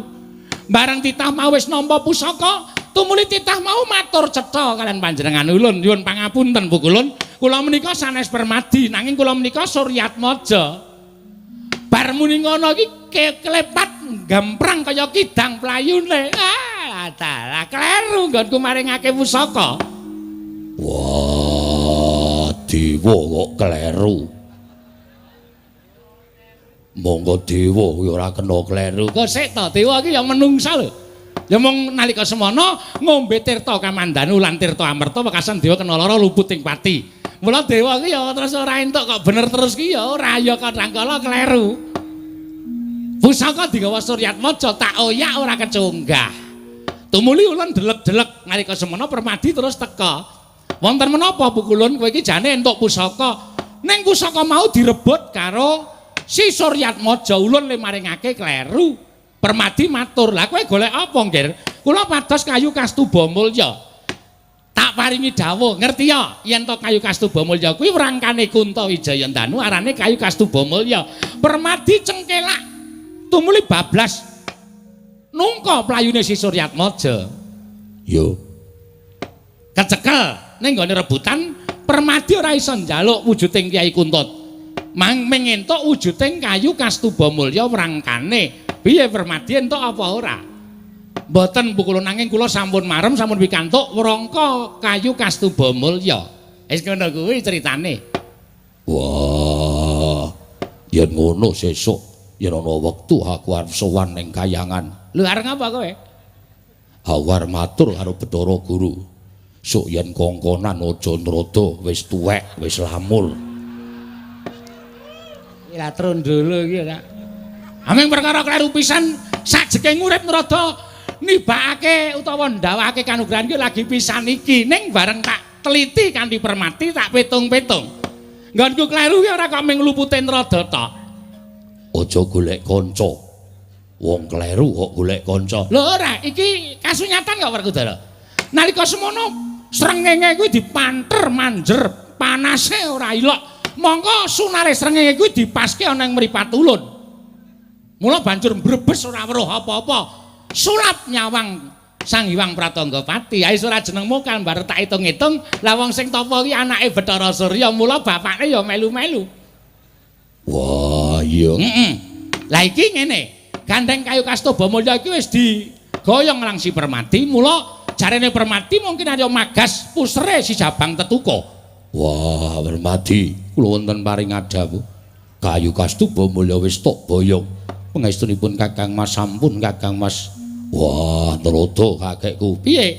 [SPEAKER 3] Bareng titah mau wis nampa pusaka, tumuli titah mau matur cetha kalian panjenengan ulun. Nyuwun pangapunten Bu Kulun, kula menika sanes Permadi, nanging kula menika Suryatmaja. Bar muni ngono iki klepat gamprang kaya kidang playune. Ah, dalah kleru nggonku maringake pusaka. Wah, dewa kok kleru. Monggo dewa kuwi ora kena kleru. Kok sik to, dewa iki ya menungsa lho. Ya mung nalika semana ngombe tirta kamandanu lan tirta amerta wekasan dewa kena lara luput ing pati. Mula dewa iki ya terus ora entuk kok bener terus ki ya ora ya kadang kala kleru. Pusaka digawa Suryatmaja tak oyak ora kecunggah. Tumuli ulun delek-delek nalika semono Permadi terus teka. Wonten menapa Pukulun kowe iki jane entuk pusaka. Ning pusaka mau direbut karo si Suryatmaja ulun le maringake kleru. Permadi matur, "Lah kowe golek apa, Nggir?" "Kula pados kayu Kastuba Mulya." Tak paringi dawuh, ngerti ya? Yen to kayu Kastuba Mulya kuwi wrangkane Kunta Wijayandanu arane kayu Kastuba Mulya. Permadi cengkelak tumuli bablas nungka playune si Suryatmaja. Yo. Kecekel ning nggone rebutan Permadi ora iso njaluk wujuding Kyai Kunta. Mang mengentuk wujuding kayu Kastuba Mulya wrangkane. Piye Permadi entuk apa ora? Mboten Pukulun nanging kula sampun marem sampun pikantuk wrangka kayu Kastuba Mulya. Wis ngono kuwi critane. Wah, yen ngono sesuk yen ana wektu aku arep sowan ning kayangan. Lho arep ngapa kowe? Aku arep matur karo Bathara Guru. Sok yen kongkonan aja nrada wis tuwek, wis lamur. Iki lah trondolo iki ora. Aming perkara kleru pisan sajeke ngurip nrada nibakake utawa ndawake kanugrahan ki lagi pisan iki ning bareng tak teliti kanthi Permati tak petung-petung. Nggonku kleru ki ora kok ming lupute nrada tok. Aja golek kanca. Wong kleru kok golek kanca. Lho ora, iki kasunyatan kok Werkudara. Nalika semono srengenge kuwi dipanter manjer, panase ora ilok. Mongko sunare srengenge kuwi dipaske ana ing mripat ulun. Mula banjur mbrebes ora weruh apa-apa. Sulap nyawang Sang Hyang Pratanggapati. Ae ora jenengmu kan bar tak hitung-hitung. Lah wong sing tapa ki anake Bathara Surya, mula bapakne ya melu-melu. Wah, iya. Heeh. Lah iki ngene. Gandeng kayu Kastuba Mulya iki wis digoyong lang si Permadi, mula jarene Permadi mungkin arya magas pusere si Jabang Tetuka. Wah, Permadi, kula wonten paring adhawuh. Kayu Kastuba Mulya wis tok boyong. Pangestunipun Kakang Mas sampun Kakang Mas. Wah, Narada kakekku. Piye?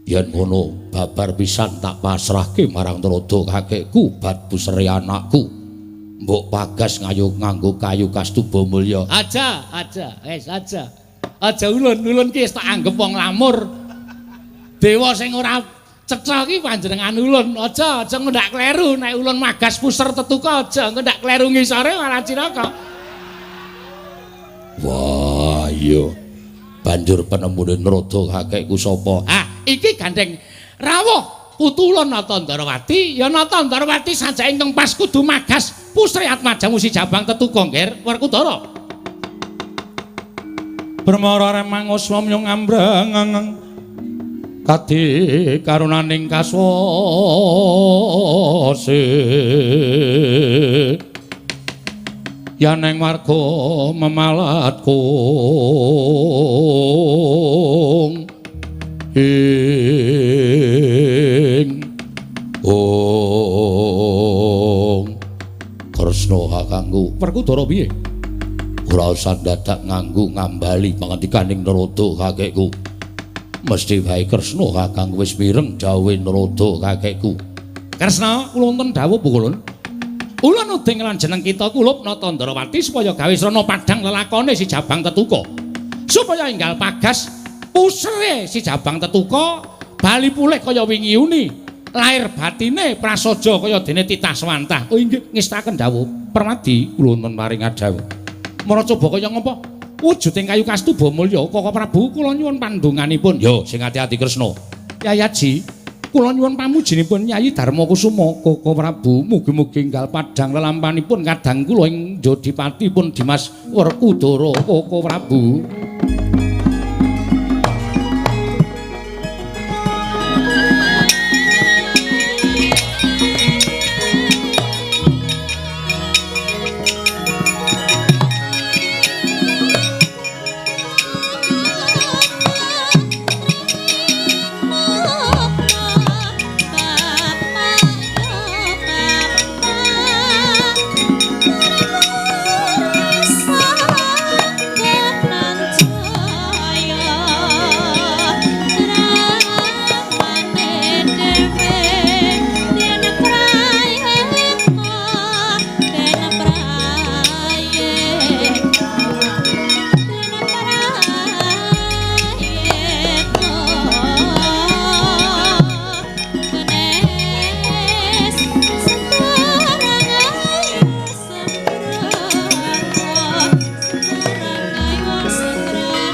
[SPEAKER 3] Yen ngono babar pisan tak pasrahke marang Narada kakekku bat pusere anakku. Mbok pagas ngayu nganggo kayu Kastuba Mulya. Aja, aja, wis aja. Aja ulun-ulun ki wis tak anggep wong lamur. Dewa sing ora cetha ki panjenengan ulun. Aja, aja ngendak kleru nek ulun magas puser tetuka aja ngendak kleru ngisore malah cilaka. Wah, iya. Banjur penemune Narada kakekku sapa? Ah, iki gandeng rawuh putu ulun Nata Ndarawati, ya Nata Ndarawati sajake ingkang pas kudu magas pusri atmajamu si Jabang Tetuka nggir Werkudara. Permara remang uswa myung ambrang kadi karunaning kaswase yaneng warga memalat kung ing ong Kresna kakangku. Werkudara piye? Ora usah dadak nganggo ngambali pangandikaning Narada kakekku. Mesti wae Kresna kakangku wis mireng dawuhe Narada kakekku. Kresna, kula wonten dawuh Pukulun. Ulun uding lan jeneng kita kulup Nata Ndarawati supaya gawe srana padhang lelakone si Jabang Tetuka. Supaya enggal pagas pusere si Jabang Tetuka bali pulih kaya wingi uni. Lahir batine prasaja kaya dene titah swantah. Oh inggih ngestaken dawuh Permadi kula wonten paring dawuh. Mara coba kaya ngapa? Wujuding kayu Kastuba Mulya Kaka Prabu kula nyuwun pandonganipun. Yo sing ati-ati Kresna. Yayaji, kula nyuwun pamujinipun Yayi Darma Kusuma Kaka Prabu mugi-mugi enggal padhang lelampanipun kadang kula ing Jodipatipun Dimas Werkudara Kaka Prabu.
[SPEAKER 1] Bapak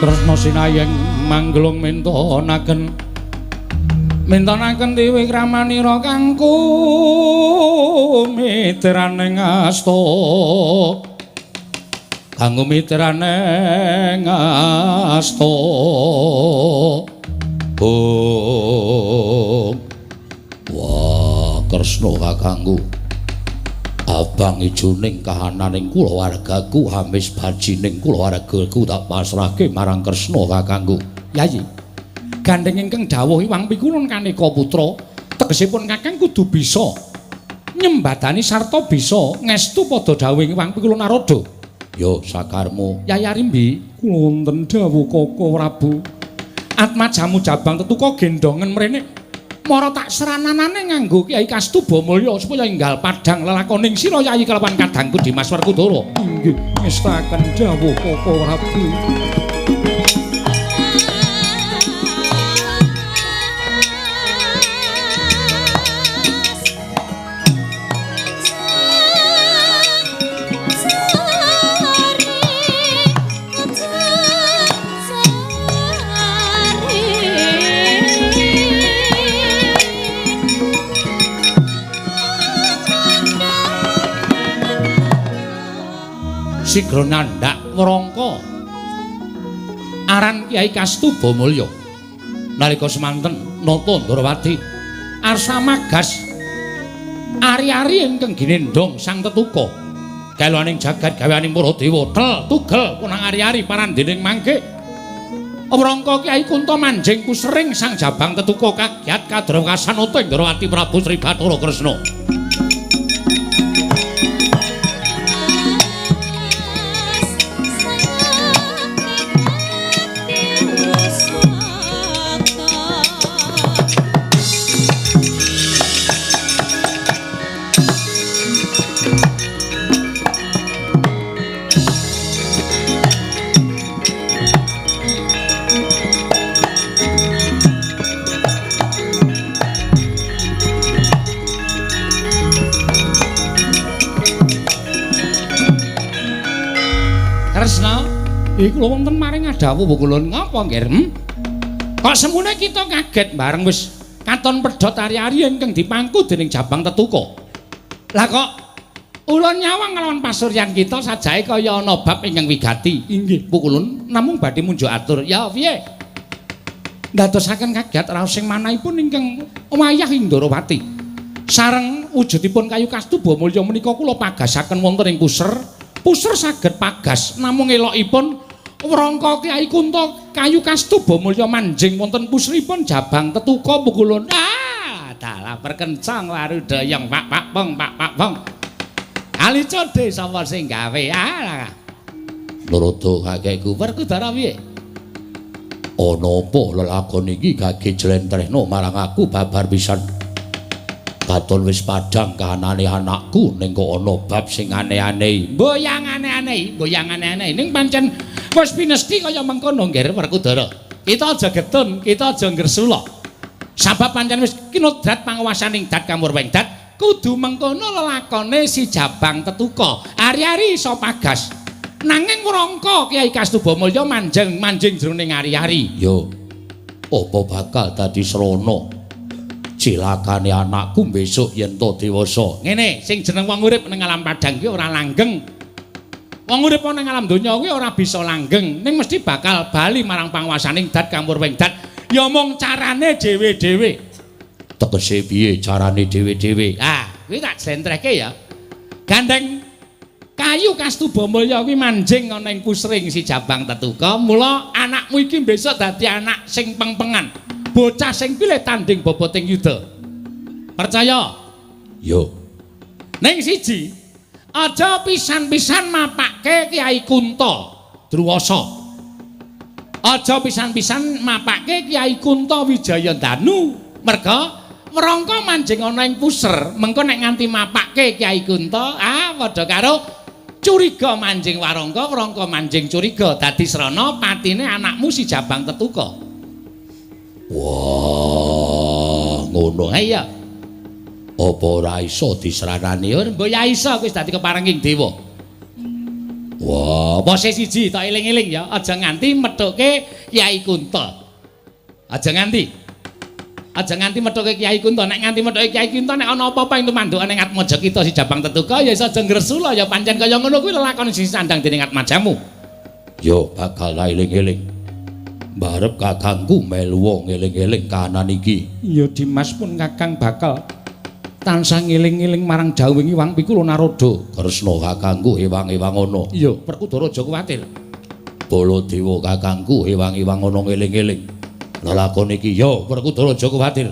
[SPEAKER 3] Kresna sinayeng mangglung mintonaken mintonaken dewi kramanira kangku mitraning asta kanggo mitraning asta. Oh. Wah, Kresna kakangku abang ijoning kahananing kulawargaku hamis bajining kulawargaku tak pasrahke marang Kresna kakangku. Yayi, gandheng ingkang dawuh Iwang Pikulun kaneka putra, tegesipun kakang kudu bisa nyembadani sarta bisa ngestu padha dawuh Iwang Pikulun Narada. Ya sakarmu. Yayi Arimbi, kula wonten dawuh Koko Prabu. Atmajamu Jabang Tetuka gendongen mrene. Mara tak serananane nganggo Kyai Kastuba Mulya supaya enggal padhang lelakoning sira Yayi kelawan kadangku Dimas Werkudara. Inggih, ngestaken dawuh Koko Prabu. Sigra nandhak wrangka aran Kyai Kastuba Mulya. Nalika semanten nata Ndrawati arsa magas ari-ari ingkang ginendhong sang tetuka gaweaning jagat gaweaning para dewa tel tugel punang ari-ari parandening mangke wrangka Kyai Kunta manjing kusering sang Jabang Tetuka kagyat kadrawkasan nata Ndrawati Prabu Sri Bathara Kresna. Kresna, iki kula wonten maring adhawuh kula ngapa nggih? Kok semune kita kaget bareng wis katon pedhot ari-ari ingkang dipangku dening Jabang Tetuka. Lah kok ulun nyawang nglawan pasuryan kita sajae kaya ana bab ingkang wigati. Inggih, pukulun namung badhe munjuk atur. Ya piye? Ndadosaken kaget raos sing manahipun ingkang wayah ing Ndrawati. Sareng wujudipun kayu Kastuba Mulya menika kula pagasaken wonten ing puser. Puser saged pagas namung elokipun wrangka Kyai Kunta kayu Kastuba Mulya manjing wonten puseripun Jabang Tetuka pukulun. Ah, dalah perkencang warudayang pak pak pong pak pak pong. Ali codhe sapa sing gawe? Ah, Narada kakekku Werkudara piye? Ana apa lelakon iki gage jlentrehno marang aku babar pisan. Katon wis padhang kahanane anakku ning kok ana bab sing aneh-aneh. Mboyang aneh-aneh, mboyang aneh-aneh ning pancen wis pinesti kaya mengkono nggih Werkudara. Kita aja getun, kita aja ngresula. Sabab pancen wis kinodrat panguwasaning dat kamurweng dat kudu mengkono lelakone si Jabang Tetuka. Ari-ari iso pagas. Nanging wrangka Kyai Kastuba Mulya manjing manjing jroning ari-ari. Yo. Apa bakal dadi srana? Cilakane anakku besok yen to dewasa. Ngene, sing jeneng wong urip ning alam padhang ki ora langgeng. Wong urip ning alam donya kuwi ora bisa langgeng, ning mesti bakal bali marang panguwasaning dat kamurweng dat. Ya mung carane dhewe-dhewe. Tegese piye carane dhewe-dhewe? Ah, kuwi tak jlentrehke ya. Gandeng kayu Kastuba Mulya kuwi manjing ana ing pusring si Jabang Tetuka, mula anakmu iki besok dadi anak sing pengpengan. Bocah sing pilih tanding boboting yuda. Percaya? Yo. Ning siji, aja pisan-pisan mapake Kyai Kunta Druwasa. Aja pisan-pisan mapake Kyai Kunta Wijayandanu. Merga wrangka manjing ana ing puser, mengko nek nganti mapake Kyai Kunta, ah padha karo curiga manjing warangka, wrangka manjing curiga dadi srana patine anakmu si Jabang Tetuka. Wah, ngono ae ya. Apa ora iso disranani? Ora mbok ya iso wis dadi keparenging dewa. Wah, Wah, pose siji tak eling-eling ya, aja nganti methuke Kyai Kunta. Aja nganti. Aja nganti methuke Kyai Kunta. Nek nganti methuke Kyai Kunta nek ana apa-apa ing tumandukan ing Atmaja kita si Jabang Tetuka ya iso aja ngresula ya pancen kaya ngono kuwi lelakon sing sandang dening Atmajamu. Yo bakal eling-eling. Barep kakangku melu ngeling-eling kahanan iki. Ya Dimas pun kakang bakal tansah ngeling-eling marang dawuh Hyang Pikula Narada. Kresna kakangku ewang-ewang ana. Iya, Werkudara aja kuwatir. Baladewa kakangku ewang-ewang ana ngeling-eling. Lelakon iki ya Werkudara aja kuwatir.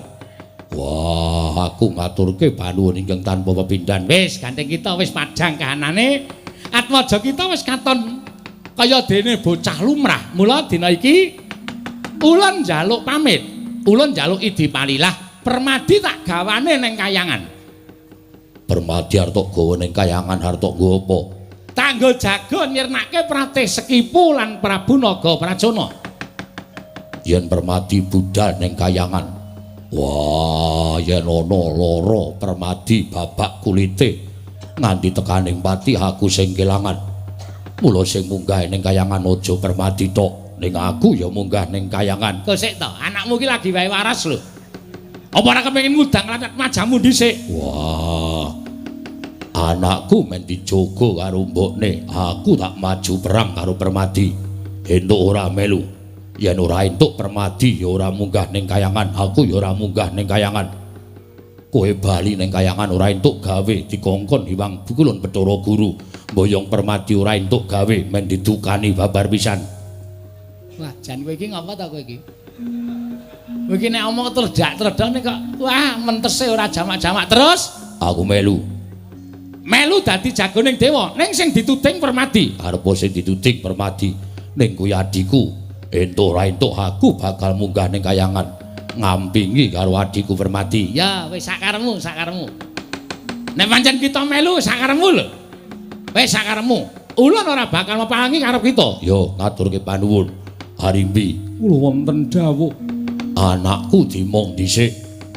[SPEAKER 3] Wah, aku ngaturke panuwun ingkang tanpa pepindhan. Wis, gandeng kita wis padhang kahanane. Atmaja kita wis katon kaya dene bocah lumrah. Mula dina iki ulun njaluk pamit. Ulun njaluk idi palilah. Permadi tak gawane ning kayangan. Permadi arep tok gawa ning kayangan arep tok nggo apa? Tanggo jaga nyirnake Pratih Sekipu lan Prabu Naga Pracona. Yen Permadi budal ning kayangan. Wah, yen ana lara Permadi babak kulite nganti tekaning pati aku sing kelangan. Mula sing munggah ning kayangan aja Permadi tok, ning aku ya munggah ning kayangan. Kok sik to, anakmu ki lagi wae waras lho. Apa ora kepengin ngudang lan majamu dhisik? Wah. Anakku men dijogo karo mbokne, aku tak maju perang karo Permadi. Entuk ora melu. Yen ora entuk Permadi ya ora munggah ning kayangan, aku ya ora munggah ning kayangan. Kowe bali ning kayangan ora entuk gawe dikongkon Hyang Bukulun Bathara Guru. Mboyong Permadi ora entuk gawe men didukani babar pisan. Wah, jan kowe iki ngapa ta kowe iki? Kowe iki nek omong tredak-tredok nek kok wah mentese ora jamak-jamak terus aku melu. Melu dadi jagoning dewa, ning sing dituding Permadi. Arepa sing dituding Permadi ning kuwi adhiku. Entuk ora entuk aku bakal munggah ning kayangan ngampingi karo adhiku Permadi. Ya wis sakaremu, sakaremu. Nek pancen kita melu sakaremu lho. Wis sakaremu. Ulun ora bakal mepalangi karep kita. Yo ngaturke panuwun. Harimbi, kula wonten dawuh. Anakku dimong dhisik.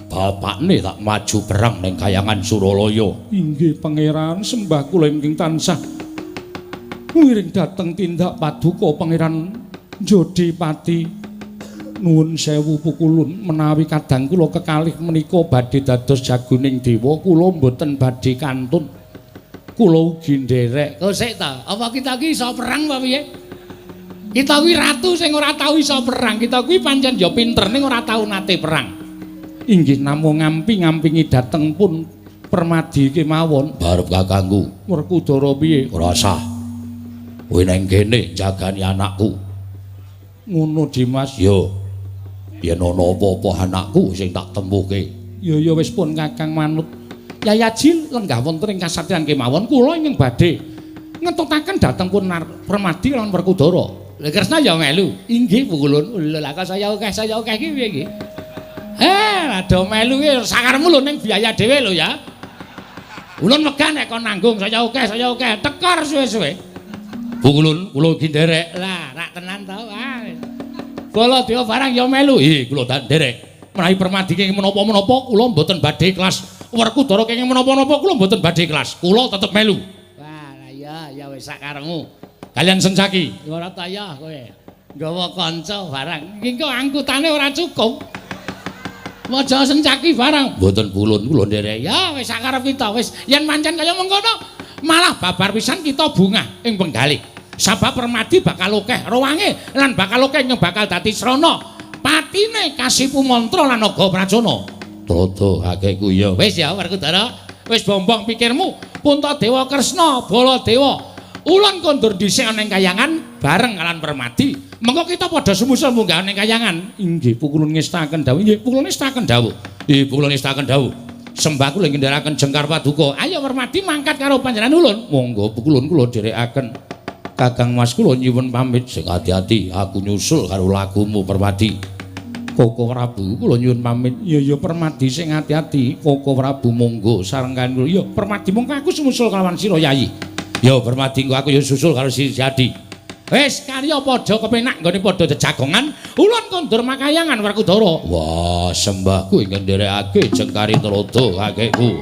[SPEAKER 3] Bapakne tak maju perang ning kayangan Suralaya. Inggih pangeran, sembah kula ingkang tansah ngiring dhateng tindak paduka pangeran Jodipati. Nuwun sewu pukulun menawi kadang kula kekalih menika badhe dados jagoning dewa, kula mboten badhe kantun. Kula ugi nderek. Kok sik ta? Apa kita iki iso perang apa piye? Kita kuwi ratu sing ora tau iso perang. Kita kuwi pancen ya pinter ning ora tau nate perang. Inggih namung ngampi-ngampingi dhateng pun Permadi kemawon. Barep kakangku. Werkudara piye? Ora sah. Kowe nang kene jagani anakku. Ngono Dimas. Yo. Yen ana apa-apa anakku sing tak tempuhke. Ya ya wis pun kakang manut. Yayaji lenggah wonten ing kasatriyan kemawon kula ingkang badhe ngetutaken dhateng pun Permadi lan Werkudara. Lha Kresna ya melu. Inggih pukulun. Lha kok saya akeh iki piye iki? Rada melu ki sakaremu lho ning biaya dhewe lho ya. Ulun wegah nek kon nanggung saya akeh tekor suwe-suwe. Pukulun kula ugi nderek. Lah rak tenan to. Ah. Baladewa barang ya melu. Ih kula tak nderek. Menawi Permadi kenging menapa-menapa kula mboten badhe ikhlas. Werkudara kenging menapa-napa kula mboten badhe ikhlas. Kula tetep melu. Wah, lah ya ya wis sakaremu. Kalian Sencaki, ora tayah kowe. Nggawa kanca barang. Iki kok angkutane ora cukup. Maja Sencaki barang. Mboten pulun kula nderek. Ya wis sakarep kita wis. Yen pancen kaya mengkono, malah babar pisan kita bungah ing penggalih. Sabab Permadi bakal akeh rawange lan bakal akeh yang bakal dadi srana. Patine kasipu mantra lan naga pracana. Trada kakekku ya. Wis ya Werkudara, wis bombong pikirmu. Puntadewa Kresna, Baladewa. Ulun kondur dhisik ana ing kayangan bareng kalian Permadi. Mengko kita padha sumusul munggah ning kayangan. Inggih pukulun ngestaken dawuh. Inggih pukulun ngestaken dawuh. Inggih pukulun ngestaken dawuh. Sembah kula ngendharaken jengkar paduka. Ayo Permadi mangkat karo panjenengan ulun. Monggo pukulun kula dherekaken. Kakang Mas kula nyuwun pamit. Sing ati-ati aku nyusul karo lagumu Permadi. Koko Prabu kula nyuwun pamit. Ya ya Permadi sing ati-ati. Koko Prabu monggo sareng kula. Ya Permadi mongko aku sumusul kalawan sira Yayi. Ya Permadi engko aku ya susul karo si Jadi. Wis karya padha kepenak nggone padha jejagongan, ulun kondur makayangan Werkudara. Wah, sembahku ingkang nderekake jengkari tuladha kakekku.